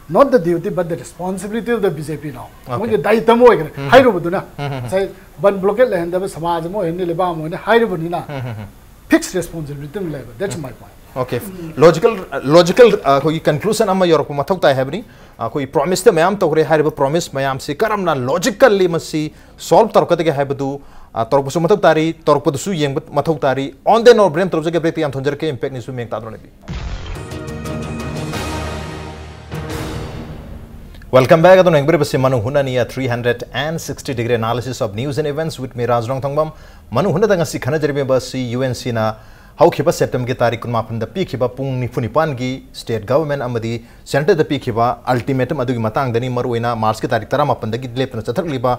not the duty but the responsibility of the B J P now. Okay. ꯃꯣꯏꯒꯤ ꯗꯥꯏꯇ ꯑꯃ ꯑꯣꯏꯈ꯭ꯔꯦ꯫ ꯍꯥꯏꯔꯨꯕꯗꯨꯅ ꯉꯁꯥꯏ ꯕꯟ ꯕ꯭ꯂꯣꯀꯦꯠ ꯂꯩꯍꯟꯗꯕ ꯁꯃꯥꯖ ꯑꯃ ꯑꯣꯏꯍꯟꯅꯤ, ꯂꯩꯕꯥꯛ ꯑꯃ ꯑꯣꯏꯍꯟꯅꯤ ꯍꯥꯏꯔꯨꯕꯅꯤꯅ ꯐꯤꯛꯁ ꯔꯦꯁꯄꯣꯟꯁꯤꯕꯤꯂꯤꯇꯤ ꯑꯃ ꯂꯩꯕ꯫ That's my point. Okay. Logical, logical, ꯑꯩꯈꯣꯏꯒꯤ ꯀꯟꯀ꯭ꯂꯨꯖꯟ ꯑꯃ ꯌꯧꯔꯛꯄ ꯃꯊꯧ ꯇꯥꯏ ꯍꯥꯏꯕꯅꯤ꯫ ꯑꯩꯈꯣꯏꯒꯤ ꯄ꯭ꯔꯣꯃꯤꯁꯇ ꯃꯌꯥꯝ ꯇꯧꯈ꯭ꯔꯦ, ꯍꯥꯏꯔꯤꯕ ꯄ꯭ꯔꯣꯃꯤꯁ ꯃꯌꯥꯝꯁꯤ ꯀꯔꯝꯅ ꯂꯣꯖꯤꯀꯦꯜꯂꯤ ꯃꯁꯤ ꯁꯣꯜꯕ ꯇꯧꯔꯛꯀꯗꯒꯦ ꯍꯥꯏꯕꯗꯨ, ꯑ, ꯇꯧꯔꯛꯄꯁꯨ ꯃꯊꯧ ꯇꯥꯔꯤ, ꯇꯧꯔꯛꯄꯗꯨꯁꯨ ꯌꯦꯡꯕ ꯃꯊꯧ ꯇꯥꯔꯤ꯫ On the note, ꯕ꯭ꯔꯦꯛ ꯇꯧꯖꯒꯦ, ꯕ꯭ꯔꯦꯛꯇ ꯌꯥꯝ ꯊꯣꯟꯖꯔꯛꯀꯦ, Impact News ꯃꯌꯦꯛ ꯇꯥꯗ꯭ꯔꯣ ꯂꯩꯕꯤ꯫ Welcome back. ꯑꯗꯨꯅ ꯌꯦꯡꯕꯤꯔꯤꯕꯁꯤ ꯃꯅꯨꯡ ꯍꯨꯠꯅꯅꯤ, a three hundred and sixty degree analysis of news and events with me, ꯔꯥꯖ ꯔꯣꯡꯊꯣꯡꯕꯝ꯫ ꯃꯅꯨꯡ ꯍꯨꯠꯅꯗ ꯉꯁꯤ ꯈꯟꯅꯖꯔꯤꯕ ꯑꯁꯤ ꯌꯨ ꯑꯦꯟ ꯁꯤꯅ ꯍꯧꯈꯤꯕ ꯁꯦꯞꯇꯦꯝꯕꯔꯒꯤ ꯇꯥꯔꯤꯛ ꯀꯨꯟꯃꯥꯄꯟꯗ ꯄꯤꯈꯤꯕ ꯄꯨꯡ ꯅꯤꯐꯨ ꯅꯤꯄꯥꯟꯒꯤ ꯁ꯭ꯇꯦꯠ ꯒꯚꯔꯟꯃꯦꯟꯠ ꯑꯃꯗꯤ ꯁꯦꯟꯇꯔꯗ ꯄꯤꯈꯤꯕ ꯑꯜꯇꯤꯃꯦꯇꯝ ꯑꯗꯨꯒꯤ ꯃꯇꯥꯡꯗꯅꯤ꯫ ꯃꯔꯨꯑꯣꯏꯅ ꯃꯥꯔꯆꯀꯤ ꯇꯥꯔꯤꯛ ꯇꯔꯥꯃꯥꯄꯟꯗꯒꯤ ꯂꯦꯞꯇꯅ ꯆꯠꯊꯔꯛꯂꯤꯕ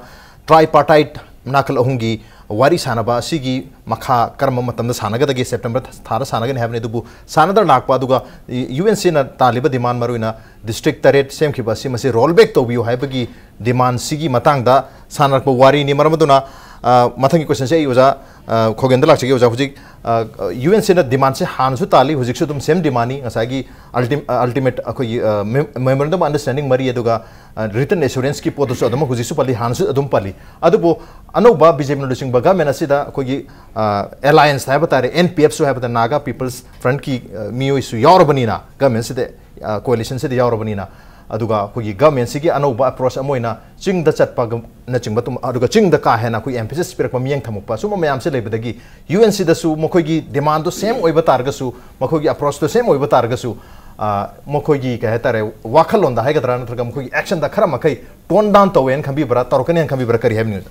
tripartite ꯅꯥꯀꯜ ꯑꯍꯨꯝꯒꯤ ꯋꯥꯔꯤ ꯁꯥꯟꯅꯕ ꯑꯁꯤꯒꯤ ꯃꯈꯥ ꯀꯔꯝꯕ ꯃꯇꯝꯗ ꯁꯥꯟꯅꯒꯗꯒꯦ? ꯁꯦꯞꯇꯦꯝꯕꯔ ꯊꯥꯗ ꯁꯥꯟꯅꯒꯅꯤ ꯍꯥꯏꯕꯅꯤ, ꯑꯗꯨꯕꯨ ꯁꯥꯟꯅꯗꯅ ꯂꯥꯛꯄ, ꯑꯗꯨꯒ ꯌꯨ ꯑꯦꯟ ꯁꯤꯅ ꯇꯥꯜꯂꯤꯕ ꯗꯤꯃꯥꯟ, ꯃꯔꯨꯑꯣꯏꯅ ꯗꯤꯁꯇ꯭ꯔꯤꯛ ꯇꯔꯦꯠ ꯁꯦꯝꯈꯤꯕ ꯑꯁꯤ ꯃꯁꯤ ꯔꯣꯜ ꯕꯦꯛ ꯇꯧꯕꯤꯌꯨ ꯍꯥꯏꯕꯒꯤ ꯗꯤꯃꯥꯟꯁꯤꯒꯤ ꯃꯇꯥꯡꯗ ꯁꯥꯟꯅꯔꯛꯄ ꯋꯥꯔꯤꯅꯤ꯫ ꯃꯔꯝ ꯑꯗꯨꯅ ꯑ, ꯃꯊꯪꯒꯤ ꯀꯣꯏꯁꯟꯁꯦ ꯑꯩ ꯑꯣꯖꯥ, ꯑ, ꯈꯣꯒꯦꯟꯗ ꯂꯥꯛꯆꯒꯦ꯫ ꯑꯣꯖꯥ, ꯍꯧꯖꯤꯛ, ꯑ, ꯌꯨ ꯑꯦꯟ ꯁꯤꯅ ꯗꯤꯃꯥꯟꯁꯦ ꯍꯥꯟꯅꯁꯨ ꯇꯥꯜꯂꯤ, ꯍꯧꯖꯤꯛꯁꯨ ꯑꯗꯨꯝ ꯁꯦꯝ ꯗꯤꯃꯥꯟꯅꯤ꯫ ꯉꯁꯥꯏꯒꯤ ꯑꯜꯇꯤ-, ꯑ, ꯑꯜꯇꯤꯃꯦꯠ ꯑꯩꯈꯣꯏꯒꯤ, ꯑ, ꯃꯦ-, ꯃꯦꯃꯣꯔꯦꯟꯗꯝ ꯑꯟꯗꯔꯁ꯭ꯇꯦꯟꯗꯤꯡ ꯃꯔꯤ, ꯑꯗꯨꯒ, ꯑ, ꯔꯤꯇꯟ ꯑꯦꯁꯨꯔꯦꯟꯁꯀꯤ ꯄꯣꯠꯇꯨꯁꯨ ꯑꯗꯨꯝ ꯍꯧꯖꯤꯛꯁꯨ ꯄꯜꯂꯤ, ꯍꯥꯟꯅꯁꯨ ꯑꯗꯨꯝ ꯄꯜꯂꯤ꯫ ꯑꯗꯨꯕꯨ ꯑꯅꯧꯕ ꯕꯤ ꯖꯦ ꯄꯤꯅ ꯂꯨꯆꯤꯡꯕ ꯒꯃꯦꯟ ꯑꯁꯤꯗ ꯑꯩꯈꯣꯏꯒꯤ, ꯑ, ꯑꯦꯂꯥꯏꯟꯁ ꯍꯥꯏꯕ ꯇꯥꯔꯦ, ꯑꯦꯟ ꯄꯤ ꯑꯦꯐꯁꯨ ꯍꯥꯏꯕ ꯇꯥꯔꯦ, ꯅꯥꯒꯥ ꯄꯤꯄꯜꯁ ꯐ꯭ꯔꯟꯠꯀꯤ, ꯑ, ꯃꯤꯑꯣꯏꯁꯨ ꯌꯥꯎꯔꯕꯅꯤꯅ, ꯒꯃꯦꯟꯁꯤꯗ, ꯑ, ꯀꯣꯑꯦꯂꯤꯁꯟꯁꯤꯗ ꯌꯥꯎꯔꯕꯅꯤꯅ, ꯑꯗꯨꯒ ꯑꯩꯈꯣꯏꯒꯤ ꯒꯃꯦꯟꯁꯤꯒꯤ ꯑꯅꯧꯕ ꯑꯦꯄ꯭ꯔꯣꯆ ꯑꯃ ꯑꯣꯏꯅ ꯆꯤꯡꯗ ꯆꯠꯄꯅꯆꯤꯡꯕ ꯑꯗꯨꯝ, ꯑꯗꯨꯒ ꯆꯤꯡꯗ ꯀꯥ ꯍꯦꯟꯅ ꯑꯩꯈꯣꯏ ꯑꯦꯝꯐꯦꯁꯤꯁ ꯄꯤꯔꯛꯄ, ꯃꯤꯠꯌꯦꯡ ꯊꯝꯃꯛꯄ, ꯁꯨꯝꯕ ꯃꯌꯥꯝꯁꯦ ꯂꯩꯕꯗꯒꯤ ꯌꯨ ꯑꯦꯟ ꯁꯤꯗꯁꯨ ꯃꯈꯣꯏꯒꯤ ꯗꯤꯃꯥꯟꯗꯣ ꯁꯦꯝ ꯑꯣꯏꯕ ꯇꯥꯔꯒꯁꯨ, ꯃꯈꯣꯏꯒꯤ ꯑꯦꯄ꯭ꯔꯣꯆꯇꯣ ꯁꯦꯝ ꯑꯣꯏꯕ ꯇꯥꯔꯒꯁꯨ, ꯑ, ꯃꯈꯣꯏꯒꯤ, ꯀꯩ ꯍꯥꯏꯇꯥꯔꯦ, ꯋꯥꯈꯜꯂꯣꯟꯗ ꯍꯥꯏꯒꯗ꯭ꯔꯥ ꯅꯠꯇ꯭ꯔꯒ ꯃꯈꯣꯏꯒꯤ ꯑꯦꯛꯁꯟꯗ ꯈꯔ ꯃꯈꯩ ꯇꯣꯟ ꯗꯥꯎꯟ ꯇꯧꯋꯦꯅ ꯈꯟꯕꯤꯕ꯭ꯔꯥ, ꯇꯧꯔꯛꯀꯅꯤꯅ ꯈꯟꯕꯤꯕ꯭ꯔꯥ, ꯀꯔꯤ ꯍꯥꯏꯕꯤꯅꯤꯡꯉꯤ?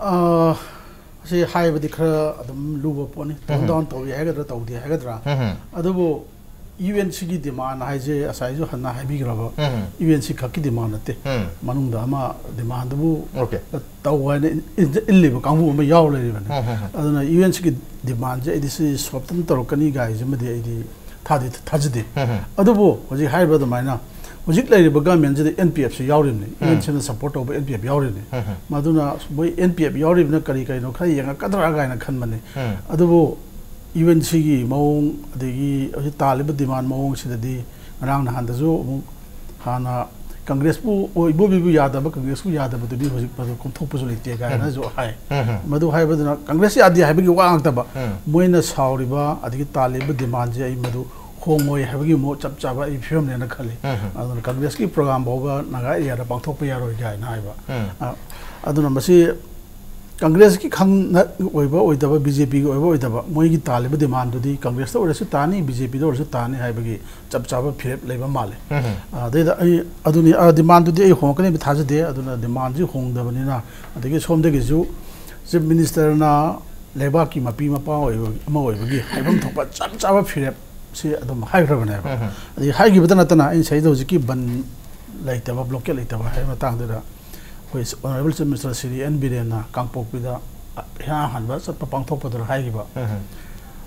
ꯑ, ꯁꯤ ꯍꯥꯏꯕꯗꯤ ꯈꯔ ꯑꯗꯨꯝ ꯂꯨꯕ ꯄꯣꯠꯅꯤ꯫ ꯇꯣꯟ ꯎꯝ꯫ ꯗꯥꯎꯟ ꯇꯧꯏ ꯍꯥꯏꯒꯗ꯭ꯔꯥ ꯇꯧꯗꯦ ꯍꯥꯏꯒꯗ꯭ꯔꯥ, ꯎꯝ꯫ ꯑꯗꯨꯕꯨ ꯌꯨ ꯑꯦꯟ ꯁꯤꯒꯤ ꯗꯤꯃꯥꯟ ꯍꯥꯏꯁꯦ ꯉꯁꯥꯏꯁꯨ ꯍꯟꯅ ꯍꯥꯏꯕꯤꯈ꯭ꯔꯕ, ꯎꯝ꯫ ꯌꯨ ꯑꯦꯟ ꯁꯤ ꯈꯛꯀꯤ ꯗꯤꯃꯥꯟ ꯅꯠꯇꯦ꯫ ꯎꯝ꯫ ꯃꯅꯨꯡꯗ ꯑꯃ ꯗꯤꯃꯥꯟꯗꯨꯕꯨ ꯑꯣꯀꯦ꯫ ꯇꯧ ꯍꯥꯏꯅ ꯏꯟ-, ꯏꯟ-, ꯏꯜꯂꯤꯕ ꯀꯥꯡꯕꯨ ꯑꯃ ꯌꯥꯎ ꯂꯩꯔꯤꯕꯅꯤ꯫ ꯎꯝ, ꯎꯝ, ꯎꯝ꯫ ꯑꯗꯨꯅ ꯌꯨ ꯑꯦꯟ ꯁꯤꯒꯤ ꯗꯤꯃꯥꯟꯁꯦ ꯑꯩꯗꯤ ꯁꯤ ꯁꯣꯞꯇꯟ ꯇꯧꯔꯛꯀꯅꯤ ꯀꯥꯏꯁꯤꯃꯗꯤ ꯑꯩꯗꯤ ꯊꯥꯗꯤ ꯊꯥꯖꯗꯦ꯫ ꯎꯝ, ꯎꯝ꯫ ꯑꯗꯨꯕꯨ ꯍꯧꯖꯤꯛ ꯍꯥꯏꯔꯤꯕ ꯑꯗꯨꯃꯥꯏꯅ ꯍꯧꯖꯤꯛ ꯂꯩꯔꯤꯕ ꯒꯃꯦꯟꯁꯤꯗ ꯑꯦꯟ ꯄꯤ ꯑꯦꯐꯁꯤ ꯌꯥꯎꯔꯤꯕꯅꯤ, ꯎꯝ꯫ ꯌꯨ ꯑꯦꯟ ꯁꯤꯅ ꯁꯞꯄꯣꯔꯠ ꯇꯧꯕ ꯑꯦꯟ ꯄꯤ ꯑꯦꯐ ꯌꯥꯎꯔꯤꯕꯅꯤ꯫ ꯎꯝ, ꯎꯝ꯫ ꯃꯗꯨꯅ ꯃꯣꯏ ꯑꯦꯟ ꯄꯤ ꯑꯦꯐ ꯌꯥꯎꯔꯤꯕꯅ ꯀꯔꯤ ꯀꯔꯤꯅꯣ ꯈꯔ ꯌꯦꯡꯉꯛꯀꯗ꯭ꯔꯥ ꯀꯥꯏꯅ ꯈꯟꯕꯅꯤ꯫ ꯎꯝ꯫ ꯑꯗꯨꯕꯨ ꯌꯨ ꯑꯦꯟ ꯁꯤꯒꯤ ꯃꯑꯣꯡ, ꯑꯗꯒꯤ ꯍꯧꯖꯤꯛ ꯇꯥꯜꯂꯤꯕ ꯗꯤꯃꯥꯟ ꯃꯑꯣꯡꯁꯤꯗꯗꯤ ꯉꯔꯥꯡ ꯅꯍꯥꯟꯗꯁꯨ ꯑꯃꯨꯛ ꯍꯥꯟꯅ ꯀꯪꯒ꯭ꯔꯦꯁꯄꯨ, ꯑꯣ, ꯏꯕꯣꯕꯤꯕꯨ ꯌꯥꯗꯕ, ꯀꯪꯒ꯭ꯔꯦꯁꯄꯨ ꯌꯥꯗꯕꯗꯨꯗꯤ ꯍꯧꯖꯤꯛ ꯃꯗꯨ ꯀꯣꯝꯊꯣꯛꯄꯁꯨ ꯂꯩꯇꯦ ꯀꯥꯏꯅꯁꯨ ꯍꯥꯏ꯫ ꯎꯝ, ꯎꯝ꯫ ꯃꯗꯨ ꯍꯥꯏꯕꯗꯨꯅ ꯀꯪꯒ꯭ꯔꯦꯁ ꯌꯥꯗꯦ ꯍꯥꯏꯕꯒꯤ ꯋꯥ ꯉꯥꯛꯇꯕ, ꯎꯝ꯫ ꯃꯣꯏꯅ ꯁꯥꯎꯔꯤꯕ ꯑꯗꯒꯤ ꯇꯥꯜꯂꯤꯕ ꯗꯤꯃꯥꯟꯁꯦ ꯑꯩ ꯃꯗꯨ ꯍꯣꯡꯉꯣꯏ ꯍꯥꯏꯕꯒꯤ ꯃꯑꯣꯡ ꯆꯞ ꯆꯥꯕ ꯑꯩ ꯐꯤꯕꯝꯅꯦꯅ ꯈꯜꯂꯤ꯫ ꯎꯝ, ꯎꯝ꯫ ꯑꯗꯨꯅ ꯀꯪꯒ꯭ꯔꯦꯁꯀꯤ ꯄ꯭ꯔꯣꯒ꯭ꯔꯥꯝ ꯐꯥꯎꯕ ꯅꯥꯒꯥ ꯑꯦꯔꯤꯌꯥꯗ ꯄꯥꯡꯊꯣꯛꯄ ꯌꯥꯔꯣꯏ ꯀꯥꯏꯅ ꯍꯥꯏꯕ꯫ ꯎꯝ꯫ ꯑ, ꯑꯗꯨꯅ ꯃꯁꯤ ꯀꯪꯒ꯭ꯔꯦꯁꯀꯤ ꯈꯪ-, ꯑꯣꯏꯕ ꯑꯣꯏꯗꯕ, ꯕꯤ ꯖꯦ ꯄꯤꯒꯤ ꯑꯣꯏꯕ ꯑꯣꯏꯗꯕ, ꯃꯣꯏꯒꯤ ꯇꯥꯜꯂꯤꯕ ꯗꯤꯃꯥꯟꯗꯨꯗꯤ ꯀꯪꯒ꯭ꯔꯦꯁꯇ ꯑꯣꯏꯔꯁꯨ ꯇꯥꯅꯤ, ꯕꯤ ꯖꯦ ꯄꯤꯗ ꯑꯣꯏꯔꯁꯨ ꯇꯥꯅꯤ ꯍꯥꯏꯕꯒꯤ ꯆꯞ ꯆꯥꯕ ꯐꯤꯔꯦꯞ ꯂꯩꯕ ꯃꯥꯜꯂꯦ꯫ ꯎꯝ꯫ ꯑꯗꯩꯗ ꯑꯩ ꯑꯗꯨꯅꯤ, ꯑ, ꯗꯤꯃꯥꯟꯗꯨꯗꯤ ꯑꯩ ꯍꯣꯡꯉꯛꯀꯅꯤ ꯍꯥꯏꯕ ꯊꯥꯖꯗꯦ꯫ ꯑꯗꯨꯅ ꯗꯤꯃꯥꯟꯁꯤ ꯍꯣꯡꯗꯕꯅꯤꯅ, ꯑꯗꯒꯤ ꯁꯣꯝꯗꯒꯤꯁꯨ ꯆꯤꯐ ꯃꯤꯅꯤꯁꯇꯔꯅ ꯂꯩꯕꯥꯛꯀꯤ ꯃꯄꯤ ꯃꯄꯥ ꯑꯣꯏꯕ, ꯑꯃ ꯑꯣꯏꯕꯒꯤ ꯍꯥꯏꯐꯝ ꯊꯣꯛꯄ ꯆꯞ ꯆꯥꯕ ꯐꯤꯔꯦꯞꯁꯤ ꯑꯗꯨꯝ ꯍꯥꯏꯈ꯭ꯔꯕꯅꯦꯕ꯫ ꯎꯝ꯫ ꯑꯗꯒꯤ ꯍꯥꯏꯈꯤꯕꯗ ꯅꯠꯇꯅ ꯑꯩꯅ ꯁꯤꯗ ꯍꯧꯖꯤꯛꯀꯤ ꯕꯟ ꯂꯩꯇꯕ, ꯕ꯭ꯂꯣꯀꯦꯠ ꯂꯩꯇꯕ ꯍꯥꯏꯕ ꯃꯇꯥꯡꯗꯨꯗ ꯑꯩꯈꯣꯏ honourable chief minister Shri N ꯕꯤꯔꯦꯟꯅ ꯀꯥꯡꯄꯣꯛꯄꯤꯗ ꯏꯍꯥꯟ ꯍꯥꯟꯕ ꯆꯠꯄ ꯄꯥꯡꯊꯣꯛꯄꯗꯨꯗ ꯍꯥꯏꯈꯤꯕ, ꯎꯝ꯫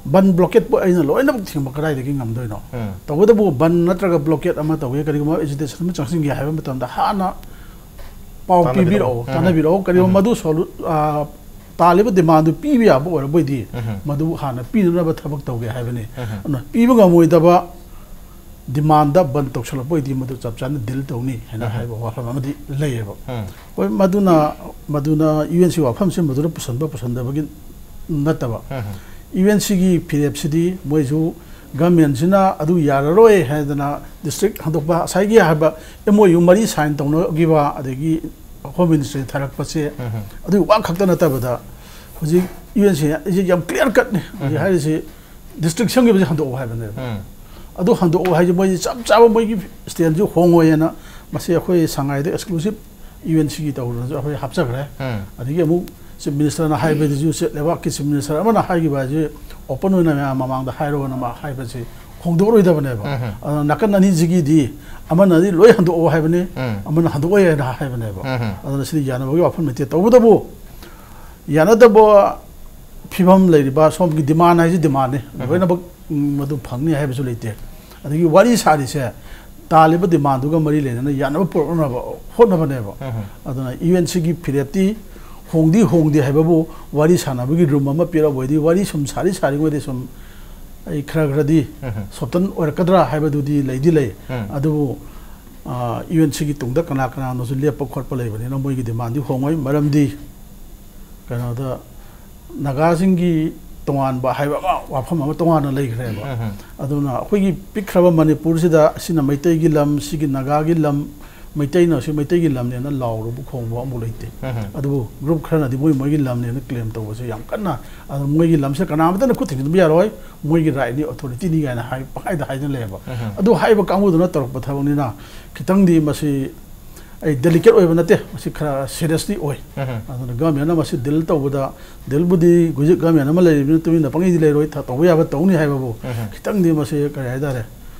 ꯕꯟ ꯕ꯭ꯂꯣꯀꯦꯠꯄꯨ ꯑꯩꯅ ꯂꯣꯏꯅꯃꯛ ꯊꯤꯡꯕ ꯀꯗꯥꯏꯗꯒꯤ ꯉꯝꯗꯣꯏꯅꯣ? ꯎꯝ꯫ ꯇꯧꯕꯇꯕꯨ ꯕꯟ ꯅꯠꯇ꯭ꯔꯒ ꯕ꯭ꯂꯣꯀꯦꯠ ꯑꯃ ꯇꯧꯒꯦ, ꯀꯔꯤꯒꯨꯝꯕ ꯑꯦꯖꯤꯇꯦꯁꯟ ꯑꯃ ꯆꯪꯁꯤꯟꯒꯦ ꯍꯥꯏꯕ ꯃꯇꯝꯗ ꯍꯥꯟꯅ ꯄꯥꯎ ꯄꯤꯕꯤꯔꯛꯑꯣ, ꯇꯥꯟꯅꯕꯤꯔꯛꯑꯣ꯫ ꯀꯔꯤꯒꯨꯝꯕ ꯃꯗꯨ ꯁꯣꯂꯨ-, ꯑ, ꯇꯥꯜꯂꯤꯕ demand ꯗꯨ ꯄꯤꯕ ꯌꯥꯕ ꯑꯣꯏꯔꯕꯣꯏꯗꯤ, ꯎꯝ꯫ ꯃꯗꯨ ꯍꯥꯟꯅ ꯄꯤꯅꯅꯕ ꯊꯕꯛ ꯇꯧꯒꯦ ꯍꯥꯏꯕꯅꯤ꯫ ꯎꯝ꯫ ꯑꯗꯨꯅ ꯄꯤꯕ ꯉꯝꯃꯣꯏꯗꯕ demand ꯗ ꯕꯟ ꯇꯧꯁꯜꯂꯛꯄ ꯑꯣꯏꯗꯤ, ꯃꯗꯨ ꯆꯞ ꯆꯥꯅ deal ꯇꯧꯅꯤ ꯍꯥꯏꯅ ꯎꯝ꯫ ꯍꯥꯏꯕ ꯋꯥꯐꯝ ꯑꯃꯗꯤ ꯂꯩꯌꯦꯕ꯫ ꯎꯝ꯫ ꯍꯣꯏ, ꯃꯗꯨꯅ, ꯃꯗꯨꯅ U N C ꯋꯥꯐꯝꯁꯤ ꯃꯗꯨꯗ ꯄꯨꯁꯟꯕ ꯄꯨꯁꯟꯗꯕꯒꯤ ꯅꯠꯇꯕ, ꯎꯝ꯫ U N C ꯒꯤ ꯐꯤꯔꯦꯞꯁꯤꯗꯤ ꯃꯣꯏꯁꯨ government ꯁꯤꯅ ꯑꯗꯨ ꯌꯥꯔꯔꯣꯏ ꯍꯥꯏꯗꯅ district ꯍꯟꯗꯣꯛꯄ, ꯉꯁꯥꯏꯒꯤ ꯍꯥꯏꯕ M O U ꯃꯔꯤ sign ꯇꯧꯅꯈꯤꯕ, ꯑꯗꯒꯤ Home Ministry ꯊꯥꯔꯛꯄꯁꯦ, ꯎꯝ꯫ ꯑꯗꯨꯒꯤ ꯋꯥ ꯈꯛꯇ ꯅꯠꯇꯕꯗ, ꯍꯧꯖꯤꯛ U N C ꯁꯦ ꯌꯥꯝ clear cut ꯅꯤ ꯍꯧꯖꯤꯛ ꯎꯝ꯫ ꯍꯥꯏꯔꯤꯁꯤ, district ꯁꯦꯝꯈꯤꯕꯁꯦ ꯍꯟꯗꯣꯛꯑꯣ ꯍꯥꯏꯕꯅꯦꯕ꯫ ꯎꯝ꯫ ꯑꯗꯨ ꯍꯟꯗꯣꯛꯑꯣ ꯍꯥꯏꯁꯦ ꯃꯣꯏꯁꯦ ꯆꯞ ꯆꯥꯕ ꯃꯣꯏꯒꯤ stand ꯁꯨ ꯍꯣꯡꯉꯣꯏꯅ, ꯃꯁꯤ ꯑꯩꯈꯣꯏ ꯁꯉꯥꯏꯗ exclusive U N C ꯒꯤ ꯇꯧꯔꯨꯔꯁꯨ ꯑꯩꯈꯣꯏ ꯍꯥꯞꯆꯈ꯭ꯔꯦ꯫ ꯎꯝ꯫ ꯑꯗꯒꯤ ꯑꯃꯨꯛ Chief Minister ꯅ ꯍꯥꯏꯕꯗꯁꯨ, state ꯂꯩꯕꯥꯛꯀꯤ Chief Minister ꯑꯃꯅ ꯍꯥꯏꯈꯤꯕ ꯍꯥꯏꯁꯦ open ꯑꯣꯏꯅ ꯃꯌꯥꯝ ꯃꯃꯥꯡꯗ ꯍꯥꯏꯔꯣꯅ ꯃꯥ ꯍꯥꯏꯕꯁꯤ ꯍꯣꯡꯗꯣꯛꯑꯔꯣꯏꯗꯕꯅꯦꯕ꯫ ꯎꯝ꯫ ꯑꯗꯨꯅ ꯅꯥꯀꯟ ꯑꯅꯤꯁꯤꯒꯤꯗꯤ ꯑꯃꯅꯗꯤ ꯂꯣꯏ ꯍꯟꯗꯣꯛꯑꯣ ꯍꯥꯏꯕꯅꯤ, ꯎꯝ꯫ ꯑꯃꯅ ꯍꯟꯗꯣꯛꯑꯣꯏ ꯍꯥꯏꯅ ꯍꯥꯏꯕꯅꯦꯕ꯫ ꯎꯝ꯫ ꯑꯗꯨꯅ ꯁꯤꯗꯤ ꯌꯥꯅꯕꯒꯤ ꯋꯥꯐꯝ ꯂꯩꯇꯦ꯫ ꯇꯧꯕꯇꯕꯨ ꯌꯥꯅꯗꯕ ꯐꯤꯕꯝ ꯂꯩꯔꯤꯕ ꯁꯣꯝꯒꯤ demand ꯍꯥꯏꯁꯤ demand ꯅꯤ꯫ ꯎꯝ꯫ ꯂꯣꯏꯅꯃꯛ, ꯎꯝ, ꯃꯗꯨ ꯐꯪꯅꯤ ꯍꯥꯏꯕꯁꯨ ꯂꯩꯇꯦ꯫ ꯑꯗꯒꯤ ꯋꯥꯔꯤ ꯁꯥꯔꯤꯁꯦ ꯇꯥꯜꯂꯤꯕ demand ꯗꯨꯒ ꯃꯔꯤ ꯂꯩꯅꯅ ꯌꯥꯅꯕ ꯄꯨꯔꯛꯅꯕ ꯍꯣꯠꯅꯕꯅꯦꯕ꯫ ꯎꯝ꯫ ꯑꯗꯨꯅ U N C ꯒꯤ ꯐꯤꯔꯦꯞꯇꯤ ꯍꯣꯡꯗꯤ ꯍꯣꯡꯗꯦ ꯍꯥꯏꯕꯕꯨ, ꯋꯥꯔꯤ ꯁꯥꯟꯅꯕꯒꯤ room ꯑꯃ ꯄꯤꯔꯛꯑꯕ ꯑꯣꯏꯗꯤ, ꯋꯥꯔꯤ ꯁꯨꯝ ꯁꯥꯔꯤ ꯁꯥꯔꯤꯉꯩꯗ ꯁꯨꯝ ꯑꯩ ꯈꯔ ꯈꯔꯗꯤ ꯎꯝ꯫ soften ꯑꯣꯏꯔꯛꯀꯗ꯭ꯔꯥ ꯍꯥꯏꯕꯗꯨꯗꯤ ꯂꯩꯗꯤ ꯂꯩ꯫ ꯎꯝ꯫ ꯑꯗꯨꯕꯨ, ꯑ, U N C ꯒꯤ ꯇꯨꯡꯗ ꯀꯅꯥ ꯀꯅꯥꯅꯣꯁꯨ ꯂꯦꯞꯄ ꯈꯣꯠꯄ ꯂꯩꯕꯅꯤꯅ ꯃꯣꯏꯒꯤ demand ꯗꯤ ꯍꯣꯡꯉꯣꯏ꯫ ꯃꯔꯝꯗꯤ ꯀꯩꯅꯣꯗ ꯅꯥꯒꯥꯁꯤꯡꯒꯤ ꯇꯣꯉꯥꯟꯕ ꯍꯥꯏꯕ ꯑꯃ, ꯋꯥꯐꯝ ꯑꯃ ꯇꯣꯉꯥꯟꯅ ꯂꯩꯈ꯭ꯔꯦꯕ꯫ ꯎꯝ꯫ ꯑꯗꯨꯅ ꯑꯩꯈꯣꯏꯒꯤ ꯄꯤꯛꯈ꯭ꯔꯕ ꯃꯅꯤꯄꯨꯔꯁꯤꯗ ꯑꯁꯤꯅ ꯃꯩꯇꯩꯒꯤ ꯂꯝ, ꯁꯤꯒꯤ ꯅꯥꯒꯥꯒꯤ ꯂꯝ, ꯃꯩꯇꯩꯅ ꯁꯤ ꯃꯩꯇꯩꯒꯤ ꯂꯝꯅꯦꯅ ꯂꯥꯎꯔꯨꯕ ꯈꯣꯡꯕ ꯑꯃꯐꯥꯎ ꯂꯩꯇꯦ꯫ ꯎꯝ꯫ ꯑꯗꯨꯕꯨ group ꯈꯔꯅꯗꯤ ꯃꯣꯏ ꯃꯣꯏꯒꯤ ꯂꯝꯅꯦꯅ claim ꯇꯧꯕꯁꯦ ꯌꯥꯝ ꯀꯟꯅ, ꯑꯗꯨ ꯃꯣꯏꯒꯤ ꯂꯝꯁꯦ ꯀꯅꯥꯃꯠꯇꯅ ꯈꯨꯠ ꯊꯤꯡꯖꯤꯟꯕ ꯌꯥꯔꯣꯏ, ꯃꯣꯏꯒꯤ right ꯅꯤ, authority ꯅꯤ ꯀꯥꯏꯅ ꯍꯥꯏ, ꯄꯪꯍꯥꯏꯗ ꯍꯥꯏꯗꯅ ꯂꯩꯌꯦꯕ꯫ ꯎꯝ꯫ ꯑꯗꯨ ꯍꯥꯏꯕ ꯀꯥꯡꯕꯨꯗꯨꯅ ꯇꯧꯔꯛꯄ ꯊꯕꯛꯅꯤꯅ ꯈꯤꯇꯪꯗꯤ ꯃꯁꯤ ꯑꯩ delicate ꯑꯣꯏꯕ ꯅꯠꯇꯦ, ꯃꯁꯤ ꯈꯔ seriously ꯑꯣꯏ꯫ ꯎꯝ꯫ ꯑꯗꯨꯅ government ꯅ ꯃꯁꯤ deal ꯇꯧꯕꯗ, deal ꯕꯨꯗꯤ ꯍꯧꯖꯤꯛ government ꯑꯃ ꯂꯩꯔꯤꯕꯅꯤꯅ ꯇꯨꯃꯤꯟꯅ ꯄꯪꯏꯗꯤ ꯂꯩꯔꯣꯏ, ꯊ-, ꯇꯧꯕ ꯌꯥꯕ ꯇꯧꯅꯤ ꯍꯥꯏꯕꯕꯨ ꯎꯝ꯫ ꯈꯤꯇꯪꯗꯤ ꯃꯁꯤ ꯀꯔꯤ ꯍꯥꯏꯇꯥꯔꯦ,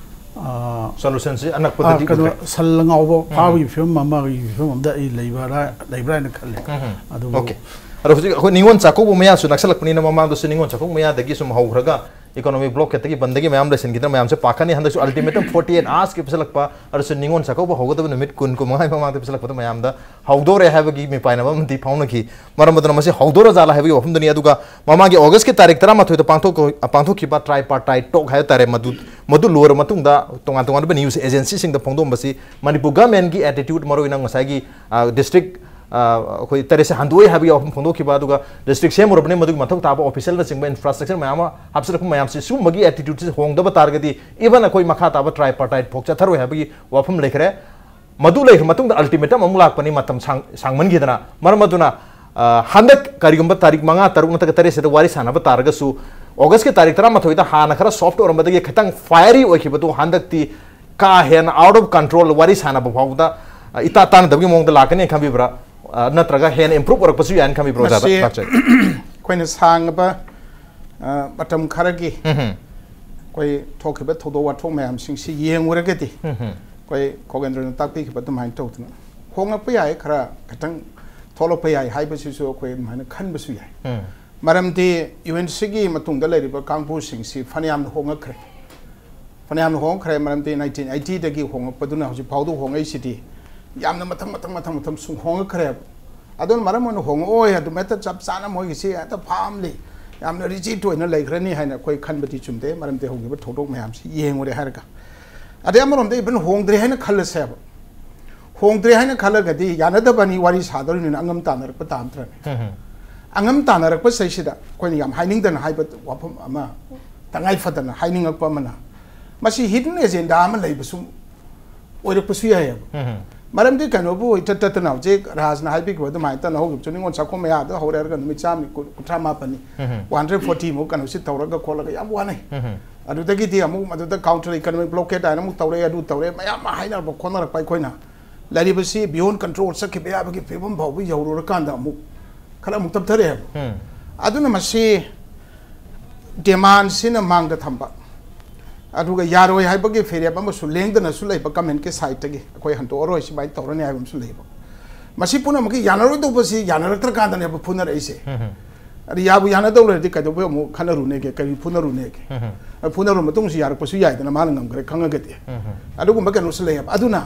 ꯑꯥ, solution ꯁꯤ ꯑꯅꯛꯄꯗꯗꯤ ꯑꯥ, ꯀꯩꯅꯣ, ꯎꯗ꯭ꯔꯦ꯫ ꯁꯜ ꯉꯥꯎꯕ ꯎꯝ꯫ ꯐꯥꯕꯒꯤ ꯐꯤꯕꯝ ꯑꯃꯒꯤ ꯐꯤꯕꯝ ꯑꯃꯗ ꯑꯩ ꯂꯩꯕ꯭ꯔꯥ, ꯂꯩꯕ꯭ꯔꯥ ꯍꯥꯏꯅ ꯈꯜꯂꯦ꯫ ꯎꯝ꯫ ꯑꯗꯨꯕꯨ OK꯫ ꯑꯗꯣ ꯍꯧꯖꯤꯛ ꯑꯩꯈꯣꯏ ꯅꯤꯉꯣꯜ ꯆꯥꯛꯀꯧꯕ ꯃꯌꯥꯁꯨ ꯅꯛꯁꯜꯂꯛꯄꯅꯤꯅ ꯃꯃꯥꯡꯗꯁꯨ ꯅꯤꯉꯣꯜ ꯆꯥꯛꯀꯧꯕ ꯃꯌꯥꯗꯒꯤ ꯁꯨꯝ ꯍꯧꯈ꯭ꯔꯒ Economic blockade ꯇꯒꯤ ꯕꯟꯗꯒꯤ ꯃꯌꯥꯝ ꯂꯩꯁꯤꯟꯈꯤꯗꯅ ꯃꯌꯥꯝꯁꯦ ꯄꯥꯈꯠꯅꯤ꯫ ꯍꯟꯗꯛꯁꯨ ultimatum forty eight hours ꯀꯤ ꯄꯤꯁꯜꯂꯛꯄ, ꯑꯗꯨꯁꯨ ꯅꯤꯉꯣꯜ ꯆꯥꯛꯀꯧꯕ ꯍꯧꯒꯗꯕ ꯅꯨꯃꯤꯠ ꯀꯨꯟ, ꯀꯨꯟꯃꯉꯥꯒꯤ ꯃꯃꯥꯡꯗ ꯄꯤꯁꯜꯂꯛꯄꯗ ꯃꯌꯥꯝꯗ ꯍꯧꯗꯣꯔꯦ ꯍꯥꯏꯕꯒꯤ ꯃꯤꯄꯥꯏꯅꯕ ꯑꯃꯗꯤ ꯐꯥꯎꯅꯈꯤ꯫ ꯃꯔꯝ ꯑꯗꯨꯅ ꯃꯁꯤ ꯍꯧꯗꯣꯔꯖꯥꯠꯂꯥ ꯍꯥꯏꯕꯒꯤ ꯋꯥꯐꯝꯗꯨꯅꯤ꯫ ꯑꯗꯨꯒ ꯃꯃꯥꯡꯒꯤ August ꯀꯤ ꯇꯥꯔꯤꯛ ꯇꯔꯥꯃꯥꯊꯣꯏꯗ ꯄꯥꯡꯊꯣꯛ-, ꯄꯥꯡꯊꯣꯛꯈꯤꯕ tripartite talk ꯍꯥꯏꯕ ꯇꯥꯔꯦ, ꯃꯗꯨ, ꯃꯗꯨ ꯂꯣꯏꯔꯕ ꯃꯇꯨꯡꯗ ꯇꯣꯉꯥꯟ ꯇꯣꯉꯥꯟꯕ news agency ꯁꯤꯡꯗ ꯐꯣꯡꯗꯣꯛꯂꯝꯕꯁꯤ ꯃꯅꯤꯄꯨꯔ government ꯀꯤ attitude, ꯃꯔꯨꯑꯣꯏꯅ ꯉꯁꯥꯏꯒꯤ, ꯑ, district, ꯑ, ꯑꯩꯈꯣꯏ ꯇꯔꯦꯠꯁꯦ ꯍꯟꯗꯣꯛꯑꯣꯏ ꯍꯥꯏꯕꯒꯤ ꯋꯥꯐꯝ ꯐꯣꯡꯗꯣꯛꯈꯤꯕ, ꯑꯗꯨꯒ district ꯁꯦꯝꯃꯨꯔꯕꯅꯤ, ꯃꯗꯨꯒꯤ ꯃꯊꯧ ꯇꯥꯕ official ꯅꯆꯤꯡꯕ infrastructure ꯃꯌꯥꯝ ꯑꯃ ꯍꯥꯞꯆꯤꯜꯂꯛꯄ ꯃꯌꯥꯝꯁꯤ, ꯁꯤꯒꯨꯝꯕꯒꯤ attitude ꯁꯤ ꯍꯣꯡꯗꯕ ꯇꯥꯔꯒꯗꯤ even ꯑꯩꯈꯣꯏ ꯃꯈꯥ ꯇꯥꯕ tripartite ꯐꯥꯎ ꯆꯠꯊꯔꯣꯏ ꯍꯥꯏꯕꯒꯤ ꯋꯥꯐꯝ ꯂꯩꯈ꯭ꯔꯦ꯫ ꯃꯗꯨ ꯂꯩꯈ꯭ꯔ ꯃꯇꯨꯡꯗ ultimatum ꯑꯃꯨꯛ ꯂꯥꯛꯄꯅꯤ, ꯃꯇꯝ ꯁꯥꯡ-, ꯁꯥꯡꯃꯟꯈꯤꯗꯅ꯫ ꯃꯔꯝ ꯑꯗꯨꯅ, ꯑ, ꯍꯟꯗꯛ ꯀꯔꯤꯒꯨꯝꯕ ꯇꯥꯔꯤꯛ ꯃꯉꯥ, ꯇꯔꯨꯛ ꯅꯠꯇ꯭ꯔꯒ ꯇꯔꯦꯠꯁꯤꯗ ꯋꯥꯔꯤ ꯁꯥꯟꯅꯕ ꯇꯥꯔꯒꯁꯨ, August ꯀꯤ ꯇꯥꯔꯤꯛ ꯇꯔꯥꯃꯥꯊꯣꯏꯗ ꯍꯥꯟꯅ ꯈꯔ soft ꯑꯣꯏꯔꯝꯕꯗꯒꯤ ꯈꯤꯇꯪ fiery ꯑꯣꯏꯈꯤꯕꯗꯨ ꯍꯟꯗꯛꯇꯤ ꯀꯥ ꯍꯦꯟꯅ out of control, ꯋꯥꯔꯤ ꯁꯥꯟꯅꯕ ꯐꯥꯎꯕꯗ, ꯑ, ꯏꯇꯥ ꯇꯥꯅꯗꯕꯒꯤ ꯃꯑꯣꯡꯗ ꯂꯥꯛꯀꯅꯤ ꯈꯟꯕꯤꯕ꯭ꯔꯥ? ꯑ, ꯅꯠꯇ꯭ꯔꯒ ꯍꯦꯟꯅ improve ꯑꯣꯏꯔꯛꯄꯁꯨ ꯌꯥꯏꯅ ꯈꯟꯕꯤꯕ꯭ꯔꯣ, ꯑꯣꯖꯥꯗ? ꯃꯁꯤ ꯗꯥꯛꯇꯔ? ꯑꯩꯈꯣꯏꯅ ꯁꯥꯡꯉꯕ, ꯑ, ꯃꯇꯝ ꯈꯔꯒꯤ ꯎꯝ ꯍꯝ꯫ ꯑꯩꯈꯣꯏ ꯊꯣꯛꯈꯤꯕ ꯊꯧꯗꯣꯛ ꯋꯥꯊꯣꯛ ꯃꯌꯥꯝꯁꯤꯡꯁꯤ ꯌꯦꯡꯉꯨꯔꯒꯗꯤ, ꯎꯝ ꯍꯝ꯫ ꯑꯩꯈꯣꯏ ꯈꯣꯒꯦꯟꯗ꯭ꯔꯅ ꯇꯥꯛꯄꯤꯈꯤꯕ ꯑꯗꯨꯃꯥꯏꯅ ꯇꯧꯗꯅ ꯍꯣꯡꯂꯛꯄ ꯌꯥꯏ, ꯈꯔ ꯈꯤꯇꯪ ꯊꯣꯛꯂꯛꯄ ꯌꯥꯏ ꯍꯥꯏꯕꯁꯤꯁꯨ ꯑꯩꯈꯣꯏ ꯑꯗꯨꯃꯥꯏꯅ ꯈꯟꯕꯁꯨ ꯌꯥꯏ꯫ ꯎꯝ꯫ ꯃꯔꯝꯗꯤ ꯌꯨ ꯑꯦꯟ ꯁꯤꯒꯤ ꯃꯇꯨꯡꯗ ꯂꯩꯔꯤꯕ ꯀꯥꯡꯕꯨꯁꯤꯡꯁꯤ ꯐꯅꯌꯥꯝꯅ ꯍꯣꯡꯉꯛꯈ꯭ꯔꯦ꯫ ꯐꯅꯌꯥꯝꯅ ꯍꯣꯡꯈ꯭ꯔꯦ, ꯃꯔꯝꯗꯤ nineteen eighty ꯗꯒꯤ ꯍꯣꯡꯉꯛꯄꯗꯨꯅ ꯍꯧꯖꯤꯛ ꯐꯥꯎꯗ ꯍꯣꯡꯉꯛꯏꯁꯤꯗꯤ ꯌꯥꯝꯅ ꯃꯊꯪ, ꯃꯊꯪ, ꯃꯊꯪ, ꯃꯊꯪ ꯁꯨꯝ ꯍꯣꯡꯉꯛꯈ꯭ꯔꯦꯕ꯫ ꯑꯗꯨꯅ ꯃꯔꯝ ꯑꯣꯏꯅ ꯍꯣꯡꯉꯛꯑꯣꯏ, ꯑꯗꯨꯝ ꯍꯦꯛꯇ ꯆꯞ ꯆꯥꯅ ꯃꯣꯏꯒꯤꯁꯤ ꯍꯦꯛꯇ firmly ꯌꯥꯝꯅ rigid ꯑꯣꯏꯅ ꯂꯩꯈ꯭ꯔꯅꯤ ꯍꯥꯏꯅ ꯑꯩꯈꯣꯏ ꯈꯟꯕꯗꯤ ꯆꯨꯝꯗꯦ, ꯃꯔꯝꯗꯤ ꯍꯧꯈꯤꯕ ꯊꯧꯗꯣꯛ ꯃꯌꯥꯝꯁꯤ ꯌꯦꯡꯉꯨꯔꯦ ꯍꯥꯏꯔꯒ꯫ ꯑꯗꯩ ꯑꯃꯔꯣꯝꯗ even ꯍꯣꯡꯗ꯭ꯔꯦ ꯍꯥꯏꯅ ꯈꯜꯂꯁꯦꯕ, ꯍꯣꯡꯗ꯭ꯔꯦ ꯍꯥꯏꯅ ꯈꯜꯂꯒꯗꯤ ꯌꯥꯅꯗꯕ ꯑꯅꯤ ꯋꯥꯔꯤ ꯁꯥꯗꯧꯔꯤꯅꯤꯅ ꯑꯉꯝ ꯇꯥꯟꯅꯔꯛꯄ ꯇꯥꯕ ꯅꯠꯇ꯭ꯔꯅꯦ? ꯎꯝ ꯍꯝ꯫ ꯑꯉꯝ ꯇꯥꯟꯅꯔꯛꯄꯁꯤꯗꯩꯁꯤꯗ ꯑꯩꯈꯣꯏꯅ ꯌꯥꯝ ꯍꯥꯏꯅꯤꯡꯗꯅ ꯍꯥꯏꯕ ꯋꯥꯐꯝ ꯑꯃ, ꯇꯉꯥꯏ ꯐꯗꯅ ꯍꯥꯏꯅꯤꯡꯉꯛꯄ ꯑꯃꯅ, ꯃꯁꯤ hidden agenda ꯑꯃ ꯂꯩꯕꯁꯨ ꯑꯣꯏꯔꯛꯄꯁꯨ ꯌꯥꯏꯑꯕ꯫ ꯎꯝ ꯍꯝ꯫ ꯃꯔꯝꯗꯤ ꯀꯩꯅꯣꯕꯨ ꯏꯇꯠ ꯇꯠꯇꯅ ꯍꯧꯖꯤꯛ ꯔꯥꯖꯅ ꯍꯥꯏꯕꯤꯈꯤꯕ ꯑꯗꯨꯃꯥꯏꯅ ꯇꯧꯅ ꯍꯧꯈꯤꯕꯁꯨ ꯅꯤꯉꯣꯜ ꯆꯥꯛꯀꯧꯕ ꯃꯌꯥꯗ ꯍꯧꯔꯦ ꯍꯥꯏꯔꯒ ꯅꯨꯃꯤꯠ ꯆꯥꯝꯃꯅꯤ, ꯀꯨꯟ-, ꯀꯨꯟꯊ꯭ꯔꯥ ꯃꯥꯄꯟꯅꯤ, ꯎꯝ ꯍꯝ꯫ One hundred forty ꯃꯨꯛ ꯀꯩꯅꯣꯁꯤ ꯇꯧꯔꯒ ꯈꯣꯠꯂꯒ ꯌꯥꯝ ꯋꯥꯅꯩ꯫ ꯎꯝ ꯍꯝ꯫ ꯑꯗꯨꯗꯒꯤꯗꯤ ꯑꯃꯨꯛ ꯃꯗꯨꯗ counter economic blockade ꯍꯥꯏꯅ ꯑꯃꯨꯛ ꯇꯧꯔꯛꯑꯦ, ꯑꯗꯨ ꯇꯧꯔꯦ, ꯃꯌꯥꯝ ꯑꯃ ꯍꯥꯏꯅꯔꯛꯄ ꯈꯣꯠꯅꯔꯛꯄ ꯑꯩꯈꯣꯏꯅ ꯂꯩꯔꯤꯕꯁꯤ beyond control ꯆꯠꯈꯤꯕ ꯌꯥꯕꯒꯤ ꯐꯤꯕꯝ ꯐꯥꯎꯕ ꯌꯧꯔꯨꯔꯀꯥꯟꯗ ꯑꯃꯨꯛ ꯈꯔ ꯑꯃꯨꯛ ꯇꯞꯊꯔꯛꯑꯦꯕ꯫ ꯎꯝ꯫ ꯑꯗꯨꯅ ꯃꯁꯤ demandꯁꯤꯅ ꯃꯥꯡꯗ ꯊꯝꯕ, ꯑꯗꯨꯒ ꯌꯥꯔꯣꯏ ꯍꯥꯏꯕꯒꯤ ꯐꯤꯔꯦꯞ ꯑꯃꯁꯨ ꯂꯦꯡꯗꯅꯁꯨ ꯂꯩꯕ governmentꯀꯤ sideꯇꯒꯤ, ꯑꯩꯈꯣꯏ ꯍꯟꯗꯣꯛꯑꯔꯣꯏ, ꯁꯨꯃꯥꯏꯅ ꯇꯧꯔꯅꯤ ꯍꯥꯏꯕ ꯑꯃꯁꯨ ꯂꯩꯕ꯫ ꯃꯁꯤ ꯄꯨꯝꯅꯃꯛꯀꯤ ꯌꯥꯅꯔꯣꯏꯗꯧꯕꯁꯤ ꯌꯥꯅꯔꯛꯇ꯭ꯔꯀꯥꯟꯗꯅꯦꯕ ꯐꯨꯅꯔꯛꯏꯁꯦ꯫ ꯎꯝ ꯍꯝ꯫ ꯑꯗ ꯌꯥꯕꯨ ꯌꯥꯅꯗꯧ ꯂꯩꯔꯗꯤ ꯀꯩꯗꯧꯕꯩ ꯑꯃꯨꯛ ꯈꯟꯅꯔꯨꯅꯦꯒꯦ, ꯀꯔꯤ ꯐꯨꯅꯔꯨꯅꯦꯒꯦ? ꯎꯝ꯫ ꯑ, ꯐꯨꯅꯔꯨ ꯃꯇꯨꯡꯁꯨ ꯌꯥꯔꯛꯄꯁꯨ ꯌꯥꯏꯗꯅ, ꯃꯥꯅ ꯉꯝꯈ꯭ꯔꯦ ꯈꯪꯉꯒꯗꯤ꯫ ꯎꯝ꯫ ꯑꯗꯨꯒꯨꯝꯕ ꯀꯩꯅꯣꯁꯨ ꯂꯩꯌꯦꯕ꯫ ꯑꯗꯨꯅ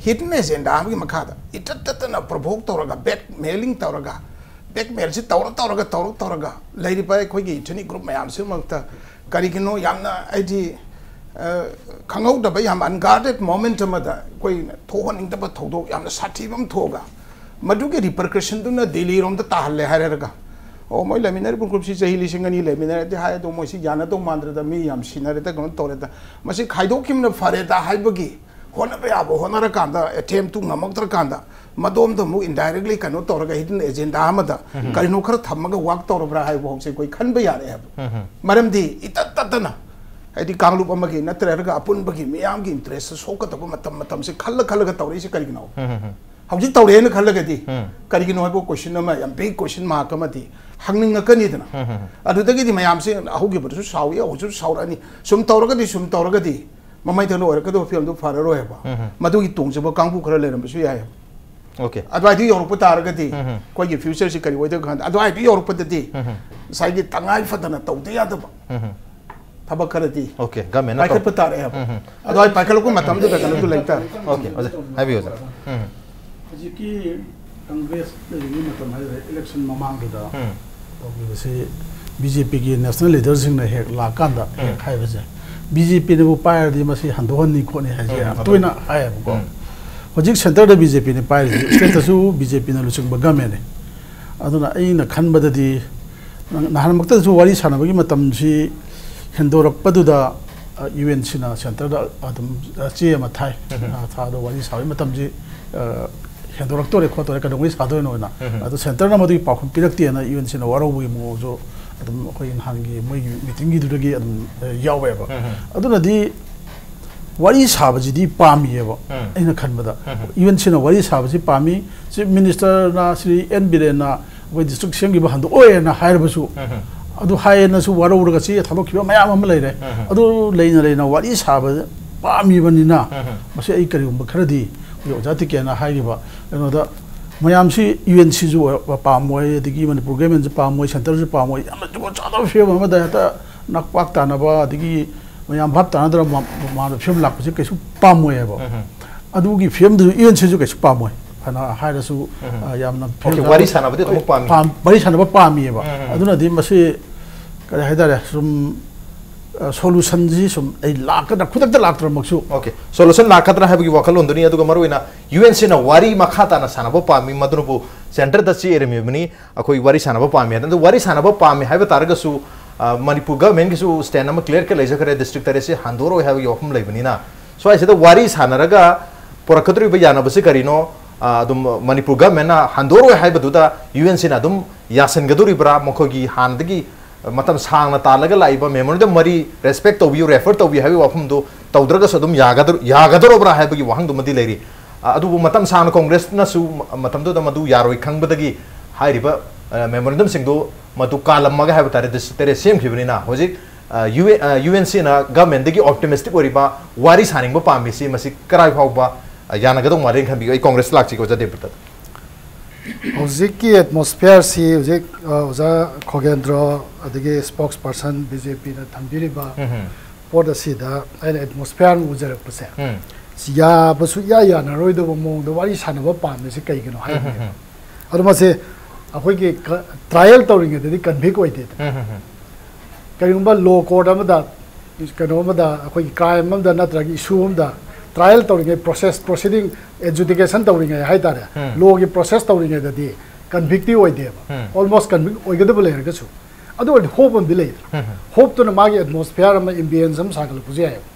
hidden agenda ꯑꯃꯒꯤ ꯃꯈꯥꯗ ꯏꯇꯠ ꯇꯠꯇꯅ provoke ꯇꯧꯔꯒ, blackmailing ꯇꯧꯔꯒ, blackmailꯁꯤ ꯇꯧꯔ ꯇꯧꯔꯒ, ꯇꯧꯔ ꯇꯧꯔꯒ ꯂꯩꯔꯤꯕ ꯑꯩꯈꯣꯏꯒꯤ ethnic group ꯃꯌꯥꯝꯁꯤꯃꯛꯇ ꯀꯔꯤꯒꯤꯅꯣ ꯌꯥꯝꯅ, ꯍꯥꯏꯗꯤ, ꯑ, ꯈꯪꯍꯧꯗꯕ, ꯌꯥꯝ unguarded moment ꯑꯃꯗ ꯑꯩꯈꯣꯏꯅ ꯊꯣꯛꯍꯟꯅꯤꯡꯗꯕ ꯊꯧꯗꯣꯛ ꯌꯥꯝꯅ ꯁꯥꯊꯤꯕ ꯑꯃ ꯊꯣꯛꯑꯒ, ꯃꯗꯨꯒꯤ repercussionꯗꯨꯅ ꯗꯤꯜꯂꯤꯔꯣꯝꯗ ꯇꯥꯍꯜꯂꯦ ꯍꯥꯏꯔꯒ, "ꯑꯣ, ꯃꯣꯏ ꯂꯩꯃꯤꯟꯅꯔꯤꯕ groupꯁꯤ ꯆꯍꯤ ꯂꯤꯁꯤꯡ ꯑꯅꯤ ꯂꯩꯃꯤꯟꯅꯔꯗꯤ ꯍꯥꯏ, ꯑꯗꯣ ꯃꯣꯏꯁꯤ ꯌꯥꯅꯗꯧ ꯃꯥꯟꯗ꯭ꯔꯦꯗ, ꯃꯤ ꯌꯥꯝ ꯁꯤꯅꯔꯦꯗ, ꯀꯩꯅꯣ ꯇꯧꯔꯦꯗ, ꯃꯁꯤ ꯈꯥꯏꯗꯣꯛꯈꯤꯕꯅ ꯐꯔꯦꯗ" ꯍꯥꯏꯕꯒꯤ ꯍꯣꯠꯅꯕ ꯌꯥꯕ ꯍꯣꯠꯅꯔꯀꯥꯟꯗ, attempt ꯉꯝꯃꯛꯇ꯭ꯔꯀꯥꯟꯗ, ꯃꯗꯣꯝꯗ ꯑꯃꯨꯛ indirectly ꯀꯩꯅꯣ ꯇꯧꯔꯒ, hidden agenda ꯑꯃꯗ ꯎꯝ꯫ ꯀꯔꯤꯅꯣ ꯈꯔ ꯊꯝꯃꯒ work ꯇꯧꯔꯕ꯭ꯔꯥ ꯍꯥꯏꯕ ꯐꯥꯎꯁꯦ ꯑꯩꯈꯣꯏ ꯈꯟꯕ ꯌꯥꯔꯦ ꯍꯥꯏꯕ꯫ ꯎꯝ꯫ ꯃꯔꯝꯗꯤ ꯏꯇꯠ ꯇꯠꯇꯅ, ꯍꯥꯏꯗꯤ, ꯀꯥꯡꯂꯨꯞ ꯑꯃꯒꯤ ꯅꯠꯇ꯭ꯔꯒ ꯑꯄꯨꯟꯕꯒꯤ ꯃꯤꯌꯥꯝꯒꯤ interest ꯁꯣꯛꯀꯗꯕ ꯃꯇꯝ, ꯃꯇꯝꯁꯦ ꯈꯜꯂ ꯈꯜꯂꯒ ꯇꯧꯔꯛꯏꯁꯦ ꯀꯔꯤꯒꯤꯅꯣ? ꯎꯝ, ꯎꯝ, ꯎꯝ꯫ ꯍꯧꯖꯤꯛ ꯇꯧꯔꯛꯑꯦꯅ ꯈꯜꯂꯒꯗꯤ, ꯎꯝ꯫ ꯀꯔꯤꯒꯤꯅꯣ ꯍꯥꯏꯕ question ꯑꯃ, ꯌꯥꯝ big question mark ꯑꯃꯗꯤ ꯍꯪꯅꯤꯡꯉꯛꯀꯅꯤꯗꯅ꯫ ꯎꯝ, ꯎꯝ, ꯎꯝ꯫ ꯑꯗꯨꯗꯒꯤꯗꯤ ꯃꯌꯥꯝꯁꯦ ꯍꯧꯈꯤꯕꯗꯁꯨ ꯁꯥꯎꯏ, ꯍꯧꯖꯤꯛꯁꯨ ꯁꯥꯎꯔꯛꯑꯅꯤ꯫ ꯁꯨꯝ ꯇꯧꯔꯒꯗꯤ, ꯁꯨꯝ ꯇꯧꯔꯒꯗꯤ ꯃꯃꯩ ꯊꯪꯅ ꯑꯣꯏꯔꯛꯀꯗꯕ ꯐꯤꯕꯝꯗꯨ ꯐꯔꯔꯣꯏ ꯍꯥꯏꯕ꯫ ꯎꯝ, ꯎꯝ꯫ ꯃꯗꯨꯒꯤ ꯇꯣꯡꯖꯕ ꯀꯥꯡꯕꯨ ꯈꯔ ꯂꯩꯔꯝꯕꯁꯨ ꯌꯥꯏ ꯍꯥꯏꯕ꯫ Okay꯫ ꯑꯗꯨꯋꯥꯏꯗꯨ ꯌꯧꯔꯛꯄ ꯇꯥꯔꯒꯗꯤ ꯎꯝ, ꯎꯝ꯫ ꯑꯩꯈꯣꯏꯒꯤ futureꯁꯤ ꯀꯔꯤ ꯑꯣꯏꯗꯣꯏꯅꯣ ꯈꯪꯗꯦ꯫ ꯑꯗꯨꯋꯥꯏꯗꯨ ꯌꯧꯔꯛꯄꯗꯗꯤ ꯎꯝ, ꯎꯝ꯫ ꯉꯁꯥꯏꯒꯤ ꯇꯉꯥꯏ ꯐꯗꯅ ꯇꯧꯗ ꯌꯥꯗꯕ ꯎꯝ, ꯎꯝ꯫ ꯊꯕꯛ ꯈꯔꯗꯤ Okay, governmentꯅ ꯇꯧ- ꯄꯥꯏꯈꯠꯄ ꯇꯥꯔꯛꯑꯦꯕ꯫ ꯎꯝ, ꯎꯝ꯫ ꯑꯗꯨꯋꯥꯏ ꯄꯥꯏꯈꯠꯂꯛꯄ ꯃꯇꯝꯗꯨꯗ ꯀꯩꯅꯣꯗꯨ ꯂꯩꯇꯥꯔꯦ꯫ Okay, ꯑꯣꯖꯥ, ꯍꯥꯏꯕꯤꯌꯨ, ꯑꯣꯖꯥ꯫ ꯎꯝ꯫ ꯍꯧꯖꯤꯛꯀꯤ Congress ꯂꯩꯔꯤꯉꯩ ꯃꯇꯝ ꯍꯥꯏꯇꯥꯔꯦ, election ꯃꯃꯥꯡꯗꯨꯗ ꯎꯝ꯫ ꯇꯧꯈꯤꯕꯁꯤ BJPꯒꯤ national leaderꯁꯤꯡꯅ ꯍꯦꯛ ꯂꯥꯛꯀꯥꯟꯗ ꯎꯝ꯫ ꯍꯦꯛ ꯍꯥꯏꯕꯁꯦ, BJPꯅꯕꯨ ꯄꯥꯏꯔꯗꯤ ꯃꯁꯤ ꯍꯟꯗꯣꯛꯍꯟꯅꯤ ꯈꯣꯠꯅꯤ ꯍꯥꯏꯁꯦ ꯎꯝ, ꯌꯥꯝ ꯍꯟꯗꯣꯛꯍꯟꯅꯤ꯫ ꯇꯣꯏꯅ ꯍꯥꯏꯌꯦꯕꯀꯣ꯫ ꯎꯝ꯫ ꯍꯧꯖꯤꯛ centreꯗ BJPꯅ ꯄꯥꯏꯔꯤꯁꯦ, stateꯇꯁꯨ BJPꯅ ꯂꯨꯆꯤꯡꯕ governmentꯅꯦ꯫ ꯑꯗꯨꯅ ꯑꯩꯅ ꯈꯟꯕꯗꯗꯤ ꯅꯍꯥꯟꯃꯛꯇꯁꯨ ꯋꯥꯔꯤ ꯁꯥꯟꯅꯕꯒꯤ ꯃꯇꯝꯁꯤ ꯍꯦꯟꯗꯣꯔꯛꯄꯗꯨꯗ, ꯑ, UNCꯅ centreꯗ ꯑꯗꯨꯝ, ꯑ, ꯆꯦ ꯑꯃ ꯊꯥꯏ꯫ ꯎꯝ꯫ ꯑ, ꯊꯥꯗ ꯋꯥꯔꯤ ꯁꯥꯕꯒꯤ ꯃꯇꯝꯁꯤ, ꯑ, ꯍꯦꯟꯗꯣꯔꯛꯇꯣꯔꯦ ꯈꯣꯠꯇꯣꯔꯦ, ꯀꯩꯗꯧꯉꯩ ꯁꯥꯗꯣꯏꯅꯣꯅ꯫ ꯎꯝ꯫ ꯑꯗꯣ centreꯅ ꯃꯗꯨꯒꯤ ꯄꯥꯎꯈꯨꯝ ꯄꯤꯔꯛꯇꯦꯅ UNCꯅ ꯋꯥꯔꯧꯕꯒꯤ ꯃꯑꯣꯡꯁꯨ ꯑꯗꯨꯝ ꯑꯩꯈꯣꯏꯒꯤ ꯅꯍꯥꯟꯒꯤ ꯃꯣꯏꯒꯤ meetingꯒꯤꯗꯨꯗꯒꯤ ꯑꯗꯨꯝ, ꯑ, ꯌꯥꯎꯋꯦꯕ꯫ ꯎꯝ꯫ ꯑꯗꯨꯅꯗꯤ ꯋꯥꯔꯤ ꯁꯥꯕꯁꯤꯗꯤ ꯄꯥꯝꯃꯤꯑꯕ꯫ ꯎꯝ꯫ ꯑꯩꯅ ꯈꯟꯕꯗ ꯎꯝ꯫ UNCꯅ ꯋꯥꯔꯤ ꯁꯥꯕꯁꯤ ꯄꯥꯝꯃꯤ꯫ Chief Ministerꯅ, ꯁ꯭ꯔꯤ ꯑꯦꯟ ꯕꯤꯔꯦꯟꯅ ꯑꯩꯈꯣꯏ district ꯁꯦꯝꯈꯤꯕ ꯍꯟꯗꯣꯛꯑꯣꯏꯅ ꯍꯥꯏꯔꯕꯁꯨ, ꯎꯝ꯫ ꯑꯗꯨ ꯍꯥꯏꯌꯦꯅꯁꯨ ꯋꯥꯔꯧꯔꯒ ꯆꯦ ꯊꯥꯗꯣꯛꯈꯤꯕ ꯃꯌꯥꯝ ꯑꯃ ꯂꯩꯔꯦ꯫ ꯎꯝ꯫ ꯑꯗꯨ ꯂꯩꯅ ꯂꯩꯅ ꯋꯥꯔꯤ ꯁꯥꯕ ꯄꯥꯝꯃꯤꯕꯅꯤꯅ, ꯎꯝ꯫ ꯃꯁꯤ ꯑꯩ ꯀꯔꯤꯒꯨꯝꯕ ꯈꯔꯗꯤ ꯑꯩꯈꯣꯏ ꯑꯣꯖꯥ ꯇꯤꯀꯦꯟꯅ ꯍꯥꯏꯈꯤꯕ ꯀꯩꯅꯣꯗ ꯃꯌꯥꯝꯁꯤ ꯌꯨ ꯑꯦꯟ ꯁꯤꯁꯨ ꯄꯥꯝꯃꯣꯏ, ꯑꯗꯒꯤ ꯃꯅꯤꯄꯨꯔ ꯒꯚꯔꯟꯃꯦꯟꯁꯨ ꯄꯥꯝꯃꯣꯏ, ꯁꯦꯟꯇꯔꯁꯨ ꯄꯥꯝꯃꯣꯏ, ꯌꯥꯝꯅ ꯖꯨꯒꯣꯠ ꯆꯥꯗꯕ ꯐꯤꯕꯝ ꯑꯃꯗ ꯍꯦꯛꯇ ꯅꯛꯄꯥꯛ ꯇꯥꯅꯕ, ꯑꯗꯒꯤ ꯃꯌꯥꯝ ꯚꯥꯞ ꯇꯥꯅꯗ꯭ꯔꯕ ꯃ- ꯃꯥꯟꯕ ꯐꯤꯕꯝ ꯂꯥꯛꯄꯁꯦ ꯀꯩꯁꯨ ꯄꯥꯝꯃꯣꯏ ꯍꯥꯏꯕ꯫ ꯑꯗꯨꯒꯤ ꯐꯤꯕꯝꯗꯨꯁꯨ ꯌꯨ ꯑꯦꯟ ꯁꯤꯁꯨ ꯀꯩꯁꯨ ꯄꯥꯝꯃꯣꯏ, ꯐꯅ ꯍꯥꯏꯔꯁꯨ꯫ ꯑ, ꯌꯥꯝꯅ ꯐꯤꯕꯝ ꯑꯣꯀꯦ, ꯋꯥꯔꯤ ꯁꯥꯟꯅꯕꯗꯤ ꯑꯗꯨꯝ ꯄꯥꯝꯃꯤ꯫ ꯄꯥꯝ- ꯋꯥꯔꯤ ꯁꯥꯟꯅꯕ ꯄꯥꯝꯃꯤꯑꯕ꯫ ꯑꯗꯨꯅꯗꯤ ꯃꯁꯤ ꯀꯔꯤ ꯍꯥꯏꯇꯥꯔꯦ, ꯁꯨꯝ, ꯑ, ꯁꯣꯂꯨꯁꯟꯁꯤ ꯁꯨꯝ ꯑꯩ ꯂꯥꯛꯀꯗ꯭ꯔꯥ, ꯈꯨꯗꯛꯇ ꯂꯥꯛꯇ꯭ꯔꯃꯛꯁꯨ꯫ ꯑꯣꯀꯦ, ꯁꯣꯂꯨꯁꯟ ꯂꯥꯛꯀꯗ꯭ꯔꯥ ꯍꯥꯏꯕꯒꯤ ꯋꯥꯈꯜꯂꯣꯟꯗꯨꯅꯤ꯫ ꯑꯗꯨꯒ ꯃꯔꯨꯑꯣꯏꯅ ꯌꯨ ꯑꯦꯟ ꯁꯤꯅ ꯋꯥꯔꯤ ꯃꯈꯥ ꯇꯥꯅ ꯁꯥꯟꯅꯕ ꯄꯥꯝꯃꯤ, ꯃꯗꯨꯅꯕꯨ ꯁꯦꯟꯇꯔꯗ ꯆꯦꯔꯝꯃꯤꯕꯅꯤ꯫ ꯑꯩꯈꯣꯏ ꯋꯥꯔꯤ ꯁꯥꯟꯅꯕ ꯄꯥꯝꯃꯤ ꯍꯥꯏꯅ꯫ ꯑꯗꯨ ꯋꯥꯔꯤ ꯁꯥꯟꯅꯕ ꯄꯥꯝꯃꯤ ꯍꯥꯏꯕ ꯇꯥꯔꯒꯁꯨ, ꯑ, ꯃꯅꯤꯄꯨꯔ ꯒꯚꯔꯟꯃꯦꯟꯒꯤꯁꯨ ꯁ꯭ꯇꯦꯟ ꯑꯃ ꯀ꯭ꯂꯤꯌꯔ ꯀꯠ ꯂꯩꯖꯈ꯭ꯔꯦ, ꯗꯤꯁꯇ꯭ꯔꯤꯛ ꯇꯔꯦꯠꯁꯤ ꯍꯟꯗꯣꯔꯣꯏ ꯍꯥꯏꯕꯒꯤ ꯋꯥꯐꯝ ꯂꯩꯕꯅꯤꯅ, ꯁ꯭ꯋꯥꯏꯁꯤꯗ ꯋꯥꯔꯤ ꯁꯥꯟꯅꯔꯒ ꯄꯨꯔꯛꯀꯗꯧꯔꯤꯕ ꯌꯥꯅꯕꯁꯤ ꯀꯔꯤꯅꯣ? ꯑ, ꯑꯗꯨꯝ ꯃꯅꯤꯄꯨꯔ ꯒꯚꯔꯟꯃꯦꯟꯅ ꯍꯟꯗꯣꯔꯣꯏ ꯍꯥꯏꯕꯗꯨꯗ ꯌꯨ ꯑꯦꯟ ꯁꯤꯅ ꯑꯗꯨꯝ ꯌꯥꯁꯤꯟꯒꯗꯧꯔꯤꯕ꯭ꯔꯥ? ꯃꯈꯣꯏꯒꯤ ꯍꯥꯟꯅꯗꯒꯤ ꯃꯇꯝ ꯁꯥꯡꯅ ꯇꯥꯜꯂꯒ ꯂꯥꯛꯏꯕ ꯃꯦꯃꯣꯔꯦꯟꯗꯝ ꯃꯔꯤ ꯔꯦꯁꯄꯦꯛ ꯇꯧꯕꯤꯌꯨ, ꯔꯦꯐꯔ ꯇꯧꯕꯤꯌꯨ ꯍꯥꯏꯕꯒꯤ ꯋꯥꯐꯝꯗꯨ ꯇꯧꯗ꯭ꯔꯒꯁꯨ ꯑꯗꯨꯝ ꯌꯥꯒꯗꯧ-, ꯌꯥꯒꯗꯧꯔꯕ꯭ꯔꯥ ꯍꯥꯏꯕꯒꯤ ꯋꯥꯍꯪꯗꯨꯃꯗꯤ ꯂꯩꯔꯤ꯫ ꯑ, ꯑꯗꯨꯕꯨ ꯃꯇꯝ ꯁꯥꯡꯅ ꯀꯣꯡꯒ꯭ꯔꯦꯁꯅꯁꯨ ꯃ-, ꯃꯇꯝꯗꯨꯗ ꯃꯗꯨ ꯌꯥꯔꯣꯏ ꯈꯪꯕꯗꯒꯤ ꯍꯥꯏꯔꯤꯕ, ꯑ, ꯃꯦꯃꯣꯔꯦꯟꯗꯝꯁꯤꯡꯗꯨ ꯃꯗꯨ ꯀꯥꯜꯂꯝꯃꯒ ꯍꯥꯏꯕ ꯇꯥꯔꯦ, ꯗꯤꯁꯇ꯭ꯔꯤꯛ ꯇꯔꯦꯠ ꯁꯦꯝꯈꯤꯕꯅꯤꯅ ꯍꯧꯖꯤꯛ, ꯑ, ꯌꯨ ꯑꯦ-, ꯑ, ꯌꯨ ꯑꯦꯟ ꯁꯤꯅ ꯒꯚꯔꯟꯃꯦꯟꯗꯒꯤ ꯑꯣꯞꯇꯤꯃꯤꯁꯇꯤꯛ ꯑꯣꯏꯔꯤꯕ ꯋꯥꯔꯤ ꯁꯥꯅꯤꯡꯕ ꯄꯥꯝꯃꯤꯁꯤ ꯃꯁꯤ ꯀꯔꯥꯏ ꯐꯥꯎꯕ, ꯑ, ꯌꯥꯅꯒꯗꯧ ꯃꯥꯜꯂꯦꯅ ꯈꯟꯕꯤꯒꯦ? ꯑꯩ ꯀꯣꯡꯒ꯭ꯔꯦꯁꯇ ꯂꯥꯛꯆꯒꯦ, ꯑꯣꯖꯥ ꯗꯦꯕ꯭ꯔꯇꯗ꯫ ꯍꯧꯖꯤꯛꯀꯤ ꯑꯦꯠꯃꯣꯁꯐꯤꯌꯔꯁꯤ ꯍꯧꯖꯤꯛ, ꯑ, ꯑꯣꯖꯥ ꯈꯣꯒꯦꯟꯗ꯭ꯔꯣ ꯑꯗꯒꯤ ꯁ꯭ꯄꯣꯛꯁ ꯄꯔꯁꯟ ꯕꯤ ꯖꯦ ꯄꯤꯅ ꯊꯝꯕꯤꯔꯤꯕ ꯎꯝ꯫ ꯄꯣꯠ ꯑꯁꯤꯗ ꯑꯩꯅ ꯑꯦꯠꯃꯣꯁꯐꯤꯌꯔ ꯑꯃ ꯎꯖꯔꯛꯄꯁꯦ, ꯎꯝ꯫ ꯁꯤ ꯌꯥꯕ ꯁꯨꯛꯌꯥ ꯌꯥꯅꯔꯣꯏꯗꯕ ꯃꯑꯣꯡꯗ ꯋꯥꯔꯤ ꯁꯥꯟꯅꯕ ꯄꯥꯝꯃꯤꯁꯤ ꯀꯩꯒꯤꯅꯣ ꯎꯝ, ꯎꯝ, ꯍꯥꯏꯕꯅꯦꯕ꯫ ꯎꯝ꯫ ꯑꯗꯣ ꯃꯁꯤ ꯑꯩꯈꯣꯏꯒꯤ ꯀ-, ꯇ꯭ꯔꯥꯏꯌꯦꯜ ꯇꯧꯔꯤꯉꯩꯗꯗꯤ ꯀꯟꯚꯤꯛ ꯑꯣꯏꯗꯦꯗꯅ꯫ ꯎꯝ, ꯎꯝ, ꯎꯝ꯫ ꯀꯔꯤꯒꯨꯝꯕ ꯂꯣ ꯀꯣꯔꯠ ꯑꯃꯗ, ꯀꯩꯅꯣ ꯑꯃꯗ, ꯑꯩꯈꯣꯏꯒꯤ ꯀ꯭ꯔꯥꯏꯝ ꯑꯃꯗ ꯅꯠꯇ꯭ꯔꯒ ꯏꯁꯨ ꯑꯃꯗ ꯇ꯭ꯔꯥꯏꯌꯦꯜ ꯇꯧꯔꯤꯉꯩ, ꯄ꯭ꯔꯣꯁꯦꯁ, ꯄ꯭ꯔꯣꯁꯤꯗꯤꯡ, ꯑꯦꯖꯨꯗꯤꯀꯦꯁꯟ ꯇꯧꯔꯤꯉꯩ ꯍꯥꯏꯇꯥꯔꯦ, ꯎꯝ꯫ ꯂꯣꯒꯤ ꯄ꯭ꯔꯣꯁꯦꯁ ꯇꯧꯔꯤꯉꯩꯗꯗꯤ ꯀꯟꯚꯤꯛꯇꯤ ꯑꯣꯏꯗꯦꯕ꯫ ꯎꯝ꯫ ꯑꯣꯜꯃꯣꯁ ꯀꯟꯚꯤꯛ ꯑꯣꯏꯒꯗꯕ ꯂꯩꯔꯒꯁꯨ꯫ ꯑꯗꯨ ꯑꯣꯏꯔꯗꯤ ꯍꯣꯞ ꯑꯃꯗꯤ ꯂꯩꯗꯅ꯫ ꯎꯝ, ꯎꯝ꯫ ꯍꯣꯞꯇꯨꯅ ꯃꯥꯒꯤ ꯑꯦꯠꯃꯣꯁꯐꯤꯌꯥꯔ ꯑꯃ, ꯑꯦꯝꯕꯤꯌꯦꯟꯁ ꯑꯃ ꯁꯥꯒꯠꯂꯛꯄꯁꯨ ꯌꯥꯏꯑꯕ꯫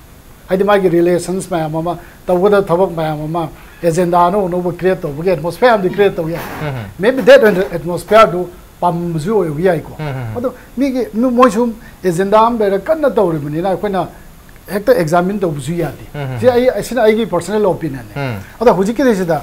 ꯍꯥꯏꯗꯤ ꯃꯥꯒꯤ ꯔꯤꯂꯦꯁꯟꯁ ꯃꯌꯥꯝ ꯑꯃ, ꯇꯧꯒꯗꯕ ꯊꯕꯛ ꯃꯌꯥꯝ ꯑꯃ, ꯑꯦꯖꯦꯟꯗꯥ ꯑꯅꯧ ꯑꯅꯧꯕ ꯀ꯭ꯔꯤꯌꯦꯠ ꯇꯧꯕꯒꯤ ꯑꯦꯠꯃꯣꯁꯐꯤꯌꯥꯔ ꯑꯃꯗꯤ ꯀ꯭ꯔꯤꯌꯦꯠ ꯇꯧ ꯌꯥꯏ꯫ ꯎꯝ, ꯎꯝ꯫ ꯃꯦꯕꯤ ꯗꯦꯠ ꯑꯦꯠꯃꯣꯁꯐꯤꯌꯥꯔꯗꯨ ꯄꯥꯝꯕꯁꯨ ꯑꯣꯏꯕ ꯌꯥꯏꯀꯣ꯫ ꯎꯝ, ꯎꯝ, ꯎꯝ꯫ ꯑꯗꯣ ꯃꯤꯒꯤ, ꯃꯤ-, ꯃꯣꯏꯁꯨ ꯑꯦꯖꯦꯟꯗꯥ ꯑꯃ ꯂꯩꯔꯒ ꯀꯟꯅ ꯇꯧꯔꯤꯕꯅꯤꯅ ꯑꯩꯈꯣꯏꯅ ꯍꯦꯛꯇ ꯑꯦꯛꯖꯥꯃꯤꯟ ꯇꯧꯕꯁꯨ ꯌꯥꯗꯦ꯫ ꯎꯝ, ꯎꯝ, ꯁꯤ ꯎꯝ꯫ ꯑꯩ, ꯑꯁꯤꯅ ꯑꯩꯒꯤ ꯄꯔꯁꯣꯅꯦꯜ ꯑꯣꯄꯤꯅꯤꯌꯟꯅꯦ꯫ ꯎꯝ꯫ ꯑꯗꯣ ꯍꯧꯖꯤꯛꯀꯤꯗꯩꯁꯤꯗ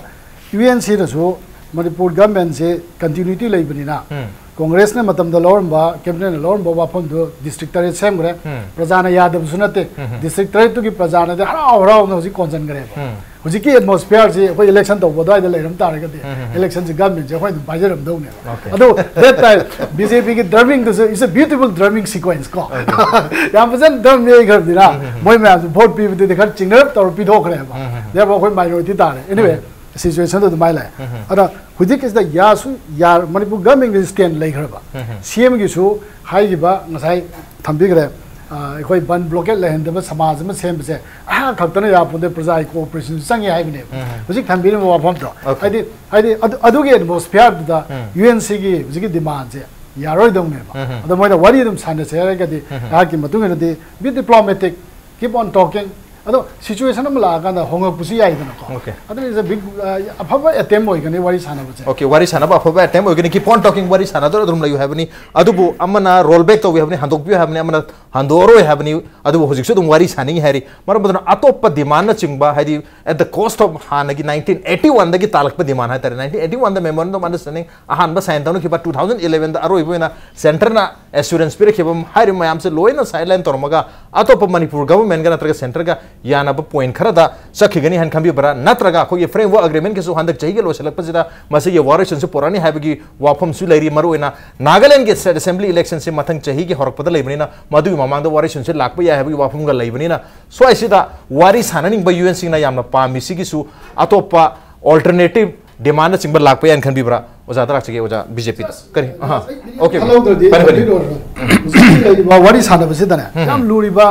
ꯌꯨ ꯑꯦꯟ ꯁꯤꯗꯁꯨ ꯃꯅꯤꯄꯨꯔ ꯒꯚꯔꯟꯃꯦꯟꯁꯦ ꯀꯟꯇꯤꯅ꯭ꯌꯨꯇꯤ ꯂꯩꯕꯅꯤꯅ ꯎꯝ꯫ ꯀꯣꯡꯒ꯭ꯔꯦꯁꯅ ꯃꯇꯝꯗ ꯂꯧꯔꯝꯕ, ꯀꯦꯕꯤꯅꯦꯠꯅ ꯂꯧꯔꯝꯕ ꯋꯥꯐꯝꯗꯨ ꯗꯤꯁꯇ꯭ꯔꯤꯛ ꯇꯔꯦꯠ ꯁꯦꯝꯈ꯭ꯔꯦ꯫ ꯎꯝ꯫ ꯄ꯭ꯔꯖꯥꯅ ꯌꯥꯗꯕꯁꯨ ꯅꯠꯇꯦ꯫ ꯎꯝ꯫ ꯗꯤꯁꯇ꯭ꯔꯤꯛ ꯇꯔꯦꯠꯇꯨꯒꯤ ꯄ꯭ꯔꯖꯥꯅꯗꯤ ꯍꯔꯥꯎ ꯍꯔꯥꯎꯅ ꯍꯧꯖꯤꯛ ꯀꯣꯟꯁꯤꯟꯈ꯭ꯔꯦꯕ꯫ ꯎꯝ꯫ ꯍꯧꯖꯤꯛꯀꯤ ꯑꯦꯠꯃꯣꯁꯐꯤꯌꯔꯁꯤ ꯑꯩꯈꯣꯏ ꯏꯂꯦꯛꯁꯟ ꯇꯧꯕ ꯑꯗꯨꯋꯥꯏꯗ ꯂꯩꯔꯝ ꯇꯥꯔꯒꯗꯤ, ꯎꯝ, ꯎꯝ, ꯎꯝ꯫ ꯏꯂꯦꯛꯁꯟꯁꯤ ꯒꯚꯔꯟꯃꯦꯟꯁꯦ ꯑꯩꯈꯣꯏ ꯑꯗꯨꯝ ꯄꯥꯏꯖꯔꯝꯗꯧꯅꯦꯕ꯫ ꯑꯣꯀꯦ꯫ ꯑꯗꯣ ꯗꯦꯠ ꯇꯥꯏꯝ ꯕꯤ ꯖꯦ ꯄꯤꯒꯤ ꯗ꯭ꯔꯃꯤꯡꯗꯨꯁꯨ, it's a beautiful drumming sequence ꯀꯣ꯫ ꯑꯣꯀꯦ꯫ ꯌꯥꯝ ꯐꯖꯅ ꯗ꯭ꯔꯝ ꯌꯩꯈ꯭ꯔꯕꯅꯤꯅ, ꯎꯝ, ꯎꯝ, ꯎꯝ꯫ ꯃꯣꯏ ꯃꯌꯥꯝꯁꯨ ꯚꯣꯠ ꯄꯤꯕꯗꯨꯗꯤ ꯈꯔ ꯆꯤꯡꯅꯔꯞ ꯇꯧꯔ ꯄꯤꯊꯣꯛꯈ꯭ꯔꯦꯕ꯫ ꯎꯝ, ꯎꯝ, ꯎꯝ꯫ Therefore ꯑꯩꯈꯣꯏ ꯃꯥꯏꯅꯣꯔꯤꯇꯤ ꯇꯥꯔꯦ꯫ Anyway, ꯎꯝ꯫ ꯁꯤꯆꯨꯋꯦꯁꯟꯗꯣ ꯑꯗꯨꯃꯥꯏꯅ ꯂꯩ꯫ ꯎꯝ꯫ ꯑꯗ ꯍꯧꯖꯤꯛꯀꯤꯁꯤꯗ ꯌꯥꯁꯨ ꯌꯥꯔ-, ꯃꯅꯤꯄꯨꯔ ꯒꯚꯔꯟꯃꯦꯟꯒꯤ ꯁ꯭ꯇꯦꯟ ꯂꯩꯈ꯭ꯔꯕ꯫ ꯎꯝ꯫ ꯁꯤ ꯑꯦꯝꯒꯤꯁꯨ ꯍꯥꯏꯈꯤꯕ ꯉꯁꯥꯏ ꯊꯝꯕꯤꯈ꯭ꯔꯦ, ꯑ, ꯑꯩꯈꯣꯏ ꯕꯟ ꯕ꯭ꯂꯣꯀꯦꯠ ꯂꯩꯍꯟꯗꯕ ꯁꯃꯥꯖ ꯑꯃ ꯁꯦꯝꯕꯁꯦ ꯑꯩꯍꯥꯛ ꯈꯛꯇꯅ ꯌꯥꯄꯣꯟꯇꯦ, ꯄ꯭ꯔꯖꯥꯒꯤ ꯀꯣꯑꯣꯄꯔꯦꯁꯟꯁꯨ ꯆꯪꯉꯤ ꯍꯥꯏꯕꯅꯦꯕ꯫ ꯎꯝ꯫ ꯍꯧꯖꯤꯛ ꯊꯝꯕꯤꯔꯤꯕ ꯋꯥꯐꯝꯗꯣ, ꯑꯣꯀꯦ꯫ ꯍꯥꯏꯗꯤ, ꯍꯥꯏꯗꯤ ꯑꯗꯨ-, ꯑꯗꯨꯒꯤ ꯑꯦꯠꯃꯣꯁꯐꯤꯌꯔꯗꯨꯗ ꯎꯝ꯫ ꯌꯨ ꯑꯦꯟ ꯁꯤꯒꯤ ꯍꯧꯖꯤꯛꯀꯤ ꯗꯤꯃꯥꯟꯁꯦ ꯌꯥꯔꯣꯏꯗꯧꯅꯦꯕ꯫ ꯎꯝ꯫ ꯑꯗꯣ ꯃꯣꯏꯅ ꯋꯥꯔꯤ ꯑꯗꯨꯝ ꯁꯥꯟꯅꯁꯦ ꯍꯥꯏꯔꯒꯗꯤ ꯎꯝ꯫ ꯑꯩꯍꯥꯛꯀꯤ ꯃꯇꯨꯡ ꯏꯟꯅꯗꯤ be diplomatic, keep on talking꯫ ꯑꯗꯣ ꯁꯤꯆꯨꯋꯦꯁꯟ ꯑꯃ ꯂꯥꯛꯑꯀꯥꯟꯗ ꯍꯣꯡꯉꯛꯄꯁꯨ ꯌꯥꯏꯗꯅꯀꯣ꯫ ꯑꯣꯀꯦ꯫ ꯑꯗꯨꯅ it's a big, ꯑ, ꯑꯐꯕ ꯑꯦꯇꯦꯝ ꯑꯣꯏꯒꯅꯤ ꯋꯥꯔꯤ ꯁꯥꯟꯅꯕꯁꯦ꯫ ꯑꯣꯀꯦ, ꯋꯥꯔꯤ ꯁꯥꯟꯅꯕ ꯑꯐꯕ ꯑꯦꯇꯦꯝ ꯑꯣꯏꯒꯅꯤ꯫ Keep on talking, ꯋꯥꯔꯤ ꯁꯥꯟꯅꯗꯨꯅ ꯑꯗꯨꯝ ꯂꯩꯌꯨ ꯍꯥꯏꯕꯅꯤ꯫ ꯑꯗꯨꯕꯨ ꯑꯃꯅ ꯔꯣꯜ ꯕꯦꯛ ꯇꯧꯏ ꯍꯥꯏꯕꯅꯤ, ꯍꯟꯗꯣꯛꯄꯤꯌꯨ ꯍꯥꯏꯕꯅꯤ, ꯑꯃꯅ ꯍꯟꯗꯣꯛꯑꯔꯣꯏ ꯍꯥꯏꯕꯅꯤ꯫ ꯑꯗꯨꯕꯨ ꯍꯧꯖꯤꯛꯁꯨ ꯑꯗꯨꯝ ꯋꯥꯔꯤ ꯁꯥꯅꯤꯡꯉꯤ ꯍꯥꯏꯔꯤ꯫ ꯃꯔꯝ ꯑꯗꯨꯅ ꯑꯇꯣꯞꯄ ꯗꯤꯃꯥꯟꯅꯆꯤꯡꯕ, ꯍꯥꯏꯗꯤ at the cost of ꯍꯥꯟꯅꯒꯤ nineteen eighty one ꯗꯒꯤ ꯇꯥꯜꯂꯛꯄ ꯗꯤꯃꯥꯟ ꯍꯥꯏꯇꯥꯔꯦ, nineteen eighty one the memorandum of understanding ꯑꯍꯥꯟꯕ ꯁꯥꯏꯟ ꯇꯧꯅꯈꯤꯕ, two thousand eleven ꯗ ꯑꯔꯣꯏꯕ ꯑꯣꯏꯅ ꯁꯦꯟꯇꯔꯅ ꯑꯦꯁꯨꯔꯦꯟꯁ ꯄꯤꯔꯛꯈꯤꯕ ꯍꯥꯏꯔꯤꯕ ꯃꯌꯥꯝꯁꯦ ꯂꯣꯏꯅ ꯁꯥꯏꯠꯂꯥꯏꯟ ꯇꯧꯔꯝꯃꯒ ꯑꯇꯣꯞꯄ ꯃꯅꯤꯄꯨꯔ ꯒꯚꯔꯟꯃꯦꯟꯒ ꯅꯠꯇ꯭ꯔꯒ ꯁꯦꯟꯇꯔꯒ ꯌꯥꯅꯕ ꯄꯣꯏꯟ ꯈꯔꯗ ꯆꯠꯈꯤꯒꯅꯤ ꯍꯥꯏꯅ ꯈꯟꯕꯤꯕ꯭ꯔꯥ? ꯅꯠꯇ꯭ꯔꯒ ꯑꯩꯈꯣꯏꯒꯤ ꯐ꯭ꯔꯦꯝꯋꯔꯛ ꯑꯦꯒ꯭ꯔꯤꯃꯦꯟꯒꯤꯁꯨ ꯍꯟꯗꯛ ꯆꯍꯤꯒꯤ ꯂꯣꯏꯁꯤꯜꯂꯛꯄꯁꯤꯗ ꯃꯁꯤꯒꯤ ꯋꯥꯔꯣꯏꯁꯤꯟꯁꯨ ꯄꯨꯔꯛꯑꯅꯤ ꯍꯥꯏꯕꯒꯤ ꯋꯥꯐꯝꯁꯨ ꯂꯩꯔꯤ꯫ ꯃꯔꯨꯑꯣꯏꯅ ꯅꯥꯒꯥꯂꯦꯟꯒꯤ ꯁ꯭ꯇꯦꯠ ꯑꯦꯁꯦꯝꯕ꯭ꯂꯤ ꯏꯂꯦꯛꯁꯟꯁꯤ ꯃꯊꯪ ꯆꯍꯤꯒꯤ ꯍꯧꯔꯛꯄꯗ ꯂꯩꯕꯅꯤꯅ ꯃꯗꯨꯒꯤ ꯃꯃꯥꯡꯗ ꯋꯥꯔꯣꯏꯁꯤꯟꯁꯤ ꯂꯥꯛꯄ ꯌꯥꯏ ꯍꯥꯏꯕꯒꯤ ꯋꯥꯐꯝꯒ ꯂꯩꯕꯅꯤꯅ ꯁ꯭ꯋꯥꯏꯁꯤꯗ ꯋꯥꯔꯤ ꯁꯥꯟꯅꯅꯤꯡꯕ ꯌꯨ ꯑꯦꯟ ꯁꯤꯅ ꯌꯥꯝꯅ ꯄꯥꯝꯃꯤꯁꯤꯒꯤꯁꯨ ꯑꯇꯣꯞꯄ ꯑꯣꯜꯇꯔꯅꯦꯇꯤꯞ ꯗꯤꯃꯥꯟꯅꯆꯤꯡꯕ ꯂꯥꯛꯄ ꯌꯥꯏꯅ ꯈꯟꯕꯤꯕ꯭ꯔꯥ? ꯑꯣꯖꯥꯗ ꯂꯥꯛꯆꯒꯦ, ꯑꯣꯖꯥ, ꯕꯤ ꯖꯦ ꯄꯤꯗ꯫ ꯀꯔꯤ? ꯑꯍꯥ꯫ ꯑꯣꯀꯦ꯫ ꯈꯜꯍꯧꯗ꯭ꯔꯗꯤ ꯐꯔꯦ, ꯐꯔꯦ꯫ ꯍꯧꯖꯤꯛ ꯂꯩꯔꯤꯕ ꯋꯥꯔꯤ ꯁꯥꯟꯅꯕꯁꯤꯗꯅꯦ, ꯎꯝ꯫ ꯌꯥꯝ ꯂꯨꯔꯤꯕ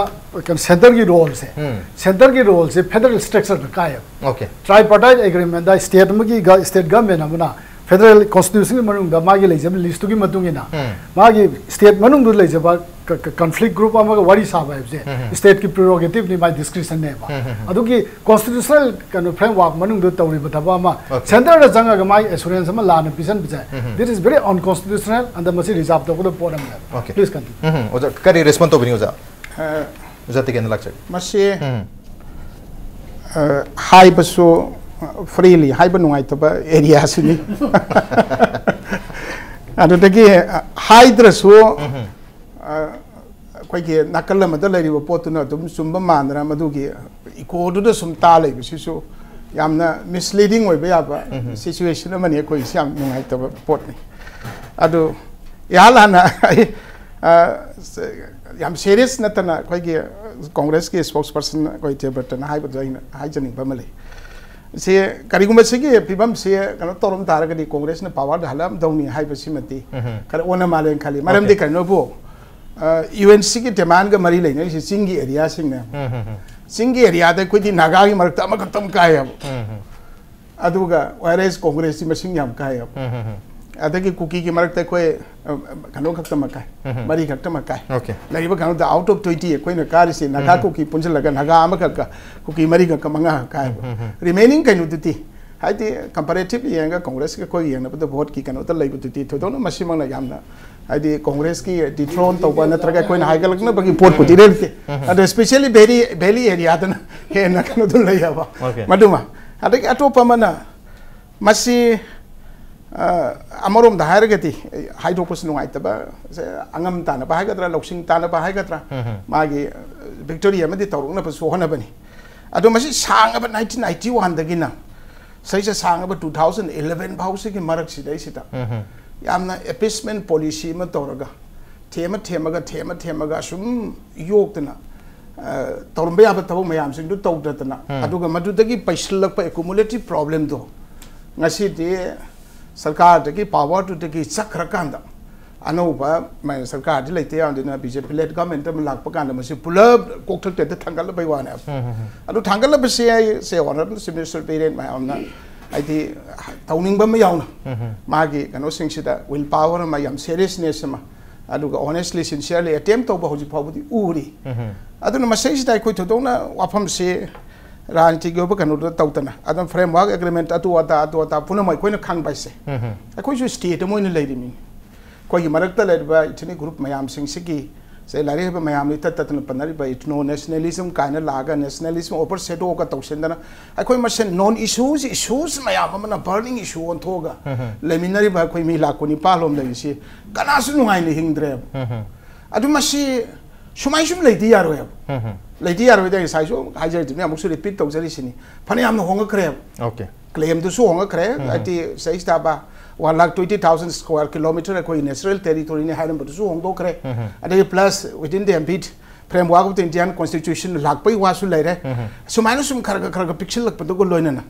ꯀꯩꯅꯣ, ꯁꯦꯟꯇꯔꯒꯤ ꯔꯣꯜꯁꯦ, ꯎꯝ꯫ ꯁꯦꯟꯇꯔꯒꯤ ꯔꯣꯜꯁꯦ ꯐꯦꯗꯔꯦꯜ ꯁ꯭ꯇ꯭ꯔꯛꯆꯔꯗ ꯀꯥꯏꯌꯦꯕ꯫ ꯑꯣꯀꯦ꯫ ꯇ꯭ꯔꯥꯏꯄꯥꯔꯇꯥꯏꯠ ꯑꯦꯒ꯭ꯔꯤꯃꯦꯟꯗ ꯁ꯭ꯇꯦꯠ ꯑꯃꯒꯤ ꯒ-, ꯁ꯭ꯇꯦꯠ ꯒꯚꯔꯟꯃꯦꯟ ꯑꯃꯅ ꯐꯦꯗꯔꯦꯜ ꯀꯣꯟꯁꯇꯤꯇ꯭ꯌꯨꯁꯟꯒꯤ ꯃꯅꯨꯡꯗ ꯃꯥꯒꯤ ꯂꯩꯖꯕ ꯂꯤꯁꯇꯨꯒꯤ ꯃꯇꯨꯡ ꯏꯟꯅ ꯎꯝ꯫ ꯃꯥꯒꯤ ꯁ꯭ꯇꯦꯠ ꯃꯅꯨꯡꯗ ꯂꯩꯖꯕ ꯀ-, ꯀ-, ꯀꯟꯐ꯭ꯂꯤꯛ ꯒ꯭ꯔꯨꯞ ꯑꯃꯒ ꯋꯥꯔꯤ ꯁꯥꯕ ꯍꯥꯏꯕꯁꯦ ꯎꯝ, ꯎꯝ꯫ ꯁ꯭ꯇꯦꯠꯀꯤ ꯄ꯭ꯔꯤꯔꯣꯒꯦꯇꯤꯞꯅꯤ, ꯃꯥꯏ ꯗꯤꯁꯀ꯭ꯔꯤꯁꯟꯅꯦꯕ꯫ ꯎꯝ, ꯎꯝ, ꯎꯝ꯫ ꯑꯗꯨꯒꯤ ꯀꯣꯟꯁꯇꯤꯇ꯭ꯌꯨꯁꯅꯦꯜ ꯀꯩꯅꯣ ꯐ꯭ꯔꯦꯝꯋꯥꯔꯛ ꯃꯅꯨꯡꯗ ꯇꯧꯔꯤꯕ ꯊꯕꯛ ꯑꯃ ꯑꯣꯀꯦ꯫ ꯁꯦꯟꯇꯔꯗ ꯆꯪꯉꯒ ꯃꯥꯒꯤ ꯑꯦꯁꯨꯔꯦꯟꯁ ꯑꯃ ꯂꯥꯟꯅ ꯄꯤꯁꯟꯕꯁꯦ, ꯎꯝ, ꯎꯝ꯫ This is very unconstitutional and ꯃꯁꯤ ꯔꯤꯖꯥꯔꯚ ꯇꯧꯒꯗꯕ ꯄꯣꯠ ꯑꯃꯅꯦꯕ꯫ ꯑꯣꯀꯦ꯫ Please continue꯫ ꯎꯝ, ꯎꯝ꯫ ꯑꯣꯖꯥ, ꯀꯔꯤ ꯔꯦꯁꯄꯣꯟ ꯇꯧꯕꯤꯅꯤꯡꯉꯤ, ꯑꯣꯖꯥ? ꯑ, ꯑꯣꯖꯥ ꯇꯤꯀꯦꯟꯗ ꯂꯥꯛꯆꯒꯦ꯫ ꯃꯁꯤ, ꯎꯝ꯫ ꯑ, ꯍꯥꯏꯕꯁꯨ ꯐ꯭ꯔꯤꯂꯤ ꯍꯥꯏꯕ ꯅꯨꯡꯉꯥꯏꯇꯕ ꯑꯦꯔꯤꯌꯥꯁꯤꯅꯤ꯫ ꯑꯗꯨꯗꯒꯤ ꯑ, ꯍꯥꯏꯗ꯭ꯔꯁꯨ ꯑ, ꯑꯩꯈꯣꯏꯒꯤ ꯅꯥꯀꯜ ꯑꯃꯗ ꯂꯩꯔꯤꯕ ꯄꯣꯠꯇꯨꯅ ꯑꯗꯨꯝ ꯆꯨꯝꯕ ꯃꯥꯟꯗꯅ ꯃꯗꯨꯒꯤ ꯏꯀꯣꯗꯨꯗ ꯁꯨꯝ ꯇꯥ ꯂꯩꯕꯁꯤꯁꯨ ꯌꯥꯝꯅ ꯃꯤꯁꯂꯤꯗꯤꯡ ꯑꯣꯏꯕ ꯌꯥꯕ ꯁꯤꯆꯨꯋꯦꯁꯟ ꯑꯃꯅꯤ꯫ ꯑꯩꯈꯣꯏꯒꯤꯁꯤ ꯌꯥꯝ ꯅꯨꯡꯉꯥꯏꯇꯕ ꯄꯣꯠꯅꯤ꯫ ꯑꯗꯨ ꯏꯍꯥꯟ ꯍꯥꯟꯅ ꯑꯩ ꯑ, ꯁ- ꯌꯥꯝ ꯁꯦꯔꯤꯌꯁ ꯅꯠꯇꯅ ꯑꯩꯈꯣꯏꯒꯤ ꯀꯣꯡꯒ꯭ꯔꯦꯁꯀꯤ ꯁ꯭ꯄꯣꯛꯁ ꯄꯔꯁꯟ ꯑꯩꯈꯣꯏ ꯖꯦꯕꯔꯇꯟ ꯍꯥꯏꯕꯗꯣ ꯑꯩꯅ ꯍꯥꯏꯖꯅꯤꯡꯕ ꯑꯃ ꯂꯩ꯫ ꯁꯤ ꯀꯔꯤꯒꯨꯝꯕ ꯁꯤꯒꯤ ꯐꯤꯕꯝꯁꯤ ꯀꯩꯅꯣ ꯇꯧꯔꯝ ꯇꯥꯔꯒꯗꯤ ꯀꯣꯡꯒ꯭ꯔꯦꯁꯅ ꯄꯥꯋꯔꯗ ꯍꯜꯂꯛꯑꯝꯗꯧꯅꯤ ꯍꯥꯏꯕꯁꯤꯃꯗꯤ ꯈꯔ ꯑꯣꯟꯅ ꯃꯥꯜꯂꯦꯅ ꯈꯜꯂꯤ꯫ ꯃꯔꯝꯗꯤ ꯀꯩꯅꯣꯕꯨ ꯌꯨ ꯑꯦꯟ ꯁꯤꯒꯤ ꯗꯤꯃꯥꯟꯒ ꯃꯔꯤ ꯂꯩꯅꯔꯤꯁꯦ ꯆꯤꯡꯒꯤ ꯑꯦꯔꯤꯌꯥꯁꯤꯡꯅꯦ꯫ ꯆꯤꯡꯒꯤ ꯑꯦꯔꯤꯌꯥꯗ ꯑꯩꯈꯣꯏꯗꯤ ꯅꯥꯒꯥꯒꯤ ꯃꯔꯛꯇ ꯑꯃꯈꯛꯇꯪ ꯀꯥꯏꯌꯦꯕ꯫ ꯑꯗꯨꯒ ꯋꯥꯏꯔꯦꯁ ꯀꯣꯡꯒ꯭ꯔꯦꯁꯁꯤ ꯃꯁꯤꯡ ꯌꯥꯝ ꯀꯥꯏꯌꯦꯕ꯫ ꯑꯗꯒꯤ ꯀꯨꯀꯤꯒꯤ ꯃꯔꯛꯇ ꯑꯩꯈꯣꯏ ꯑ, ꯀꯩꯅꯣ ꯈꯛꯇꯃꯛ ꯀꯥꯏ, ꯃꯔꯤ ꯈꯛꯇꯃꯛ ꯀꯥꯏ꯫ Okay. ꯂꯩꯔꯤꯕ ꯀꯩꯅꯣꯗ ꯑꯥꯎꯠ ꯑꯣꯐ ꯇ꯭ꯋꯦꯟꯇꯤ ꯑꯩꯈꯣꯏꯅ ꯀꯥꯔꯤꯁꯤ ꯅꯥꯒꯥ ꯀꯨꯀꯤ ꯄꯨꯟꯁꯤꯜꯂꯒ ꯅꯥꯒꯥ ꯑꯃꯈꯛꯀ ꯀꯨꯀꯤ ꯃꯔꯤꯈꯛꯀ ꯃꯉꯥ ꯀꯥꯏꯕ꯫ ꯔꯤꯃꯦꯅꯤꯡ ꯀꯩꯅꯣꯗꯨꯗꯤ ꯍꯥꯏꯗꯤ ꯀꯝꯄꯦꯔꯦꯇꯤꯚ ꯌꯦꯡꯉꯒ ꯀꯣꯡꯒ꯭ꯔꯦꯁꯀ ꯑꯩꯈꯣꯏꯒ ꯌꯦꯡꯅꯕꯗ ꯚꯣꯠꯀꯤ ꯀꯩꯅꯣꯗ ꯂꯩꯕꯗꯨꯗꯤ ꯊꯣꯏꯗꯣꯛꯅ ꯃꯁꯤꯃꯛꯅ ꯌꯥꯝꯅ ꯍꯥꯏꯗꯤ ꯀꯣꯡꯒ꯭ꯔꯦꯁꯀꯤ ꯗꯤꯊ꯭ꯔꯣꯟ ꯇꯧꯕ ꯅꯠꯇ꯭ꯔꯒ ꯑꯩꯈꯣꯏꯅ ꯍꯥꯏꯒꯠꯂꯛꯅꯕꯒꯤ ꯄꯣꯠꯄꯨꯗꯤ ꯂꯩꯇꯦ꯫ ꯑꯗꯣ especially valley valley areaꯗꯅ ꯍꯦꯟꯅ ꯀꯩꯅꯣꯗꯨ ꯂꯩ ꯍꯥꯏꯕ꯫ Okay. ꯃꯗꯨꯃ ꯑꯗꯒꯤ ꯑꯇꯣꯞꯄ ꯑꯃꯅ ꯃꯁꯤ ꯑ, ꯑꯃꯔꯣꯝꯗ ꯍꯥꯏꯔꯒꯗꯤ ꯍꯥꯏꯗꯣꯛꯄꯁꯨ ꯅꯨꯡꯉꯥꯏꯇꯕ, ꯁꯦ, ꯑꯉꯝ ꯇꯥꯟꯅꯕ ꯍꯥꯏꯒꯗ꯭ꯔꯥ, ꯂꯧꯁꯤꯡ ꯇꯥꯟꯅꯕ ꯍꯥꯏꯒꯗ꯭ꯔꯥ, ꯃꯥꯒꯤ ꯚꯤꯛꯇꯣꯔꯤ ꯑꯃꯗꯤ ꯇꯧꯔꯛꯅꯕꯁꯨ ꯍꯣꯠꯅꯕꯅꯤ꯫ ꯑꯗꯣ ꯃꯁꯤ ꯁꯥꯡꯉꯕ ꯅꯥꯏꯟꯇꯤꯟ ꯑꯩꯠꯇꯤ ꯋꯥꯟꯗꯒꯤꯅ ꯁꯤꯁꯦ ꯁꯥꯡꯉꯕ ꯇꯨ ꯊꯥꯎꯖꯟ ꯏꯂꯚꯦꯟ ꯐꯥꯎꯁꯤꯒꯤ ꯃꯔꯛꯁꯤꯗꯩꯁꯤꯗ ꯌꯥꯝꯅ ꯑꯦꯄꯤꯁꯃꯦꯟ ꯄꯣꯂꯤꯁꯤ ꯑꯃ ꯇꯧꯔꯒ ꯊꯦꯝꯃ ꯊꯦꯝꯃꯒ ꯊꯦꯝꯃ ꯊꯦꯝꯃꯒ ꯑꯁꯨꯝ ꯌꯣꯛꯇꯅ ꯑ, ꯇꯧꯔꯝꯕ ꯌꯥꯕ ꯊꯕꯛ ꯃꯌꯥꯝꯁꯤꯡꯗꯨ ꯇꯧꯗꯗꯅ, ꯑꯗꯨꯒ ꯃꯗꯨꯗꯒꯤ ꯄꯩꯁꯤꯜꯂꯛꯄ ꯑꯦꯀꯨꯃꯨꯂꯦꯇꯤꯚ ꯄ꯭ꯔꯣꯕ꯭ꯂꯦꯝꯗꯣ ꯉꯁꯤꯗꯤ ꯁꯔꯀꯥꯔꯗꯒꯤ ꯄꯥꯋꯔꯗꯨꯗꯒꯤ ꯆꯠꯈ꯭ꯔꯀꯥꯟꯗ ꯑꯅꯧꯕ ꯃ-, ꯁꯔꯀꯥꯔꯗꯤ ꯂꯩꯇꯦ ꯌꯥꯝꯗꯅ ꯕꯤ ꯖꯦ ꯄꯤ ꯂꯦꯠ ꯒꯚꯔꯟꯃꯦꯟꯠ ꯑꯃ ꯂꯥꯛꯄ ꯀꯥꯟꯗ ꯃꯁꯤ ꯄꯨꯂꯞ ꯀꯣꯛꯊꯛꯇ ꯊꯥꯡꯒꯠꯂꯕꯩ ꯋꯥꯅꯦꯕ꯫ ꯑꯗꯨ ꯊꯥꯡꯒꯠꯂꯕꯁꯦ ꯑꯩ ꯁꯦ ꯑꯣꯅꯔꯦꯕꯜ ꯆꯤꯐ ꯃꯤꯅꯤꯁꯇꯔ ꯕꯤꯔꯦꯟ ꯃꯌꯥꯝꯅ ꯍꯥꯏꯗꯤ ꯇꯧꯅꯤꯡꯕ ꯑꯃ ꯌꯥꯎꯅ ꯃꯥꯒꯤ ꯀꯩꯅꯣꯁꯤꯡꯁꯤꯗ ꯋꯤꯜ ꯄꯥꯋꯔ ꯑꯃ, ꯌꯥꯝ ꯁꯦꯔꯤꯌꯁꯅꯦꯁ ꯑꯃ, ꯑꯗꯨꯒ ꯑꯣꯅꯦꯁꯂꯤ ꯁꯤꯟꯁꯤꯌꯔꯂꯤ ꯑꯦꯇꯦꯝ ꯇꯧꯕ ꯍꯧꯖꯤꯛ ꯐꯥꯎꯕꯗꯤ ꯎꯔꯤ꯫ ꯑꯗꯨꯅ ꯃꯁꯤꯁꯤꯗ ꯑꯩꯈꯣꯏ ꯊꯣꯏꯗꯣꯛꯅ ꯋꯥꯐꯝꯁꯤ ꯔꯥꯖꯅꯤꯇꯤꯒꯤ ꯑꯣꯏꯕ ꯀꯩꯅꯣꯗ ꯇꯧꯗꯅ ꯑꯗꯨꯝ ꯐ꯭ꯔꯦꯝꯋꯥꯔꯛ ꯑꯦꯒ꯭ꯔꯤꯃꯦꯟꯠ ꯑꯗꯨ ꯑꯗꯥ ꯑꯗꯨ ꯑꯗꯥ ꯄꯨꯝꯅꯃꯛ ꯑꯩꯈꯣꯏꯅ ꯈꯪꯕ ꯍꯥꯏꯁꯦ ꯑꯩꯈꯣꯏꯁꯨ ꯁ꯭ꯇꯦꯠ ꯑꯃ ꯑꯣꯏꯅ ꯂꯩꯔꯤꯃꯤꯅꯤ꯫ ꯑꯩꯈꯣꯏꯒꯤ ꯃꯔꯛꯇ ꯂꯩꯔꯤꯕ ꯏꯊꯅꯤꯛ ꯒ꯭ꯔꯨꯞ ꯃꯌꯥꯝꯁꯤꯡꯁꯤꯒꯤ ꯁꯦ, ꯂꯥꯏꯔꯤꯛ ꯍꯩꯕ ꯃꯌꯥꯝꯅ ꯏꯇꯠ ꯇꯠꯇꯅ ꯄꯟꯅꯔꯤꯕ ethno nationalism ꯀꯥꯏꯅ ꯂꯥꯛꯑꯒ nationalism overshadow ꯒ ꯇꯧꯁꯤꯟꯗꯅ ꯑꯩꯈꯣꯏ ꯃꯁꯦꯟ non issues, issues ꯃꯌꯥꯝ ꯑꯃꯅ burning issue ꯑꯣꯟꯊꯣꯛꯑꯒ ꯂꯩꯃꯤꯟꯅꯔꯤꯕ ꯑꯩꯈꯣꯏ ꯃꯤ ꯂꯥꯈ ꯀꯨꯟꯅꯤꯄꯥꯜ ꯂꯣꯝ ꯂꯩꯔꯤꯁꯤ ꯀꯅꯥꯁꯨ ꯅꯨꯡꯉꯥꯏꯅ ꯍꯤꯡꯗ꯭ꯔꯦꯕ꯫ ꯑꯗꯨ ꯃꯁꯤ ꯁꯨꯃꯥꯏ ꯁꯨꯝ ꯂꯩꯗꯤ ꯌꯥꯔꯣꯏꯕ꯫ ꯂꯩꯗꯤ ꯌꯥꯔꯣꯏꯗꯤ ꯉꯁꯥꯏꯁꯨ ꯍꯥꯏꯖꯔꯤꯗꯨꯅꯤ, ꯑꯃꯨꯛꯁꯨ repeat ꯇꯧꯖꯔꯤꯁꯤꯅꯤ, ꯐꯅꯌꯥꯝꯅ ꯍꯣꯡꯉꯛꯈ꯭ꯔꯦꯕ꯫ Okay. Claim ꯗꯨꯁꯨ ꯍꯣꯡꯉꯛꯈ꯭ꯔꯦ꯫ ꯍꯥꯏꯗꯤ ꯁꯤꯗꯩꯁꯤꯗ ꯕꯥ, one lakh twenty thousand square kilometre ꯑꯩꯈꯣꯏꯒꯤ natural territory ꯅꯤ ꯍꯥꯏꯔꯝꯕꯗꯨꯁꯨ ꯍꯣꯡꯗꯣꯛꯈ꯭ꯔꯦ꯫ ꯑꯗꯒꯤ plus within the ambit framework of the Indian constitution ꯂꯥꯛꯄꯒꯤ ꯋꯥꯁꯨ ꯂꯩꯔꯦ꯫ ꯁꯨꯃꯥꯏꯅ ꯁꯨꯝ ꯈꯔ ꯈꯔ ꯈꯔ ꯈꯔ ꯄꯤꯛꯁꯤꯜꯂꯛꯄꯗꯨꯒ ꯂꯣꯏꯅꯅ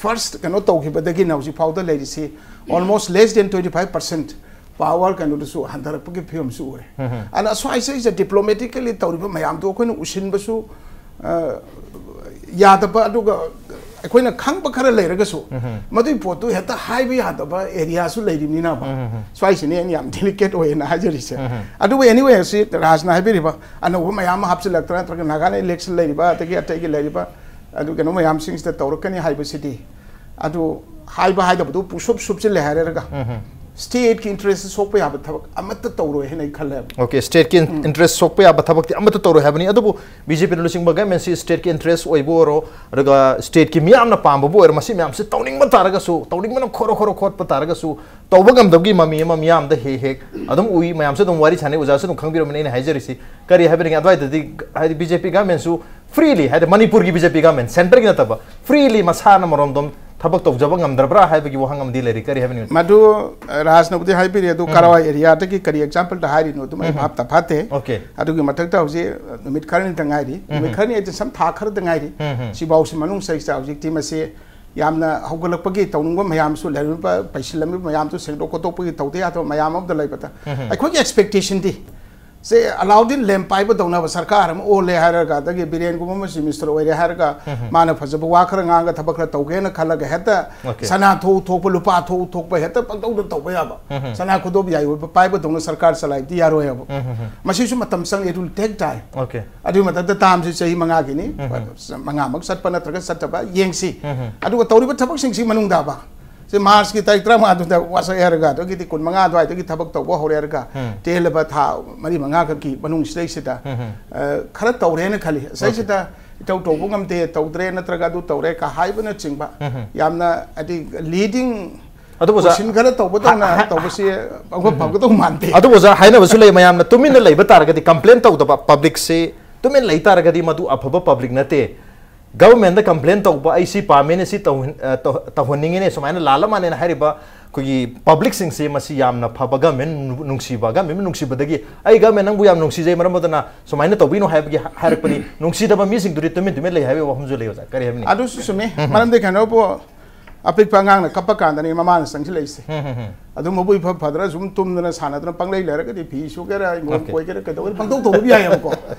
first ꯀꯩꯅꯣ ꯇꯧꯈꯤꯕꯗꯒꯤꯅ ꯍꯧꯖꯤꯛ ꯐꯥꯎꯗ ꯂꯩꯔꯤꯁꯤ almost less than twenty five percent power ꯀꯩꯅꯣꯗꯨꯁꯨ ꯍꯟꯊꯔꯛꯄꯒꯤ ꯐꯤꯕꯝꯁꯨ ꯎꯔꯦ꯫ ꯑꯗꯨꯅ ꯑꯁ꯭ꯋꯥꯏꯁꯤꯗꯩꯁꯤꯗ diplomatically ꯇꯧꯔꯤꯕ ꯃꯌꯥꯝꯗꯣ ꯑꯩꯈꯣꯏꯅ ꯎꯁꯤꯟꯕꯁꯨ ꯑ, ꯌꯥꯗꯕ, ꯑꯗꯨꯒ ꯑꯩꯈꯣꯏꯅ ꯈꯪꯕ ꯈꯔ ꯂꯩꯔꯒꯁꯨ ꯃꯗꯨꯒꯤ ꯄꯣꯠꯇꯨ ꯍꯦꯛꯇ ꯍꯥꯏꯕ ꯌꯥꯗꯕ area ꯁꯨ ꯂꯩꯔꯤꯕꯅꯤꯅꯕ꯫ ꯁ꯭ꯋꯥꯏꯁꯤꯅꯦ ꯑꯩꯅ ꯌꯥꯝ delicate ꯑꯣꯏꯌꯦꯅ ꯍꯥꯏꯖꯔꯤꯁꯦ꯫ ꯑꯗꯨꯕꯨ anyway, ꯁꯤ ꯔꯥꯖꯅ ꯍꯥꯏꯕꯤꯔꯤꯕ ꯑꯅꯧꯕ ꯃꯌꯥꯝ ꯑꯃ ꯍꯥꯞꯆꯤꯜꯂꯛꯇꯅ ꯅꯠꯇ꯭ꯔꯒ ꯅꯥꯒꯥꯂꯦꯟ election ꯂꯩꯔꯤꯕ ꯑꯗꯒꯤ ꯑꯇꯩꯒꯤ ꯂꯩꯔꯤꯕ ꯑꯗꯨ ꯀꯩꯅꯣ ꯃꯌꯥꯝꯁꯤꯡꯁꯤꯗ ꯇꯧꯔꯛꯀꯅꯤ ꯍꯥꯏꯕꯁꯤꯗꯤ, ꯑꯗꯨ ꯍꯥꯏꯕ ꯍꯥꯏꯗꯕꯗꯨ ꯄꯨꯡꯁꯨꯞ ꯁꯨꯞꯆꯤꯜꯂꯦ ꯍꯥꯏꯔꯒ state ꯀꯤ interest ꯁꯣꯛꯄ ꯌꯥꯕ ꯊꯕꯛ ꯑꯃꯠꯇ ꯇꯧꯔꯣꯏ ꯍꯥꯏꯅ ꯑꯩ ꯈꯜꯂꯦꯕ꯫ Okay, state ꯀꯤ interest ꯁꯣꯛꯄ ꯌꯥꯕ ꯊꯕꯛꯇꯤ ꯑꯃꯠꯇ ꯇꯧꯔꯣꯏ ꯍꯥꯏꯕꯅꯤ꯫ ꯑꯗꯨꯕꯨ BJP ꯅ ꯂꯨꯆꯤꯡꯕ government ꯁꯤ state ꯀꯤ interest ꯑꯣꯏꯕ ꯑꯣꯏꯔꯣ, ꯑꯗꯨꯒ state ꯀꯤ ꯃꯤꯌꯥꯝꯅ ꯄꯥꯝꯕꯕꯨ ꯑꯣꯏꯔꯣ, ꯃꯁꯤ ꯃꯌꯥꯝꯁꯦ ꯇꯧꯅꯤꯡꯕ ꯇꯥꯔꯒꯁꯨ, ꯇꯧꯅꯤꯡꯕꯅ ꯈꯣꯔꯣ ꯈꯣꯔꯣ ꯈꯣꯠꯄ ꯇꯥꯔꯒꯁꯨ, ꯇꯧꯕ ꯉꯝꯗꯕꯒꯤ ꯃꯃꯤ ꯑꯃ ꯃꯤꯌꯥꯝꯗ ꯍꯦꯛ ꯍꯦꯛ ꯑꯗꯨꯝ ꯎꯏ꯫ ꯃꯌꯥꯝꯁꯨ ꯑꯗꯨꯝ ꯋꯥꯔꯤ ꯁꯥꯟꯅꯩ, ꯑꯣꯖꯥꯁꯨ ꯑꯗꯨꯝ ꯈꯪꯕꯤꯔꯝꯃꯅꯤ ꯑꯩꯅ ꯍꯥꯏꯖꯔꯤꯁꯤ꯫ ꯀꯔꯤ ꯍꯥꯏꯕꯅꯤ, ꯑꯗꯨꯋꯥꯏꯗꯗꯤ ꯍꯥꯏꯗꯤ BJP government ꯁꯨ freely, ꯍꯥꯏꯗꯤ ꯃꯅꯤꯄꯨꯔꯒꯤ BJP government, centre ꯒꯤ ꯅꯠꯇꯕ, freely ꯃꯁꯥꯅ ꯃꯔꯣꯝꯗꯣꯝ ꯊꯕꯛ ꯇꯧꯖꯕ ꯉꯝꯗ꯭ꯔꯕ꯭ꯔꯥ ꯍꯥꯏꯕꯒꯤ ꯋꯥꯍꯪ ꯑꯃꯗꯤ ꯂꯩꯔꯤ꯫ ꯀꯔꯤ ꯍꯥꯏꯕꯅꯤ? ꯃꯗꯨ, ꯑ, ꯔꯥꯖꯅꯕꯨꯗꯤ ꯍꯥꯏꯕꯤꯔꯦ, ꯑꯗꯨ ꯀꯔꯥꯏꯋꯥꯏ area ꯗꯒꯤ ꯀꯔꯤ example ꯗ ꯍꯥꯏꯔꯤꯅꯣ ꯑꯗꯨꯝ ꯑꯩ ꯚꯥꯞ ꯇꯥꯐꯥꯠꯇꯦ꯫ Okay. ꯑꯗꯨꯒꯤ ꯃꯊꯛꯇ ꯍꯧꯖꯤꯛ, ꯑ, ꯅꯨꯃꯤꯠ ꯈꯔꯅꯤꯗ ꯉꯥꯏꯔꯤ, ꯅꯨꯃꯤꯠ ꯈꯔꯅꯤ ꯍꯥꯏꯗꯤ ꯁꯝ ꯊꯥ ꯈꯔꯗ ꯉꯥꯏꯔꯤ꯫ ꯁꯤꯐꯥꯎꯁꯤ ꯃꯅꯨꯡ ꯆꯍꯤꯁꯤꯗ ꯍꯧꯖꯤꯛꯇꯤ ꯃꯁꯤ ꯌꯥꯝꯅ ꯍꯧꯒꯠꯂꯛꯄꯒꯤ ꯇꯧꯅꯤꯡꯕ ꯃꯌꯥꯝꯁꯨ ꯂꯩꯔꯝꯃꯤꯕ, ꯄꯩꯁꯤꯜꯂꯝꯃꯤꯕ ꯃꯌꯥꯝꯁꯨ ꯁꯦꯡꯗꯣꯛ ꯈꯣꯠꯇꯣꯛꯄꯒꯤ ꯇꯧꯗ ꯌꯥꯗꯕ ꯃꯌꯥꯝ ꯑꯃꯗ ꯂꯩꯕꯗ ꯑꯩꯈꯣꯏꯒꯤ expectation ꯗꯤ ꯁꯦ ꯑꯂꯥꯎꯗꯤꯟ ꯂꯦꯝ ꯄꯥꯏꯕ ꯇꯧꯅꯕ ꯁꯔꯀꯥꯔ ꯑꯃ ꯑꯣꯜꯂꯦ ꯍꯥꯏꯔꯒ, ꯑꯗꯒꯤ ꯕꯤꯔꯦꯟꯒꯨꯝꯕ ꯑꯃ ꯆꯤꯐ ꯃꯤꯅꯤꯁꯇꯔ ꯑꯣꯏꯔꯦ ꯍꯥꯏꯔꯒ, ꯃꯥꯅ ꯐꯖꯕ ꯋꯥ ꯈꯔ ꯉꯥꯡꯉꯒ ꯊꯕꯛ ꯈꯔ ꯇꯧꯒꯦꯅ ꯈꯜꯂꯒ ꯍꯦꯛꯇ Okay. ꯁꯅꯥ ꯊꯣꯛ ꯊꯣꯛꯄ, ꯂꯨꯄꯥ ꯊꯣꯛ ꯊꯣꯛꯄ ꯍꯦꯛꯇ ꯄꯪꯇꯧꯗ ꯇꯧꯕ ꯌꯥꯕ, ꯁꯅꯥ ꯈꯨꯗꯣꯞ ꯌꯥꯏ ꯑꯣꯏꯕ ꯄꯥꯏꯕ ꯇꯧꯅ ꯁꯔꯀꯥꯔ ꯆꯂꯥꯏꯕꯗꯤ ꯌꯥꯔꯣꯏ ꯍꯥꯏꯕ꯫ ꯃꯁꯤꯁꯨ ꯃꯇꯝ ꯆꯪꯉꯤ, it will take time꯫ Okay. ꯑꯗꯨꯒꯤ ꯃꯊꯛꯇ term ꯁꯤ ꯆꯍꯤ ꯃꯉꯥꯒꯤꯅꯤ, ꯃꯉꯥꯃꯛ ꯆꯠꯄ ꯅꯠꯇ꯭ꯔꯒ ꯆꯠꯇꯕ ꯌꯦꯡꯁꯤ꯫ ꯑꯗꯨꯒ ꯇꯧꯔꯤꯕ ꯊꯕꯛꯁꯤꯡꯁꯤ ꯃꯅꯨꯡꯗꯕ ꯁꯤ ꯃꯥꯔꯆꯀꯤ ꯇꯥꯔꯤꯛ ꯇꯔꯥꯃꯉꯥꯗꯨꯗ ꯋꯥꯁꯛꯑꯦ ꯍꯥꯏꯔꯒ, ꯑꯗꯨꯒꯤꯗꯤ ꯀꯨꯟꯃꯉꯥ ꯑꯗꯨꯋꯥꯏꯗꯒꯤ ꯊꯕꯛ ꯇꯧꯕ ꯍꯧꯔꯦ ꯍꯥꯏꯔꯒ, ꯎꯝ꯫ ꯇꯦꯜꯂꯕ ꯊꯥ ꯃꯔꯤ ꯃꯉꯥꯈꯛꯀꯤ ꯃꯅꯨꯡꯁꯤꯗꯩꯁꯤꯗ, ꯎꯝ, ꯎꯝ꯫ ꯑ, ꯈꯔ ꯇꯧꯔꯦꯅ ꯈꯜꯂꯤ꯫ ꯁꯤꯗꯩꯁꯤꯗ ꯏꯇꯧ ꯇꯧꯕ ꯉꯝꯗꯦ, ꯇꯧꯗ꯭ꯔꯦ, ꯅꯠꯇ꯭ꯔꯒ ꯑꯗꯨ ꯇꯧꯔꯦ ꯀ ꯍꯥꯏꯕꯅꯆꯤꯡꯕ, ꯎꯝ, ꯎꯝ꯫ ꯌꯥꯝꯅ ꯍꯥꯏꯗꯤ ꯂꯤꯗꯤꯡ ꯑꯗꯨꯕꯨ ꯑꯣꯖꯥ, ꯄꯨꯁꯤꯟ ꯈꯔ ꯇꯧꯕꯗꯧꯅ ꯍꯥ-, ꯍꯥ-, ꯇꯧꯕꯁꯤ ꯑꯃꯨꯛ ꯎꯝ꯫ ꯐꯒꯗꯧ ꯃꯥꯟꯗꯦ꯫ ꯑꯗꯨꯕꯨ ꯑꯣꯖꯥ, ꯍꯥꯏꯅꯕꯁꯨ ꯂꯩ, ꯃꯌꯥꯝꯅ ꯇꯨꯃꯤꯟꯅ ꯂꯩꯕ ꯇꯥꯔꯒꯗꯤ, ꯀꯝꯄ꯭ꯂꯦꯟ ꯇꯧꯗꯕ ꯄꯕ꯭ꯂꯤꯛꯁꯤ ꯇꯨꯃꯤꯟ ꯂꯩ ꯇꯥꯔꯒꯗꯤ ꯃꯗꯨ ꯑꯐꯕ ꯄꯕ꯭ꯂꯤꯛ ꯅꯠꯇꯦ꯫ ꯒꯚꯔꯟꯃꯦꯟꯗ ꯀꯝꯄ꯭ꯂꯦꯟ ꯇꯧꯕ, "ꯑꯩ ꯁꯤ ꯄꯥꯝꯃꯦꯅꯦ, ꯁꯤ ꯇꯧꯍꯟ-, ꯑ, ꯇꯧ-, ꯇꯧꯍꯟꯅꯤꯡꯉꯤꯅꯦ, ꯁꯨꯃꯥꯏꯅ ꯂꯥꯜꯂ ꯃꯥꯜꯂꯦꯅ" ꯍꯥꯏꯔꯤꯕ ꯑꯩꯈꯣꯏꯒꯤ ꯄꯕ꯭ꯂꯤꯛꯁꯤꯡꯁꯤ, ꯃꯁꯤ ꯌꯥꯝꯅ ꯐꯕ ꯒꯚꯔꯟꯃꯦꯟ ꯅꯨ-, ꯅꯨꯡꯁꯤꯕ, ꯒꯚꯔꯟꯃꯦꯟ ꯅꯨꯡꯁꯤꯕꯗꯒꯤ, "ꯑꯩ ꯒꯚꯔꯟꯃꯦꯟ ꯅꯪꯕꯨ ꯌꯥꯝ ꯅꯨꯡꯁꯤꯖꯩ, ꯃꯔꯝ ꯑꯗꯨꯅ ꯁꯨꯃꯥꯏꯅ ꯇꯧꯕꯤꯅꯣ" ꯍꯥꯏꯕꯒꯤ ꯍꯥ-, ꯍꯥꯏꯔꯛꯄꯅꯤ꯫ ꯅꯨꯡꯁꯤꯗꯕ ꯃꯤꯁꯤꯡꯗꯨꯗꯤ ꯇꯨꯃꯤꯟ ꯇꯨꯃꯤꯟ ꯂꯩ ꯍꯥꯏꯕꯒꯤ ꯋꯥꯐꯝꯁꯨ ꯂꯩ, ꯑꯣꯖꯥ꯫ ꯀꯔꯤ ꯍꯥꯏꯕꯅꯤ? ꯑꯗꯨꯁꯨ ꯆꯨꯝꯃꯤ꯫ ꯎꯝ, ꯎꯝ꯫ ꯃꯔꯝꯗꯤ ꯀꯩꯅꯣꯕꯨ, ꯑꯄꯤꯛꯄ ꯑꯉꯥꯡꯅ ꯀꯞꯄ ꯀꯥꯟꯗꯅꯤ ꯃꯃꯥꯅ ꯆꯪꯁꯤꯜꯂꯛꯏꯁꯦ꯫ ꯎꯝ, ꯎꯝ, ꯎꯝ꯫ ꯑꯗꯨ ꯃꯕꯨꯛ ꯏꯐ ꯐꯗ꯭ꯔ ꯁꯨꯝ ꯇꯨꯝꯗꯅ ꯁꯥꯟꯅꯗꯅ ꯄꯪꯂꯩ ꯂꯩꯔꯒꯗꯤ, ꯐꯤ ꯁꯨꯒꯦꯔꯥ, ꯏꯪꯈꯣꯜ ꯑꯣꯀꯦ꯫ ꯀꯣꯏꯒꯦꯔꯥ, ꯀꯩꯗꯧꯒꯦꯔꯥ, ꯄꯪꯇꯧ ꯇꯧꯕꯗꯤ ꯌꯥꯏꯌꯦꯕꯀꯣ꯫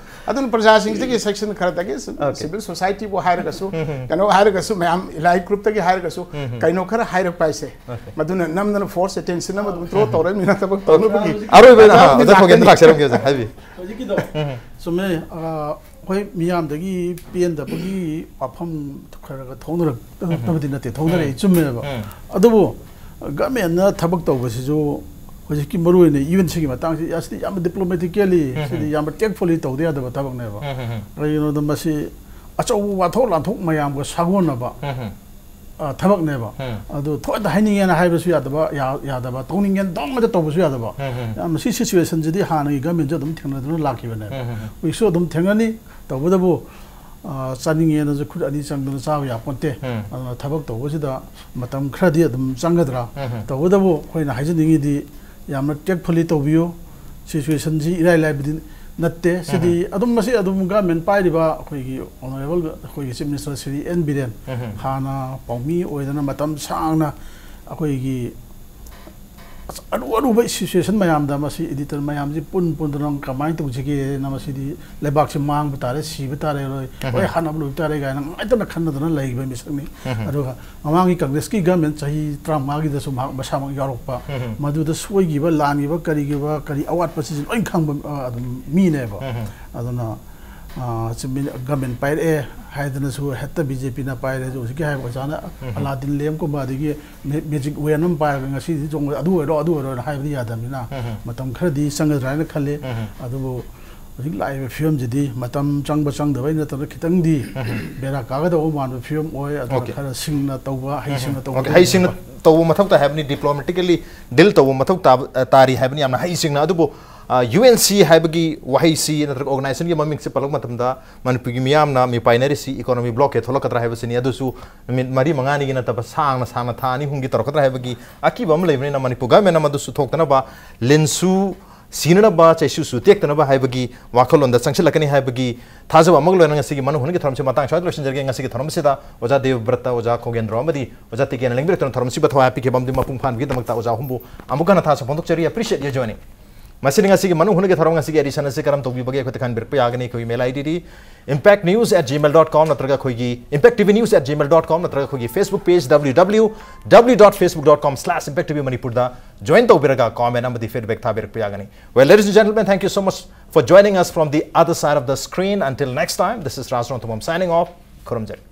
ꯑꯗꯨꯅ ꯄ꯭ꯔꯖꯥꯁꯤꯡꯁꯤꯒꯤ ꯁꯦꯛꯁꯟ ꯈꯔꯗꯒꯤ ꯁꯤ-, ꯑꯣꯀꯦ꯫ ꯁꯤꯚꯤꯜ ꯁꯣꯁꯥꯏꯇꯤꯕꯨ ꯍꯥꯏꯔꯒꯁꯨ, ꯎꯝ, ꯎꯝ꯫ ꯀꯩꯅꯣ ꯍꯥꯏꯔꯒꯁꯨ, ꯃꯌꯥꯝ ꯏꯂꯥꯏꯠ ꯒ꯭ꯔꯨꯞꯇꯒꯤ ꯍꯥꯏꯔꯒꯁꯨ, ꯎꯝ, ꯎꯝ꯫ ꯀꯩꯅꯣ ꯈꯔ ꯍꯥꯏꯔꯛꯄ ꯍꯥꯏꯁꯦ, ꯑꯣꯀꯦ꯫ ꯃꯗꯨꯅ ꯅꯝꯗꯅ ꯐꯣꯔꯁ ꯑꯦꯇꯦꯟꯁꯟ ꯑꯃ ꯑꯗꯨꯝ ꯗ꯭ꯔꯣ ꯇꯧꯔꯃꯤꯅ ꯊꯕꯛ ꯇꯧꯅꯕꯒꯤ ꯑꯣꯀꯦ꯫ ꯑꯔꯣꯏꯕ ꯑꯣꯏꯅ, ꯃꯌꯥꯝ ꯑꯥ, ꯑꯣꯖꯥ ꯐꯣꯒꯦꯟꯗ ꯂꯥꯛꯀꯅꯤ꯫ ꯂꯥꯛꯆꯔꯝꯒꯦ, ꯑꯣꯖꯥ, ꯍꯥꯏꯕꯤꯌꯨ꯫ ꯍꯧꯖꯤꯛꯀꯤꯗꯣ, ꯎꯝ꯫ ꯆꯨꯝꯃꯦ꯫ ꯑ, ꯑꯩꯈꯣꯏ ꯃꯤꯌꯥꯝꯗꯒꯤ ꯄꯦꯟꯗꯕꯒꯤ ꯋꯥꯐꯝ ꯈꯔ ꯈꯔ ꯊꯣꯛꯅꯔꯛꯇꯕꯗꯤ ꯅꯠꯇꯦ, ꯊꯣꯛꯅꯔꯛꯏ, ꯎꯝ꯫ ꯆꯨꯝꯃꯦꯕ꯫ ꯎꯝ꯫ ꯑꯗꯨꯕꯨ ꯒꯃꯦꯟꯅ ꯊꯕꯛ ꯇꯧꯕꯁꯤꯁꯨ ꯍꯧꯖꯤꯛꯀꯤ ꯃꯔꯨꯑꯣꯏꯅ ꯌꯨ ꯑꯦꯟ ꯁꯤꯒꯤ ꯃꯇꯥꯡꯁꯤ, ꯑꯁꯤꯗꯤ ꯌꯥꯝꯅ ꯗꯤꯄ꯭ꯂꯣꯃꯦꯇꯤꯀꯦꯂꯤ, ꯎꯝ꯫ ꯁꯤꯗꯤ ꯌꯥꯝꯅ ꯇꯦꯛꯐꯨꯜꯂꯤ ꯇꯧꯗ ꯌꯥꯗꯕ ꯊꯕꯛꯅꯦꯕ꯫ ꯎꯝ, ꯎꯝ, ꯎꯝ꯫ ꯀꯔꯤꯒꯤꯅꯣꯗ ꯃꯁꯤ ꯑꯆꯧꯕ ꯋꯥꯊꯣꯛ ꯂꯥꯟꯊꯣꯛ ꯃꯌꯥꯝꯒ ꯁꯥꯒꯣꯟꯅꯕ, ꯎꯝ꯫ ꯑ, ꯊꯕꯛꯅꯦꯕ꯫ ꯎꯝ꯫ ꯑꯗꯨ ꯊꯣꯛꯍꯦꯛꯇ ꯍꯥꯏꯅꯤꯡꯉꯦꯅ ꯍꯥꯏꯕꯁꯨ ꯌꯥꯗꯕ, ꯌꯥ-, ꯌꯥꯗꯕ, ꯇꯧꯅꯤꯡꯉꯦꯅ ꯗꯣꯡ ꯍꯦꯛꯇ ꯇꯧꯕꯁꯨ ꯌꯥꯗꯕ꯫ ꯎꯝ, ꯎꯝ꯫ ꯌꯥꯝ, ꯁꯤ ꯁꯤꯆꯨꯋꯦꯁꯟꯁꯤꯗꯤ ꯍꯥꯟꯅꯒꯤ ꯒꯃꯦꯟꯁꯨ ꯑꯗꯨꯝ ꯊꯦꯡꯅꯗꯨꯅ ꯂꯥꯛꯈꯤꯕꯅꯦꯕ꯫ ꯎꯝ, ꯎꯝ, ꯎꯝ꯫ ꯍꯧꯖꯤꯛꯁꯨ ꯑꯗꯨꯝ ꯊꯦꯡꯅꯅꯤ꯫ ꯇꯧꯕꯇꯕꯨ, ꯑ, ꯆꯥꯅꯤꯡꯉꯦꯅꯁꯨ ꯈꯨꯠ ꯑꯅꯤ ꯆꯪꯗꯅ ꯆꯥꯕ ꯌꯥꯄꯣꯟꯇꯦ꯫ ꯎꯝ꯫ ꯑꯗꯨꯅ ꯊꯕꯛ ꯇꯧꯕꯁꯤꯗ ꯃꯇꯝ ꯈꯔꯗꯤ ꯑꯗꯨꯝ ꯆꯪꯒꯗ꯭ꯔꯥ? ꯎꯝ, ꯎꯝ꯫ ꯇꯧꯕꯇꯕꯨ ꯑꯩꯈꯣꯏꯅ ꯍꯥꯏꯖꯅꯤꯡꯉꯤꯗꯤ, ꯌꯥꯝꯅ ꯇꯦꯛꯐꯨꯜꯂꯤ ꯇꯧꯕꯤꯌꯨ꯫ ꯁꯤꯆꯨꯋꯦꯁꯟꯁꯤ ꯏꯔꯥꯏ ꯂꯥꯏꯕꯗꯤ ꯅꯠꯇꯦ꯫ ꯁꯤꯗꯤ ꯎꯝ꯫ ꯑꯗꯨꯝ, ꯃꯁꯤ ꯑꯗꯨꯝ ꯒꯃꯦꯟ ꯄꯥꯏꯔꯤꯕ ꯑꯩꯈꯣꯏꯒꯤ ꯑꯣꯅꯔꯦꯕꯜ ꯑꯩꯈꯣꯏꯒꯤ chief minister Shri N Biren, ꯎꯝ꯫ ꯍꯥꯟꯅ ꯄꯥꯎꯃꯤ ꯑꯣꯏꯗꯅ ꯃꯇꯝ ꯁꯥꯡꯅ ꯑꯩꯈꯣꯏꯒꯤ ꯑꯁ, ꯑꯔꯨ ꯑꯔꯨꯕ ꯁꯤꯆꯨꯋꯦꯁꯟ ꯃꯌꯥꯝꯗ ꯃꯁꯤ ꯏꯗꯤꯇꯔ ꯃꯌꯥꯝꯁꯤ ꯄꯨꯟ ꯄꯨꯟꯗꯅ ꯀꯃꯥꯏꯅ ꯇꯧꯁꯤꯒꯦꯅ, ꯃꯁꯤꯗꯤ ꯂꯩꯕꯥꯛꯁꯤ ꯃꯥꯡꯕ ꯇꯥꯔꯦ, ꯁꯤꯕ ꯇꯥꯔꯦ, ꯂꯣꯏ, ꯎꯝ꯫ ꯂꯣꯏ ꯍꯥꯠꯅꯕ ꯂꯣꯏꯕ ꯇꯥꯔꯦ ꯀꯥꯏꯅ ꯅꯨꯡꯉꯥꯏꯇꯅ ꯈꯟꯅꯗꯅ ꯂꯩꯈꯤꯕ ꯃꯤꯁꯛꯅꯤ꯫ ꯎꯝ꯫ ꯑꯗꯨꯒ ꯃꯃꯥꯡꯒꯤ ꯀꯪꯒ꯭ꯔꯦꯁꯀꯤ ꯒꯃꯦꯟ ꯆꯍꯤ ꯇꯔꯥꯃꯉꯥꯒꯤꯗꯁꯨ ꯃꯍꯥꯛ ꯃꯁꯥꯃꯛ ꯌꯥꯎꯔꯛꯄ, ꯎꯝ꯫ ꯃꯗꯨꯗ ꯁꯣꯏꯈꯤꯕ, ꯂꯥꯟꯈꯤꯕ, ꯀꯔꯤꯒꯤꯕ, ꯀꯔꯤ ꯑꯋꯥꯠꯄꯁꯤꯡꯁꯤ ꯂꯣꯏ ꯈꯪꯕ, ꯑ, ꯑꯗꯨꯝ ꯃꯤꯅꯦꯕ꯫ ꯎꯝ꯫ ꯑꯗꯨꯅ, ꯑ, ꯆꯤꯞ ꯃꯤꯅꯤ-, ꯒꯃꯦꯟ ꯄꯥꯏꯔꯛꯑꯦ, ꯍꯥꯏꯗꯅꯁꯨ ꯍꯦꯛꯇ ꯕꯤ ꯖꯦ ꯄꯤꯅ ꯄꯥꯏꯔꯦꯁꯨ ꯍꯧꯖꯤꯛꯀꯤ ꯍꯥꯏꯕ ꯑꯣꯖꯥꯅ ꯑꯂꯥꯗꯤꯟ ꯂꯦꯝꯒꯨꯝꯕ ꯑꯗꯒꯤ ꯃꯦ- ꯃꯦꯖꯤꯛ ꯋꯦꯟ ꯑꯃ ꯄꯥꯏꯔꯒ ꯉꯁꯤꯗꯤ ꯆꯣꯡꯕ ꯑꯗꯨ ꯑꯣꯏꯔꯣ ꯑꯗꯨ ꯑꯣꯏꯔꯣꯅ ꯍꯥꯏꯕꯗꯤ ꯌꯥꯗꯕꯅꯤꯅ ꯃꯇꯝ ꯈꯔꯗꯤ ꯆꯪꯒꯗ꯭ꯔꯥ ꯍꯥꯏꯅ ꯈꯜꯂꯤ꯫ ꯑꯗꯨꯕꯨ ꯍꯧꯖꯤꯛ ꯂꯥꯛꯏꯕ ꯐꯤꯕꯝꯁꯤꯗꯤ ꯃꯇꯝ ꯆꯪꯕ ꯆꯪꯗꯕꯩ ꯅꯠꯇꯅ ꯈꯤꯇꯪꯗꯤ ꯕꯦꯔꯥ ꯀꯥꯒꯗꯧꯕ ꯃꯥꯟꯕ ꯐꯤꯕꯝ ꯑꯣꯏ꯫ ꯑꯗꯨꯅ Okay. ꯈꯔ ꯁꯤꯡꯅ ꯇꯧꯕ, ꯍꯩꯁꯤꯡꯅ ꯇꯧꯕ Okay, ꯍꯩꯁꯤꯡꯅ ꯇꯧꯕ ꯃꯊꯧ ꯇꯥꯏ ꯍꯥꯏꯕꯅꯤ, diplomatically deal ꯇꯧꯕ ꯃꯊꯧ ꯇꯥꯕ- ꯑ, ꯇꯥꯔꯤ ꯍꯥꯏꯕꯅꯤ ꯌꯥꯝꯅ ꯍꯩꯁꯤꯡꯅ꯫ ꯑꯗꯨꯕꯨ, ꯑ, ꯌꯨ ꯑꯦꯟ ꯁꯤ ꯍꯥꯏꯕꯒꯤ ꯋꯥꯍꯩꯁꯤ ꯅꯠꯇ꯭ꯔꯒ organizationꯒꯤ ꯃꯃꯤꯡꯁꯤ ꯄꯜꯂꯛꯄ ꯃꯇꯝꯗ ꯃꯅꯤꯄꯨꯔꯒꯤ ꯃꯤꯌꯥꯝꯅ ꯃꯤꯄꯥꯏꯅꯔꯤꯁꯤ economy blockade ꯊꯣꯛꯂꯛꯀꯗ꯭ꯔꯥ ꯍꯥꯏꯕꯁꯤꯅꯤ꯫ ꯑꯗꯨꯁꯨ ꯅꯨꯃꯤꯠ ꯃꯔꯤ ꯃꯉꯥꯅꯤꯒꯤ ꯅꯠꯇꯕ ꯁꯥꯡꯅ ꯁꯥꯡꯅ ꯊꯥ ꯑꯅꯤ ꯑꯍꯨꯝꯒꯤ ꯇꯧꯔꯛꯀꯗ꯭ꯔꯥ ꯍꯥꯏꯕꯒꯤ ꯑꯀꯤꯕ ꯑꯃ ꯂꯩꯕꯅꯤꯅ ꯃꯅꯤꯄꯨꯔ governmentꯅ ꯃꯗꯨꯁꯨ ꯊꯣꯛꯇꯅꯕ ꯂꯤꯟꯁꯨ ꯁꯤꯅꯅꯕ, ꯆꯩꯁꯨꯁꯨ ꯇꯦꯛꯇꯅꯕ ꯍꯥꯏꯕꯒꯤ ꯋꯥꯈꯜꯂꯣꯟꯗ ꯆꯪꯁꯤꯜꯂꯛꯀꯅꯤ ꯍꯥꯏꯕꯒꯤ ꯊꯥꯖꯕ ꯑꯃꯒ ꯂꯣꯏꯅꯅ ꯉꯁꯤꯒꯤ ꯃꯅꯨꯡ ꯍꯨꯠꯅꯒꯤ ꯊꯧꯔꯝꯁꯤ ꯃꯇꯥꯡ ꯁ꯭ꯋꯥꯏꯗ ꯂꯣꯏꯁꯤꯟꯖꯔꯒꯦ꯫ ꯉꯁꯤꯒꯤ ꯊꯧꯔꯝ ꯑꯁꯤꯗ ꯑꯣꯖꯥ ꯗꯦꯕꯕ꯭ꯔꯠꯇ, ꯑꯣꯖꯥ ꯈꯣꯒꯦꯟꯗ꯭ꯔꯣ ꯑꯃꯗꯤ ꯑꯣꯖꯥ ꯇꯤꯀꯦꯟꯅ ꯂꯦꯡꯕꯤꯔꯛꯇꯨꯅ ꯊꯧꯔꯝ ꯑꯁꯤꯕꯨ ꯊꯋꯥꯏ ꯍꯥꯞꯄꯤꯈꯤꯕ ꯑꯃꯗꯤ ꯃꯄꯨꯡ ꯐꯥꯍꯟꯕꯒꯤꯗꯃꯛꯇ ꯑꯣꯖꯥ ꯑꯍꯨꯝꯕꯨ ꯑꯃꯨꯛ ꯍꯟꯅ ꯊꯥꯖꯕ ꯐꯣꯡꯗꯣꯛꯆꯔꯤ꯫ Appreciate your joining. ꯃꯁꯤꯅ ꯉꯁꯤꯒꯤ ꯃꯅꯨꯡ ꯍꯨꯠꯅꯒꯤ ꯊꯧꯔꯝ, ꯉꯁꯤꯒꯤ edition ꯑꯁꯤ ꯀꯔꯝ ꯇꯧꯕꯤꯕꯒꯦ? ꯑꯩꯈꯣꯏꯗ ꯈꯟꯕꯤꯔꯛꯄ ꯌꯥꯒꯅꯤ꯫ ꯑꯩꯈꯣꯏꯒꯤ mail I D D impact news at gmail dot com ꯅꯠꯇ꯭ꯔꯒ ꯑꯩꯈꯣꯏꯒꯤ impact T V news at gmail dot com ꯅꯠꯇ꯭ꯔꯒ ꯑꯩꯈꯣꯏꯒꯤ Facebook page W W W dot facebook dot com slash impact T V Manipurꯗ join ꯇꯧꯕꯤꯔꯒ comment ꯑꯃꯗꯤ feedback ꯊꯥꯕꯤꯔꯛꯄ ꯌꯥꯒꯅꯤ꯫ Well, ladies and gentlemen, thank you so much for joining us from the other side of the screen. Until next time, this is Raj Rongthambam signing off. ꯈꯨꯔꯨꯝꯖꯔꯤ꯫